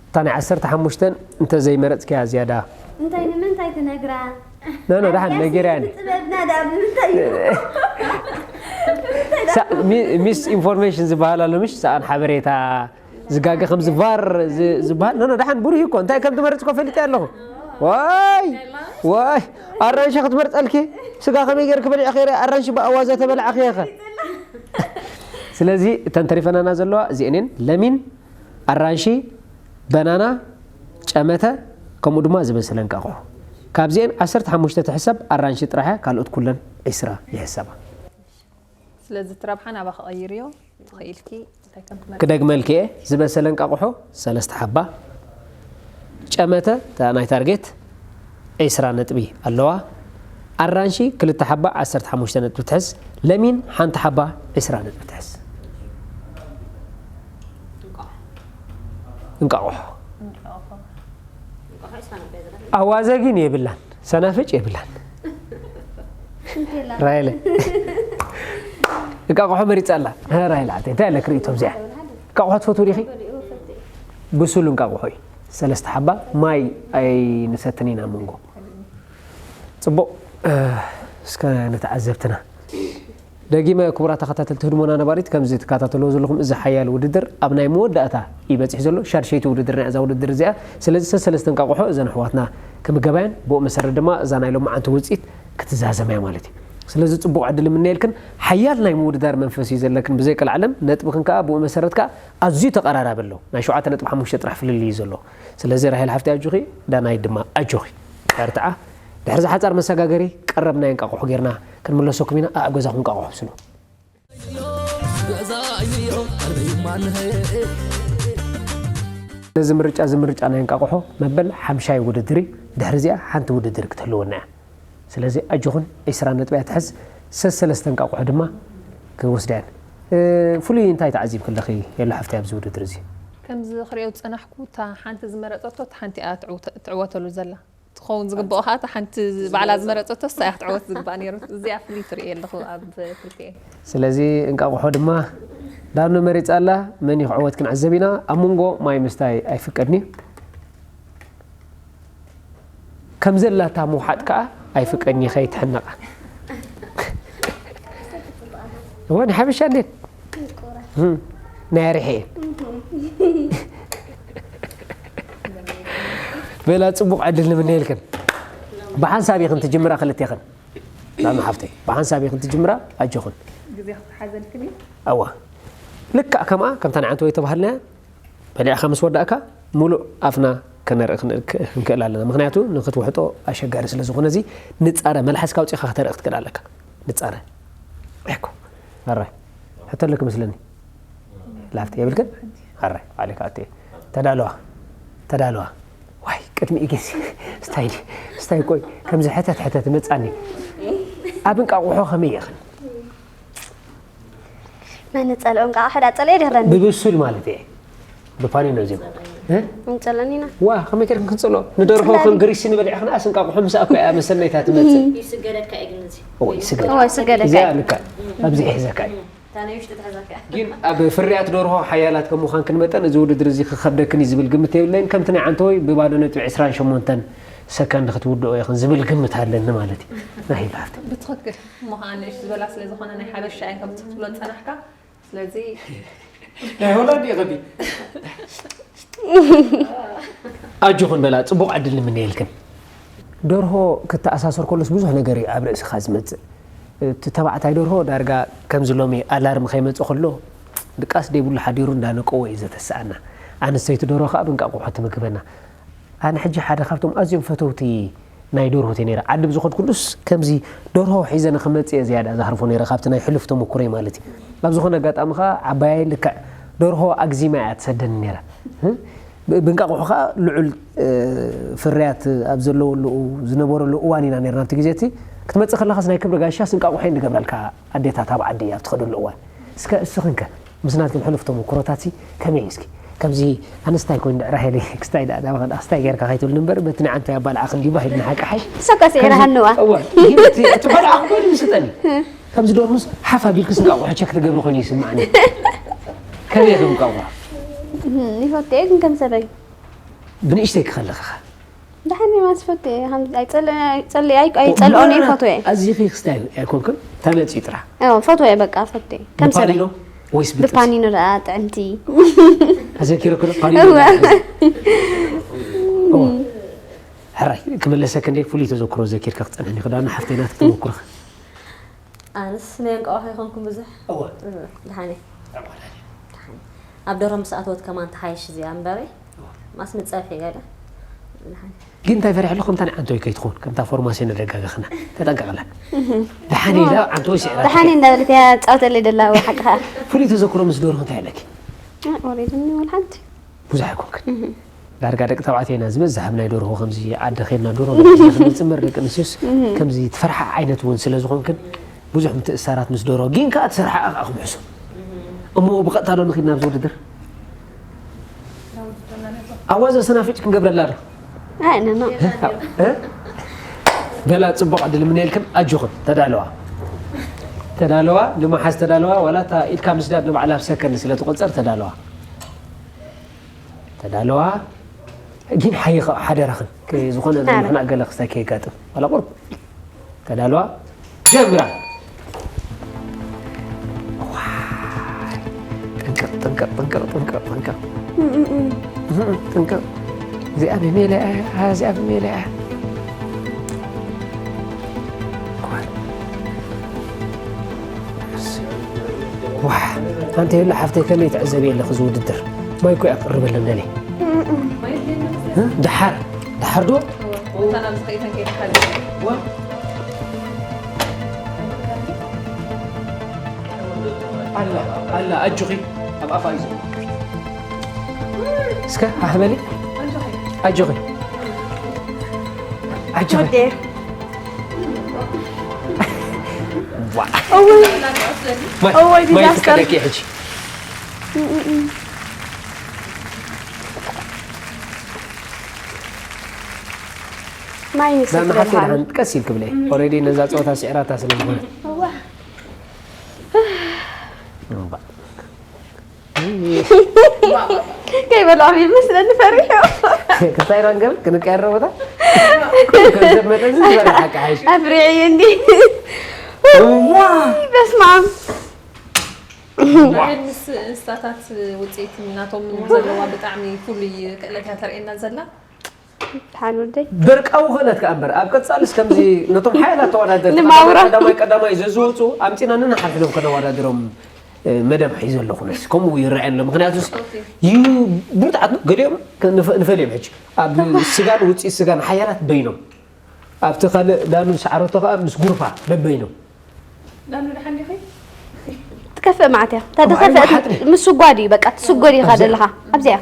እታ ናይ ዓሰርተ ሓሙሽተ እንተዘይመረጽክያ ዝያዳ እንታይ ንምንታይ ትነግራ? ኖ፣ ኖ፣ ደሓን ነጊርያ እኔ። ጥበብና ደኣ ብምንታይ እዩ? ሳ- ሚ- ሚስ ኢንፎርሜሽን ዝበሃል ኣሎ ምሽ? ሰኣን ሓበሬታ ዝጋገ ከም ዝቫር ዝ- ዝበሃል ኖ፣ ኖ፣ ደሓን ብሩህ እኮ እንታይ ከም ትመርጽ እኮ ፈሊጠ ኣለኹ። ዋይ ዋይ ኣራንሺ ክትመርጸልኪ ስጋ ከመይ ገይርክ በሊዕኺ ረ ኣራንሺ ብኣዋዘ ተበላዕኺ ኢኸ። ስለዚ እተን ተሪፈናና ዘለዋ እዚአን እየን። ለሚን፣ ኣራንሺ፣ በናና፣ ጨመተ፣ ከምኡ ድማ ዝበሰለ እንቃቑሖ። ካብዚአን ዓሰርተ ሓሙሽተ ትሕሰብ ኣራንሺ ጥራሕ እያ፣ ካልኦት ኩለን ዒስራ ይሕሰባ። ስለዚ እቲ ረብሓ ናባኺ ቀይርዮ ትኽኢልኪ እንታይ ከም ትመርጺ? ክደግመልኪ እየ፣ ዝበሰለ እንቃቑሖ ሰለስተ ሓባ፣ ጨመተ እታ ናይ ታርጌት ዒስራ ነጥቢ ኣለዋ። ኣራንሺ ክልተ ሓባ ዓሰርተ ሓሙሽተ ነጥቢ ትሕዝ፣ ለሚን ሓንቲ ሓባ ዒስራ ነጥቢ ትሕዝ። እንቃቑሖ ኣዋዘ ግን የብላን፣ ሰናፍጭ የብላን። ራይለ እንቃቑሖ መሪጻ ኣላ። ራይለ ዓተይ እንታይ ኣለክ ርእይቶ ኣብዚኣ? እንቃቑሖ ትፈትው ዲኺ? ብሱል እንቃቑሖ እዩ። ሰለስተ ሓባ ማይ ኣይንሰትን ኢና መንጎ። ጽቡቕ፣ እ፣ እስከ ንተዓዘብትና። ደጊመ ክቡራት ተኸታተልቲ ህድሞና ነባሪት፣ ከምዚ ትከታተልዎ ዘለኹም እዚ ሓያል ውድድር ኣብ ናይ መወዳእታ እዩ በጺሑ ዘሎ። ሻድሸይቲ ውድድር ናይ እዛ ውድድር እዚኣ። ስለዚ ሰለስተ እንቃቑሖ እዘን ኣሕዋትና ክምገባየን፣ ብኡ መሰረት ድማ እዛ ናይ ሎማዓንቲ ውጽኢት ክትዛዘም እያ ማለት እዩ። ስለዚ ጽቡቕ ዕድል እምነየልክን። ሓያል ናይ ምውድዳር መንፈስ እዩ ዘለክን ብዘይ ቀልዓለም። ነጥብኽን ከኣ ብኡ መሰረት ከኣ ኣዝዩ ተቐራራቢ ኣሎ። ናይ ሸውዓተ ነጥቢ ሓሙሽተ ጥራሕ ፍልልይ እዩ ዘሎ። ስለዚ ራሄል ሓፍቲ ኣጆኺ፣ ዳናይት ድማ ኣጆኺ። በርትዓ። ድሕሪ እዚ ሓጻር መሰጋገሪ ቀረብ ናይ እንቃቑሖ ጌርና ክንምለሰኩም ኢና። ኣብ ገዛኹም እንቃቑሖ ኣብስሉ። ነዚ ምርጫ፣ እዚ ምርጫ ናይ እንቃቑሖ መበል ሓምሻይ ውድድር እዩ። ድሕሪ እዚኣ ሓንቲ ውድድር ክትህልወና እያ። ስለዚ ኣጆኹን ዒስራ ነጥቢ እያ ትሕዝ፣ ሰሰለስተ እንቃቑሖ ድማ ክወስዳ እየን። እ፣ ፍሉይ እንታይ ተዓዚብኪ ኣለኺ የላ ሓፍተይ ኣብዚ ውድድር እዚ? ከምዚ ክሪኦ ዝጸናሕኩ እታ ሓንቲ ዝመረጸቶ እታ ሓንቲ እያ ትዕውተ- ትዕወተሉ ዘላ። እቲ ክኸውን ዝግብኦ ከዓ እታ ሓንቲ ባዕላ ዝመረፀቶ እሳ እያ ክትዕወት ዝግባእ ነይሩ። እዚኣ ፍልይቲ ርእየ ኣለኹ ኣብ ክልቲኤን። ስለዚ እንቃቑሖ ድማ ዳኖ መሪፃ ኣላ። መን እዩ ክዕወት ክንዕዘብ ኢና። ኣብ መንጎ ማይ ምስታይ ኣይፍቀድን እዩ። ከም ዘላታ ምውሓጥ ከዓ ኣይፍቀድን እዩ፣ ከይትሕነቓ። እወ፣ ንሓበሻ እንዴት? እም፣ ናይ ኣርሐ እየ። በላ፣ ጽቡቕ ዕድል ንምነየልክን። ብሓንሳብ ኢኽን ትጅምራ ክልቴኽን። ላሚ ሓፍተይ፣ ብሓንሳብ ኢኽን ትጅምራ፣ ኣጆኽን። ግዜ ክትሓዘልክን እዩ። ኣዋ። ልክዕ ከምኣ፣ ከምታ ንዓንተ ወይ ተባህልናያ፣ በሊዕካ ምስ ወዳእካ፣ ሙሉእ ኣፍና ከነርኢ ክን-፣ ክ-፣ ክንክእል ኣለና። ምኽንያቱ፣ ንክትውሕጦ ኣሸጋሪ ስለ ዝኾነ፣ እዚ ንጻረ፣ መልሓስካ ኣውጺእካ ከተርኢ ክትክእል ኣለካ። ንጻረ። እኮ። ኣራይ። ሕቶ ኣለኪ መስለኒ። ላፍቲ የብልክን? ኣራይ፣ ዓሌካ ኣትየ። ተዳለዋ። ተዳለዋ። ዋይ፣ ቅድሚ ኢገሲ። ስታይ፣ ስታይ፣ ቆይ፣ ከምዚ ሕተት፣ ሕተት መጻኒ። ኣብ እንቃቑሖ ከመይ ኢኽን? መን ጸልኦ እንቃቑሖ ዳ ጸልኦ ይድህረኒ። ብብሱል ማለት እየ። ብፓኒኖ እዚኦም። እ? እንጸለኒና። ዋ፣ ከመይ ጌርክን ክንጸልኦ? ንደርሆ ጽላሊ። ከም ግሪሲ ንበልዕ ኽንኣስ እንቃቑሖ ምስ ኣኮ እያ መሰነይታ ትመጽእ። ይስገደካ እዩ ግን እዚ። እወ፣ ይስገድ። እወ፣ ይስገደካ። እዚኣ ልካ፣ ኣብዚ ይሕዘካ እዩ። እታ ናይ ውሽጢ ትሕዘካ እያ። ግን ኣብ ፍርያት ደርሆ ሓያላት ከም ምዃንክን መጠን፣ እዚ ውድድር እዚ ክኸብደክን እዩ ዝብል ግምት የብለይን። ከምቲ ናይ ዓንተወይ ብባዶ ነጥቢ ዕስራን ሸሞንተን ሰከንድ ክትውድኦ ኢኽን ዝብል ግምት ኣለኒ ማለት እዩ። ናይ ሃፍቲ። ብትኽክል። እሞ ኸዓ ንእሽ ዝበላ ስለ ዝኾነ ናይ ሓበሻ እየን ከምቲ ክትብሎ ዝጸናሕካ። ስለዚ ናይ ሆላንድ እየ ቀቢ። ኣጆኽን በላ፣ ጽቡቕ ዕድል ንምነየልክን። ደርሆ ክተኣሳሰር ከሎስ ብዙሕ ነገር እዩ ኣብ ርእስኻ ዝመጽእ። እቲ ተባዕታይ ደርሆ ዳርጋ ከምዚ ሎሚ ኣላርም ከይመጽእ ከሎ ድቃስ ደይብሉ ሓዲሩ እንዳነቀወ እዩ ዘተስኣና። ኣንስተይቲ ደርሆ ከኣ ብእንቃቑሖ ትምግበና። ኣነ ሕጂ ሓደ ካብቶም ኣዝዮም ፈተውቲ ናይ ደርሆ እየ ነይረ። ዓዲ ብዝኸድኩሉስ ከምዚ ደርሆ ሒዘ ንኽመጽእ እየ ዝያዳ ዝሃርፎ ነይረ፣ ካብቲ ናይ ሕሉፍ ተመኩሮይ ማለት እዩ። ኣብ ዝኾነ ኣጋጣሚ ኸኣ ዓባየይ ልክዕ ደርሆ ኣግዚማ እያ ትሰደኒ ነይራ። ብ-፣ ብእንቃቑሖ ኸኣ ልዑል፣ እ፣ ፍርያት ኣብ ዘለወሉ፣ ዝነበረሉ እዋን ኢና ነይርና ኣብቲ ግዜ እቲ። ክትመጽእ ከለኻስ ናይ ክብሪ ጋሻስ እንቃቑሖ እየን ዝገብራልካ ኣዴታት ኣብ ዓዲ ኣብ ትኸደሉ እዋን። እስከ እስኽንከ? ምስ ናትክን ሕሉፍ ተመኩሮታት ሲ ከመይ እስኪ? ከምዚ ኣነስታይ ኮይኑ ድዕራ ሄሊ ክስታይ ደኣ ዳባ ከዳ ክስታይ ጌርካ ከይትብልኒ እምበር፣ በቲ ንዓንተ ኣባልዓ ክንዲ ባሂል ንሓቂ ሓሽ። ሰካ ስዒራ ሃንዋ። እዋ፣ ይህቲ እቲ ቆልዓ ኮይኑ ይስጠኒ። ከምዚ ዶርምስ ሓፍ ኣቢልክስ እንቃቑሖ ቸክ ትገብሪ ኮይኑ ይስምዓኒ። ከመይ ከም እንቃቑሖ? እህ፣ ይፈትየ ግን ከም ሰበይ። ብንእሽተይ ክኸለኻ። ደሓን እየ፣ ማስ ፈትየ። ከም ኣይጸል-፣ ኣይጸል-፣ ኣይ-፣ ኣይጸልኦን እየ፣ ፈትየ። ኣዚኺ ክስታይ ኣይኮንክን፣ ተመጺ ጥራሕ። ኣዎ፣ ፈትየ፣ በቃ፣ ፈትየ። ከም ሰብ። ብፓኒኖ ወይስ ብጥብሲ? ብፓኒኖ ደኣ ጥዕምቲ። ኣዘኪረኩ ዶ? ፓኒኖ እወ። ደኣ። እወ። ሕራይ፣ ክመለሰክ እንዴ፣ ፍሉይ ተዘክሮ ዘኪርካ ክጸንሕኒ፣ ክዳን ሓፍተይ ናትክ ተመኩርኽ። ኣነስ ናይ እንቋቑሖ ኣይኮንኩን ብዙሕ። እወ። እም፣ ደሓን እየ። ደሓን። ኣብ ደርሆ ምስ ኣተወት ከማን ትሓይሽ እዚኣ እምበሪ። እወ። ማስ ምጸብሒ ገለ። ደሓን። ግን እንታይ ፈሪሕ ኣለኹ? ከምታ ናይ ዓንቶይ ከይትኸውን፣ ከምታ ፎርማሲ ነደጋገኽና። ተጠንቀቕላ። ደሓን ኢላ ዓንቶይ ስዒራ። ደሓን እንዳበለት እያ ትጻወተለይ ደላ፣ እወ፣ ሓቅኻ። ፍሉይ ተዘክሮ ምስ ደርሆ እንታይ ኣለኪ? እ፣ ወሪድኒ ወላ ሓንቲ። ብዙሕ ኣይኮንክን። እህ። ዳርጋ ደቂ ተባዕትዮ ኢና ዝበዝሕ ኣብ ናይ ደርሆ ከምዚ ዓዲ ኸድና ደርሆ ገዚእና ክንጽምር ደቂ ኣንስትዮስ እህ። ከምዚ ትፈርሓ ዓይነት እውን ስለ ዝኾንክን ብዙሕ ምትእስሳራት ምስ ደርሆ ግን ከኣ ትሰርሓ ኣኻ ክምሕሱ። እሞ ብቐጥታ ዶ ንኺድ ናብዚ ውድድር? ኣዋዘ ሰናፍጭ ክንገብረላ ዶ? ኣይ፣ ኖ፣ ኖ። እ? በላ ጽቡቕ ዕድል ምነየልክን ኣጆኽን ተዳለዋ። ተዳለዋ፣ ንምሓዝ ተዳለዋ፣ ዋላ እታ ኢድካ ምስዳድ ንባዕላ ኣብ ሰከንድ ስለ ትቆጸር ተዳለዋ። ተዳለዋ። ግን ሓይኻ ሓደራኽን፣ ከ-፣ ዝኾነ ኣረ። ንሕና ገለ ክስታይ ከየጋጥም። ዋላ ቁሩብ። ተዳለዋ። ጀምራ። ዋይ። ጥንቅቕ፣ ጥንቅቕ፣ ጥንቅቕ፣ ጥንቅቕ፣ ጥንቅቕ። እም፣ እም፣ እም። እም፣ ጥንቅቕ። እዚኣ ብሜላ እያ፣ እዚኣ ብሜላ እያ። ኳል። ዋሕ፣ ኣንቲ የለ ሓፍተይ ከመይ ትዕዘቢ የለኺ እዚ ውድድር? ማይ እኮ እያ ቅርብ ኣለና ለይ። እ? ደሓር፣ ደሓር ዶ? እታ ናብዚ ከይተን ከይተሓልፍ። ዋ። ኣላ፣ ኣላ፣ ኣጆኺ፣ ኣብ ኣፋ እዩ ዘሎ። እስከ፣ ሃህ በሊ። ኣጆኺ። ኣጆኺ። ኣጆኺ። ወዴ። ዋ። እውይ። ማይ፣ እውይ፣ ማይ ዲዛስተር። ትቀደቂ ሕጂ። እም፣ እም፣ እም። ማይ ንስቲ ዳና ሓፍተይ ትበልሃኒ። ደሓን ቀስ ኢልክ ብለይ። ኦሬዲ ነዛ ፀወታ ስዕራታ ስለ ዝኾነ። እዋ። እምባ። ከይበልዖም ይመስለኒ ፈሪሑ። ክሳይ ራንገብ ክንቀየር ቦታ። ኩሉ ከም ሰብ መጠን ዝፈርሕ ሓቂ ሓይሽ። ኣፍሪዕዩ እንዲ እዋ። በስመ ኣብ። ራሄል ምስ እንስሳታት ውፅኢት ናቶም ዘለዋ ብጣዕሚ ፍሉይ ክእለት እያ ተርእየና ዘላ። ሓን ወደይ በርቃዊ ክእለት ከኣ እምበር ኣብ ቀጻልስ ከምዚ ነቶም ሓያላት ተወዳደርቲ ንማውራ። ቀዳማይ ቀዳማይ ዘዝወፁ ኣምፂና ንንሓፍሎም ከነወዳድሮም እ፣ መደብ ሒዘ ኣለኹ ነስ ከምኡ ይረኣየኒ ኣሎ። ምክንያቱስ ዩ ብርትዓት ገሊኦም ከ- ንፈ- ንፈልዮም ሕጂ ኣብ ስጋን ውፅኢት ስጋን ሓያላት በይኖም ኣብቲ ካልእ ዳኑ ሰዓረቶ ከዓ ምስ ጉርፋ በበይኖም ዳኑ ደሓን ዲኺ? ትከፍእ ማዕት እያ። እታ እዋ፣ ዝኸፍአት ሓጥሪ። ምስጓድ እዩ በቃ ትስጎድ ኢኻ ኣብዚኣ። ዘለኻ ኣብዚኣ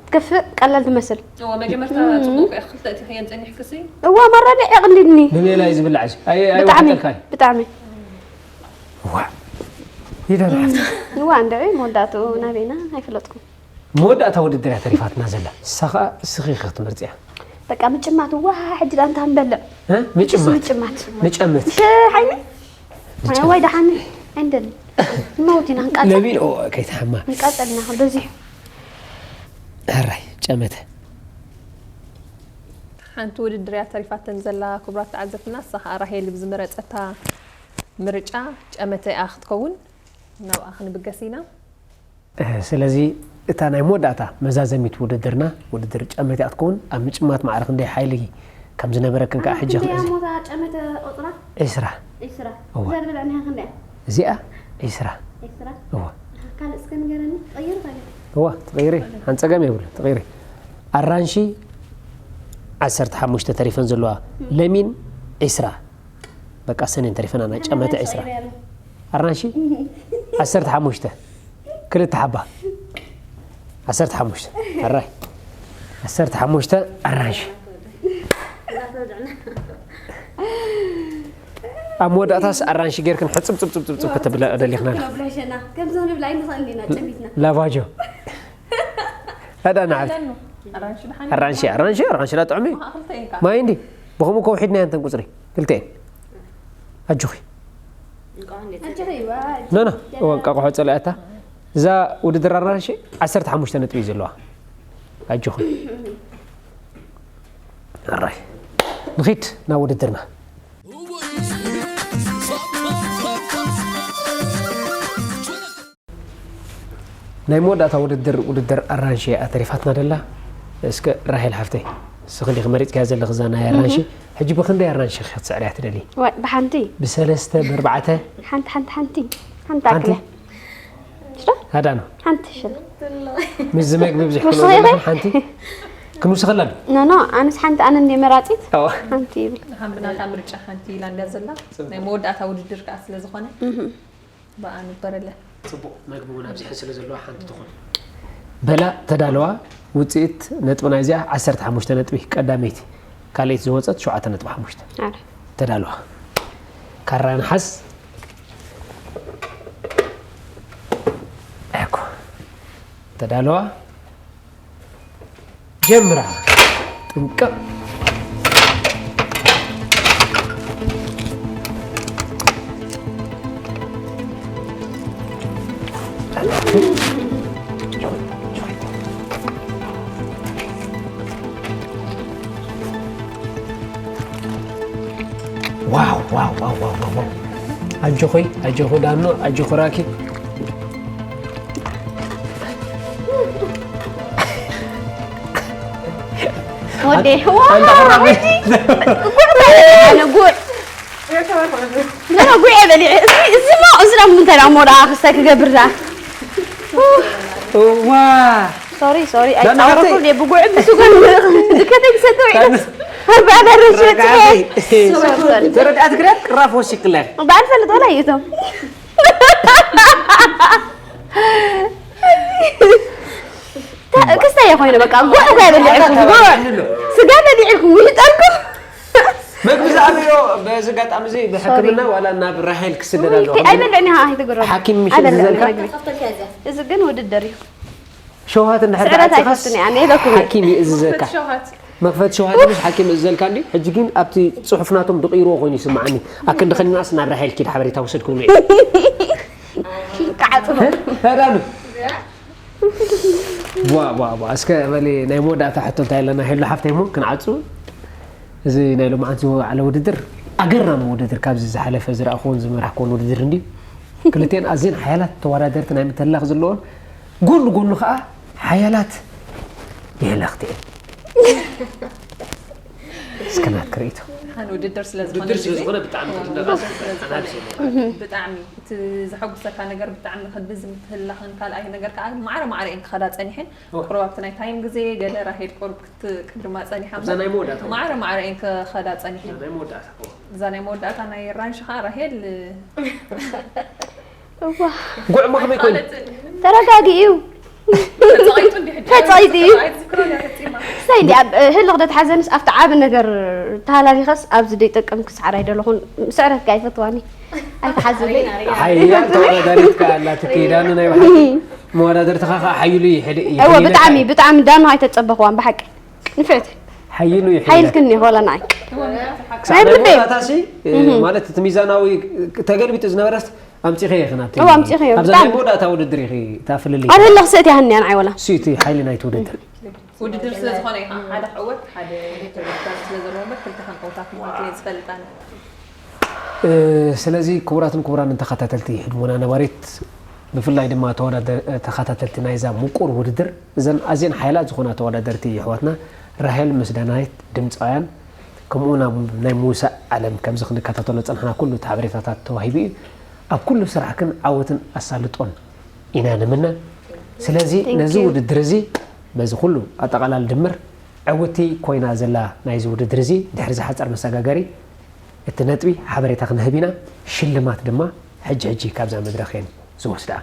ትከፍእ ቀለል ትመስል። እዎ መጀመርታ ፅቡቅ እያ ክልተ እቲ ከየን ፀኒሕክሲ። እዋ ማራ ደቂቕ እንድኒ ብሜላ እዩ ዝብላዕ እዚ ኣይ ኣይ ብጣዕሚ ወሓጠልካ እዩ ብጣዕሚ ዋ ይደር ሓፍቲ እዋ እንድዒ መወዳእትኡ ናበይና ኣይፈለጥኩም። መወዳእታ ውድድር እያ ተሪፋትና ዘላ ንሳ ከዓ እስኺ ኢኺ ክትመርፅያ በቃ ምጭማት ዋ ሕጂ ዳ እንታይ ንበልዕ እ? ምጭማት ምጭማት ንጨምት ሽ ሓይኒ ወይ ደሓን ኣይንደሊ መውት ኢና ንቃፀል ነቢል ኦ ከይትሓማ ንቃፀልና በዚሑ ሕራይ ጨመተ ሓንቲ ውድድር እያ ተሪፋተን ዘላ ክቡራት ተዓዘብትና። እሳ ከዓ ራሄል ብዝመረፀታ ምርጫ ጨመተ እያ ክትከውን። ናብኣ ክንብገስ ኢና። እ፣ ስለዚ እታ ናይ መወዳእታ መዛዘሚት ውድድርና ውድድር ጨመተ እያ ክትከውን ኣብ ምጭማት ማዕረ ክንደይ ሓይሊ ከም ዝነበረክን ከዓ ሕጂ ክንደይ ክንእዚ ሞታ ጨመተ ቁፅራ ዒስራ ዒስራ እዋ። እዛ ዝበላዕናያ ክንደያ እዚኣ ዒስራ ዒስራ እዋ ካልእ እስከ ንገረኒ ትቐይር ታዲያ እዋ ትቐይሪ ሓንፀገም የብሉ ትቐይሪ ኣራንሺ ዓሰርተ ሓሙሽተ ተሪፈን ዘለዋ ለሚን ዒስራ በቃ ሰኔን ተሪፈና ናይ ጨመተ ዒስራ ኣራንሺ ዓሰርተ ሓሙሽተ ክልተ ሓባ ዓሰርተ ሓሙሽተ ኣራይ ዓሰርተ ሓሙሽተ ኣራንሺ ኣብ መወዳእታስ ኣራንሺ ጌርክን ሕፅብ ፅብፅብ ፅብፅብ ክትብላ ደሊኽና ኢና። ብላሸና ከምዚ ክንብላ ኣይንኽእል ኢና ጨሚትና ላቫጆ ኣዳ ንዓል ኣራንሺ ደሓን ኣራንሺ ኣራንሺ ኣራንሺ ላ ጥዑም እዩ ክልተ ኢንካ ማይ እንዲ ብኸምኡ ከውሒድና እንተን ቁፅሪ ክልተኤን ኣጆኺ ኖ ኖ እወ እንቃቑሖ ፀላእታ እዛ ውድድር ኣራንሺ ዓሰርተ ሓሙሽተ ነጥቢ እዩ ዘለዋ ኣጆኺ ኣራይ ንኺድ ናብ ውድድርና ናይ መወዳእታ ውድድር ውድድር ኣራንሺ እያ ተሪፋትና ደላ እስከ ራሄል ሓፍተይ ስኽሊ ክመሪፅካያ ዘለኽ እዛ ናይ ኣራንሺ ሕጂ ብክንደይ ኣራንሺ ክትስዕርያ ትደሊ ዋይ ብሓንቲ ብሰለስተ ብኣርባዕተ ሓንቲ ሓንቲ ሓንቲ ሓንቲ ሓንቲ ኣክለ ሽዶ ሃዳኖ ሓንቲ ሽዶ ምስ ዝመግቢ ብዙሕ ወስኸ ክንወስድ ይኸ? ሓንቲ ክንውስኸላ ዶ ኖ ኖ ኣነስ ሓንቲ ኣነ እንደ መራፂት ኣዋ ሓንቲ ይብል ብናታ ምርጫ ሓንቲ ኢላ እንዳ ዘላ ናይ መወዳእታ ውድድር ከዓ ስለ ዝኾነ ብኣ ንግበረለን ፅቡቕ መግቢ እውን ኣብዚሐን ስለ ዘለዋ ሓንቲ ትኹን በላ ተዳለዋ ውፅኢት ነጥቢ ናይዚኣ ዓሰርተ ሓሙሽተ ነጥቢ ቀዳመይቲ ካልኣይቲ ዝወፀት ሸውዓተ ነጥቢ ሓሙሽተ ኣረ ተዳለዋ ካራ ንሓስ እኮ ተዳለዋ ጀምራ ጥንቅቕ ዋው ዋው ዋው ዋው ዋው ዋው ኣጆኾይ ኣጆኾ ዳኖ ኣጆኾ ራኪ ወዴ ኣንታ ቅራብ ጉዕ በሊዐ ኣነ ጉዕ ገና ጉዕ በሊዐ እዚ እዚ ሞ እዚ ዳ ምንታይ ዳ ሞ ዳ ክስታይ ክገብር ዳ እዋ ሶሪ ሶሪ ዳና ኣይጻወረኩም ሓፍተይ። ደ ብጉዕ ብስጎን ድከተይ ክሰተው ኢለ ኣርባዓ ደረጃ ረጋዓተይ ሶሪ ሶሪ ተረዳእት ግዳት ቅራፍ ወሲክለን በዓል ፈልጥ ወላ ይእቶም ክስታይ ኮይኑ በቃ ጉዕ እኮ ኣይበልዕኩም ጉዕ ስጋ በሊዕኩም ይጠልኩም መግቢ ዝኣበዮ በዚ ኣጋጣሚ እዚ ብሕክምና ዋላ ናብ ራሄል ክስደድ ኣለኹ ኣይበልዕን ኢኻ ኣይትግረሙ ሓኪም ምሽ ኣይበልዕን እዝዘልካ መግቢ እዚ ግን ውድድር እዩ ሸውሃት እንድሕር ስዕረት ተዓፂኻስ ኣይፈትን እያ ኣነ ኢለኩም ሓኪም እዩ እዝዘካ ሸውሃት መኽፈቲ ሸውሃት ትንሽ ሓኪም እዘልካ እንዲ፣ ሕጂ ግን ኣብቲ ጽሑፍ ናቶም ድቕይርዎ ኮይኑ ይስምዓኒ። ኣክንዲ ከኒናስ ናብ ራሄል ኪድ ሓበሬታ ውሰድ ክብሉ እዩ። ክዓጽዎ። ተዳኑ። ዋ፣ ዋ፣ ዋ። እስከ በሊ ናይ መወዳእታ ሕቶ እንታይ ኣለና? ሄሎ ሓፍተይ እሞ ክንዓጹ። እዚ ናይ ሎማዓንቲ ዝወዓለ ውድድር ኣገራሚ ውድድር ካብዚ ዝሓለፈ ዝረኣኹዎን ዝመራሕኩዎን ውድድር እንዲ። ክልቴን ኣዝየን ሓያላት ተወዳደርቲ ናይ ምትላኽ ዘለዎን ጎኑ ጎኑ ከዓ ሓያላት የለኽቲ እየን። እስከ ናትኪ ርእይቶ። ሓን ውድድር ስለ ዝኾነ ውድድር ስለ ግዜ- ዝኾነ ብጣዕሚ ክትነቓ ብጣዕሚ እቲ ዘሐጉሰካ ነገር ብጣዕሚ ክብዝም ትህላኽን ካልኣይ ነገር ከዓ ማዕረ ማዕረ እየን ክኸዳ ፀኒሐን። ቁሩብ ኣብቲ ናይ ታይም ግዜ ገለ ራሄል ቁሩብ ክትቅድማ ፀኒሓ እዛ ናይ መወዳእታ ማዕረ ማዕረ እየን ክኸዳ ፀኒሐን። ናይ መወዳእታ እዛ ናይ መወዳእታ ናይ ራንሽ ከዓ ራሄል እዋ ጉዕ ሞ ከመይ ኮይኑ? ተረጋጊ እዩ። ተፀቒጡ እንዲሕ ተፀቒጡ እዩ። ኣይትዝክሮን እያ ፈፂማ። ሳይ እንዲ ኣብ ህልኽ ደትሓዘንስ ኣብቲ ዓቢ ነገር ተሃላሊኸስ ኣብዚ ደይጠቅም ክስዓር ኣይደለኹን። ስዕረት ከ ኣይፈትዋኒ ኣይትሓዝለይ። ሓያል ተወዳዳሪት ከኣ ኣላትኪ ዳኑ ናይ ብሓቂ መወዳድርትኻ ከኣ ሓይሉ ይሕልእ እዩ። እወ ብጣዕሚ ብጣዕሚ ዳኑ ኣይተጸበኽዋን ብሓቂ ንፍዕቲ ሓይሉ ይሕልእ። ሓይልክኒ ኾላ ንዓይ ክሳዕ ናይ መወዳእታሲ ማለት እቲ ሚዛናዊ ተገልቢጡ ዝነበረስ ኣምጺኸ ኢኺ ናብቲ እወ፣ ኣምጺኸዮ፣ ኣብዛ ብጣዕሚ። ናይ መወዳእታ ውድድር ኢኺ ታፍልልይ ኣብ ህልኽ ስእቲ ሃንያ ንዓይ ወላ ስቲ ሓይሊ ናይቲ ውድድር ውድድር ስለ ዝኾነ ኢኻ ሓደ ክዕወት ሓደ ተወዳዳሪ ስለ ዘለዎ እምበር ክልተ ከም ዕውታት ምዃን ስለ ዝፈልጥ ኣነ እ፣ ስለዚ ክቡራትን ክቡራን ተኸታተልቲ ህድሞና ነባሪት ብፍላይ ድማ ተወዳደ- ተኸታተልቲ ናይዛ ምቁር ውድድር እዘን ኣዝየን ሓያላት ዝኾና ተወዳደርቲ ኣሕዋትና ራሄል ምስ ዳናይት ድምፃውያን ከምኡ ናብ ናይ ምውሳእ ዓለም ከምዚ ክንከታተሎ ዝፀናሕና ኩሉ እቲ ሓበሬታታት ተዋሂቡ እዩ። ኣብ ኩሉ ስራሕክን ዓወትን ኣሳልጦን ኢና ንምነ። ስለዚ Thank ነዚ you። ውድድር እዚ በዚ ኩሉ ኣጠቓላሊ ድምር ዕውቲ ኮይና ዘላ ናይዚ ውድድር እዚ ድሕሪ ዝሓፀር መሰጋገሪ እቲ ነጥቢ ሓበሬታ ክንህብ ኢና። ሽልማት ድማ ሕጂ ሕጂ ካብዛ መድረኽ እየን ዝወስድኣ።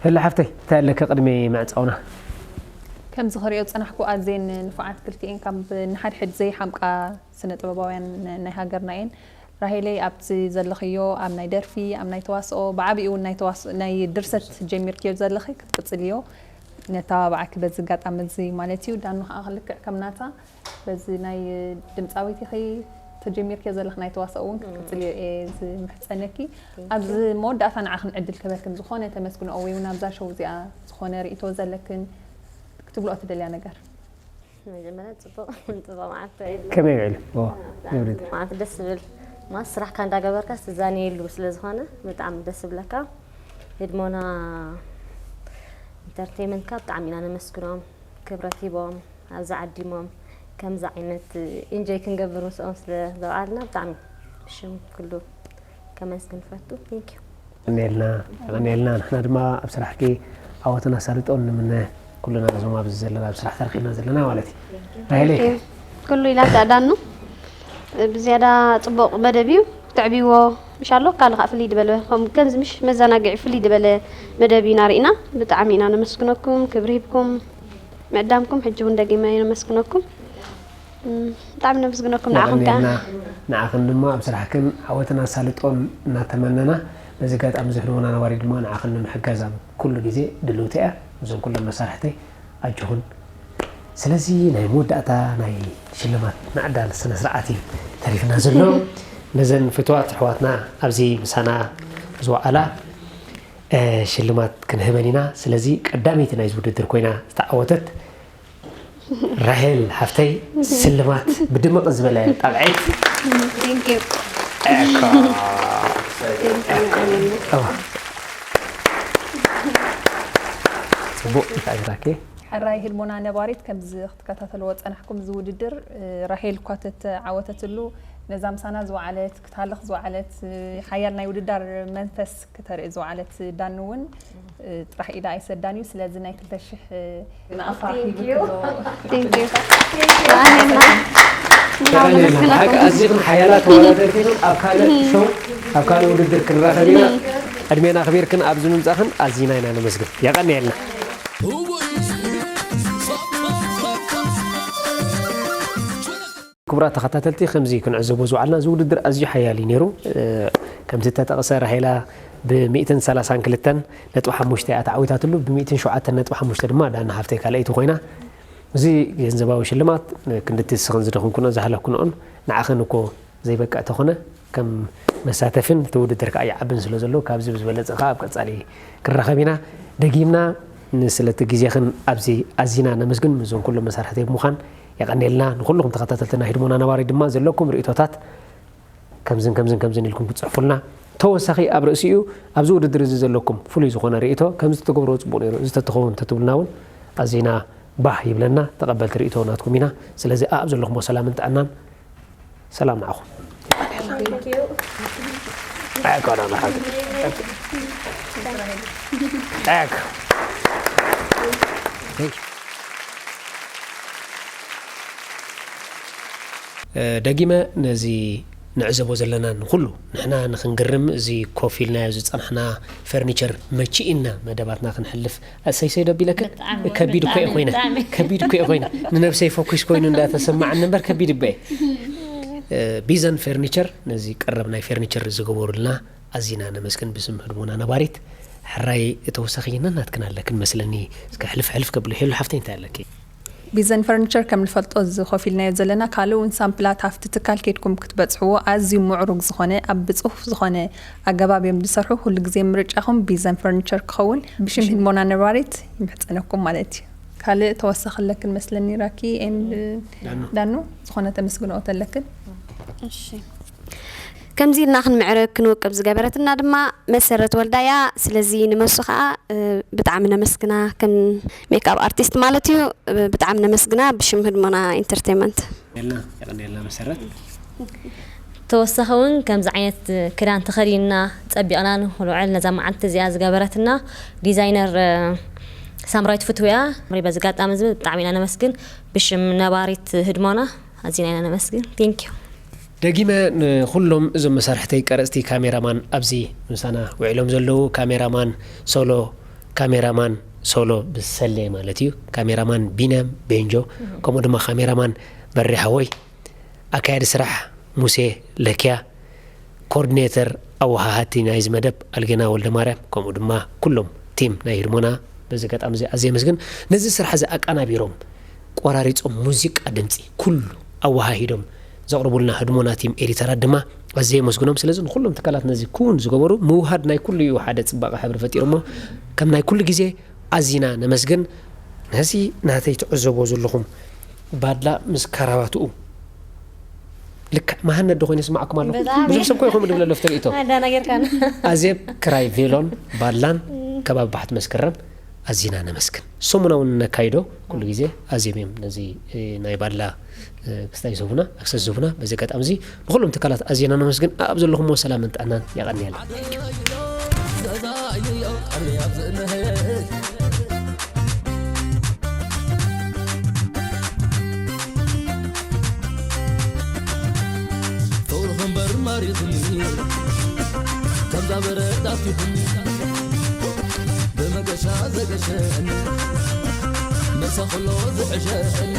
ህለ ሓፍተይ እንታይ ኣለኪ ቅድሚ ምዕፃውና? ከምዚ ክሪኦ ዝፀናሕኩ ኣዝየን ንፉዓት ክልቲኤን ካብ ንሓድሕድ ዘይሓምቃ ስነ ጥበባውያን ናይ ሃገርና እየን። ራሄለይ ኣብቲ ዘለኽዮ ኣብ ናይ ደርፊ ኣብ ናይ ተዋስኦ ብዓብኡ እውን ናይ ተዋስኦ ናይ ድርሰት ጀሚርክዮ ዘለኺ ክትቅፅልዮ ነተባብዓኪ በዚ ኣጋጣሚ እዚ ማለት እዩ። ዳኑ ከዓ ክልክዕ ከም ናታ በዚ ናይ ድምፃዊት ኢኺ ተጀሚርክዮ ዘለኺ ናይ ተዋስኦ እውን ክትቅፅልዮ እየ ዝምሕፀነኪ። ኣብዚ መወዳእታ ንዓኽን ዕድል ክበክን ዝኾነ ተመስግንኦ ወይ እውን ኣብዛ ሾው እዚኣ ዝኾነ ርእይቶ ዘለክን ክትብልኦ ትደልያ ነገር? መጀመርያ ፅቡቅ ፅቡቅ መዓልቲ ከመይ ውዒሉ? ዎ፣ ይውረድ። ማለት ደስ ዝብል ማለት ስራሕካ እንዳገበርካ ትዛነየሉ ስለ ዝኾነ ብጣዕሚ ደስ ዝብለካ። ህድሞና ኢንተርቴይመንትካ ብጣዕሚ ኢና ነመስግኖም። ክብረት ሂቦም ኣብዚ ዓዲሞም ከምዚ ዓይነት ኢንጆይ ክንገብር ምስኦም ስለ ዘውዓልና ብጣዕሚ ብሽም ኩሉ ከመስግን ፈቱ። ቴንክ ዩ። የቐንየልና፣ የቐንየልና። ንሕና ድማ ኣብ ስራሕኪ ዓወትን ኣሳልጦን ንምነ ኩልና እዞም ኣብዚ ዘለና ኣብ ስራሕ ተረኺብና ዘለና ማለት እዩ። ራሄለይ ኩሉ ኢላ ተኣዳኑ ብዝያዳ ጽቡቕ መደብ እዩ። ትዕብይዎ ምሻሎ ካልእ ከዓ ፍልይ ዝበለ ከም ከምዚ ምሽ መዘናግዒ ፍልይ ዝበለ መደብ ኢና ርኢና። ብጣዕሚ ኢና ነመስግነኩም፣ ክብሪ ሂብኩም ምዕዳምኩም ሕጂ እውን ደጊመ ነመስግነኩም። እም፣ ብጣዕሚ ነመስግነኩም ንዓኹም ከዓ። የቐንየልና። ንዓኽን ድማ ኣብ ስራሕክን ዓወትን ኣሳልጦን እናተመነና በዚ ኣጋጣሚ እዚ ህድሞና ነባሪ ድማ ንዓኽን ንምሕጋዝ ኣብ ኩሉ ግዜ ድልውቲ እያ። እዞም ኩሎም መሳርሕተይ ኣጆኹን። ስለዚ ናይ መወዳእታ ናይ ሽልማት ምዕዳል ስነ ስርዓት እዩ ተሪፍና ዘሎ። ነዘን ፍትዋት ኣሕዋትና ኣብዚ ምሳና ዝወዓላ እ፣ ሽልማት ክንህበን ኢና። ስለዚ ቀዳመይቲ ናይዚ ውድድር ኮይና ዝተዓወተት ራሄል ሓፍተይ ስልማት ብድምቕ ዝበለ ጣብዐት Thank you። እኮ። እዋ። ጽቡቕ እንታይ ራኬ? ሕራይ ህድሞና ነባሪት ከምዚ ክትከታተልዎ ጸናሕኩም እዚ ውድድር እ፣ ራሄል እኳ ተተዓወተትሉ ነዛ ምሳና ዝወዓለት ክትሃልኽ ዝወዓለት እ፣ ሓያል ናይ ውድዳር መንፈስ ክተርኢ ዝወዓለት ዳኑ እውን እ፣ ጥራሕ ኢዳ ኣይሰዳን እዩ። ስለዚ ናይ ክልተ ሽሕ እ፣ ንኣፋ ሂቡ ክሎ- Thank you። ብሓቂ ኣዚኽን ሓያላት ተወዳደርቲ ኢኹም። ኣብ ካልእ ሾው ኣብ ካልእ ውድድር ክንራኸብ ኢና። ዕድሜና ኣኽቢርክን ኣብዚ ምምጻእኽን ኣዚና ኢና ነመስግን። የቐንየልና። ክቡራት ተኸታተልቲ ከምዚ ክንዕዘቦ ዝወዓልና እዚ ውድድር ኣዝዩ ሓያል እዩ ነይሩ። እ፣ ከምቲ ተጠቕሰ ራሄላ ብሚእትን ሰላሳን ክልተን ነጥቢ ሓሙሽተ እያ ተዓዊታትሉ፣ ብሚእትን ሸውዓተን ነጥቢ ሓሙሽተ ድማ ዳና ሃፍተይ ካልኣይቲ ኮይና። እዚ ገንዘባዊ ሽልማት ክንድቲ ስኽን ዝደኽምኩኖ ዝሃለኩኖኦን ንዓኽን እኮ ዘይበቅዕ ተኾነ ከም መሳተፍን እቲ ውድድር ከዓ ይዓብን ስለ ዘሎ ካብዚ ብዝበለፀ ከዓ ኣብ ቀፃሊ ክራኸብ ኢና። ደጊምና ስለቲ ግዜኽን ኣብዚ ኣዚና ነመስግን። ምስዞም ኩሎም መሳርሕተይ ብምዃን የቐኔልና። ንኩልኹም ተኸታተልትና ሂድሞና ነባሪ ድማ ዘለኩም ርእቶታት ከምዝን ከምዝን ከምዝን ኢልኩም ክትፅሕፉልና። ተወሳኺ ኣብ ርእሲኡ ኣብዚ ውድድር እዚ ዘለኩም ፍሉይ ዝኾነ ርእቶ ከምዚ ተገብሮ ፅቡቕ ነይሩ፣ እዚ ተትኸውን ተትብልና እውን ኣዚና ባህ ይብለና። ተቐበልቲ ርእቶ ናትኩም ኢና። ስለዚ ኣብ ዘለኹሞ ሰላምን ጥዕናን ሰላም ንዓኹም። Thank you. Thank you. ደጊመ ነዚ ንዕዘቦ ዘለና ንኹሉ ንሕና ንኽንግርም እዚ ኮፍ ኢልናዮ ዝጸናሕና ፈርኒቸር መቺእና መደባትና ክንሕልፍ ሰይሰይ ደቢለክን ከቢድ እኮ ኮይነ ከቢድ እኮ ኮይነ ንነብሰይ ፎኩስ ኮይኑ እንዳተሰማዕኒ እምበር ከቢድ እበ ቢዘን ፈርኒቸር ነዚ ቀረብ ናይ ፈርኒቸር ዝገበሩልና ኣዚና ነመስግን ብስም ህድሞና ነባሪት። ሕራይ ተወሳኺ ነናትክን ኣለክን መስለኒ። እስከ ሕልፍ ሕልፍ ከብሎ ሄሉ ሓፍተይ እንታይ ኣለኪ? ቢዘን ፈርኒቸር ከም ንፈልጦ እዚ ኮፍ ኢልናዮ ዘለና ካልእ እውን ሳምፕላት ኣብቲ ትካል ከይድኩም ክትበጽሕዎ ኣዝዩ ምዕሩግ ዝኾነ ኣብ ብጽፉፍ ዝኾነ ኣገባብ እዮም ዝሰርሑ። ኩሉ ግዜ ምርጫኹም ቢዘን ፈርኒቸር ክኸውን ብሽም ህድሞና ነባሪት ይምሕጸነኩም ማለት እዩ። ካልእ ተወሳኺ ኣለክን መስለኒ ራኪ ኤንድ ዳኑ። ዳኑ ዝኾነ ተመስግንኦ ተለክን? እሺ ከምዚ ኢልና ክንምዕርግ ክንውቅብ ዝገበረትና ድማ መሰረት ወልዳያ። ስለዚ ንመሱ ከዓ ብጣዕሚ ነመስግና ከም ሜክኣፕ ኣርቲስት ማለት እዩ። ብጣዕሚ ነመስግና ብሽም ህድሞና ኢንተርቴንመንት። የልና የቀንየልና መሰረት። ተወሳኺ እውን ከምዚ ዓይነት ክዳን ተኸዲንና ፀቢቕና ንክንውዕል ነዛ መዓልቲ እዚኣ ዝገበረትና ዲዛይነር ሳምራዊት ፍትውያ። በዚ ኣጋጣሚ እዚ ብጣዕሚ ኢና ነመስግን ብሽም ነባሪት ህድሞና ኣዚና ኢና ነመስግን። Thank you። ደጊመ ንኹሎም እዞም መሳርሕተይ ቀረፅቲ ካሜራማን ኣብዚ ምሳና ውዒሎም ዘለዉ ካሜራማን ሶሎ ካሜራማን ሶሎ ብሰሌ ማለት እዩ ካሜራማን ቢንያም ቤንጆ ከምኡ ድማ ካሜራማን በሪ ሓወይ ኣካያዲ ስራሕ ሙሴ ለኪያ ኮኦርዲኔተር ኣወሃሃድቲ ናይዚ መደብ ኣልጌና ወልደማርያም ከምኡ ድማ ኩሎም ቲም ናይ ህድሞና በዚ ኣጋጣሚ እዚ ኣዝየ የመስግን። ነዚ ስራሕ እዚ ኣቀናቢሮም ቆራሪጾም ሙዚቃ ድምጺ ኩሉ ኣወሃሂዶም ዘቕርቡልና ህድሞና ቲም ኤዲተራት ድማ ኣዝየ የመስግኖም። ስለዚ ንኩሎም ትካላት ነዚ ክውን ዝገበሩ ምውሃድ ናይ ኩሉ እዩ ሓደ ጽባቐ ሕብሪ ፈጢሩ እሞ ከም ናይ ኩሉ ግዜ ኣዚና ነመስግን። ነዚ ናተይ ትዕዘብዎ ዘለኹም ባድላ ምስ ካራባትኡ ልክዕ መሃነዲ ኮይኑ ይስማዓኩም ኣለኹ። ብዙሕ ሰብ ኮ ይኹም ድብለ ለፍተ ርእቶ። ኣዳና ጌርካና። ኣዜብ ክራይ ቬሎን ባድላን ከባቢ ባሕቲ መስከረም ኣዚና ነመስግን። ሰሙናዊ እውን ነካይዶ ኩሉ ግዜ ኣዜብ እዮም ነዚ ናይ ባድላ ክስታይ ዝህቡና ኣክሰስ ዝህቡና በዚ ኣጋጣሚ እዚ ንኩሎም ትካላት ኣዚና ነመስግን። ኣብ ዘለኹሞ ሰላምን ጥዕናን የቐንየልና። ፍቕርኺ እምበር ማሪኽኒ ከምዛ በረድ ኣፊኹኒ ብመገሻ ዘገሸኒ መሳ ኩሎ ዝሕሸኒ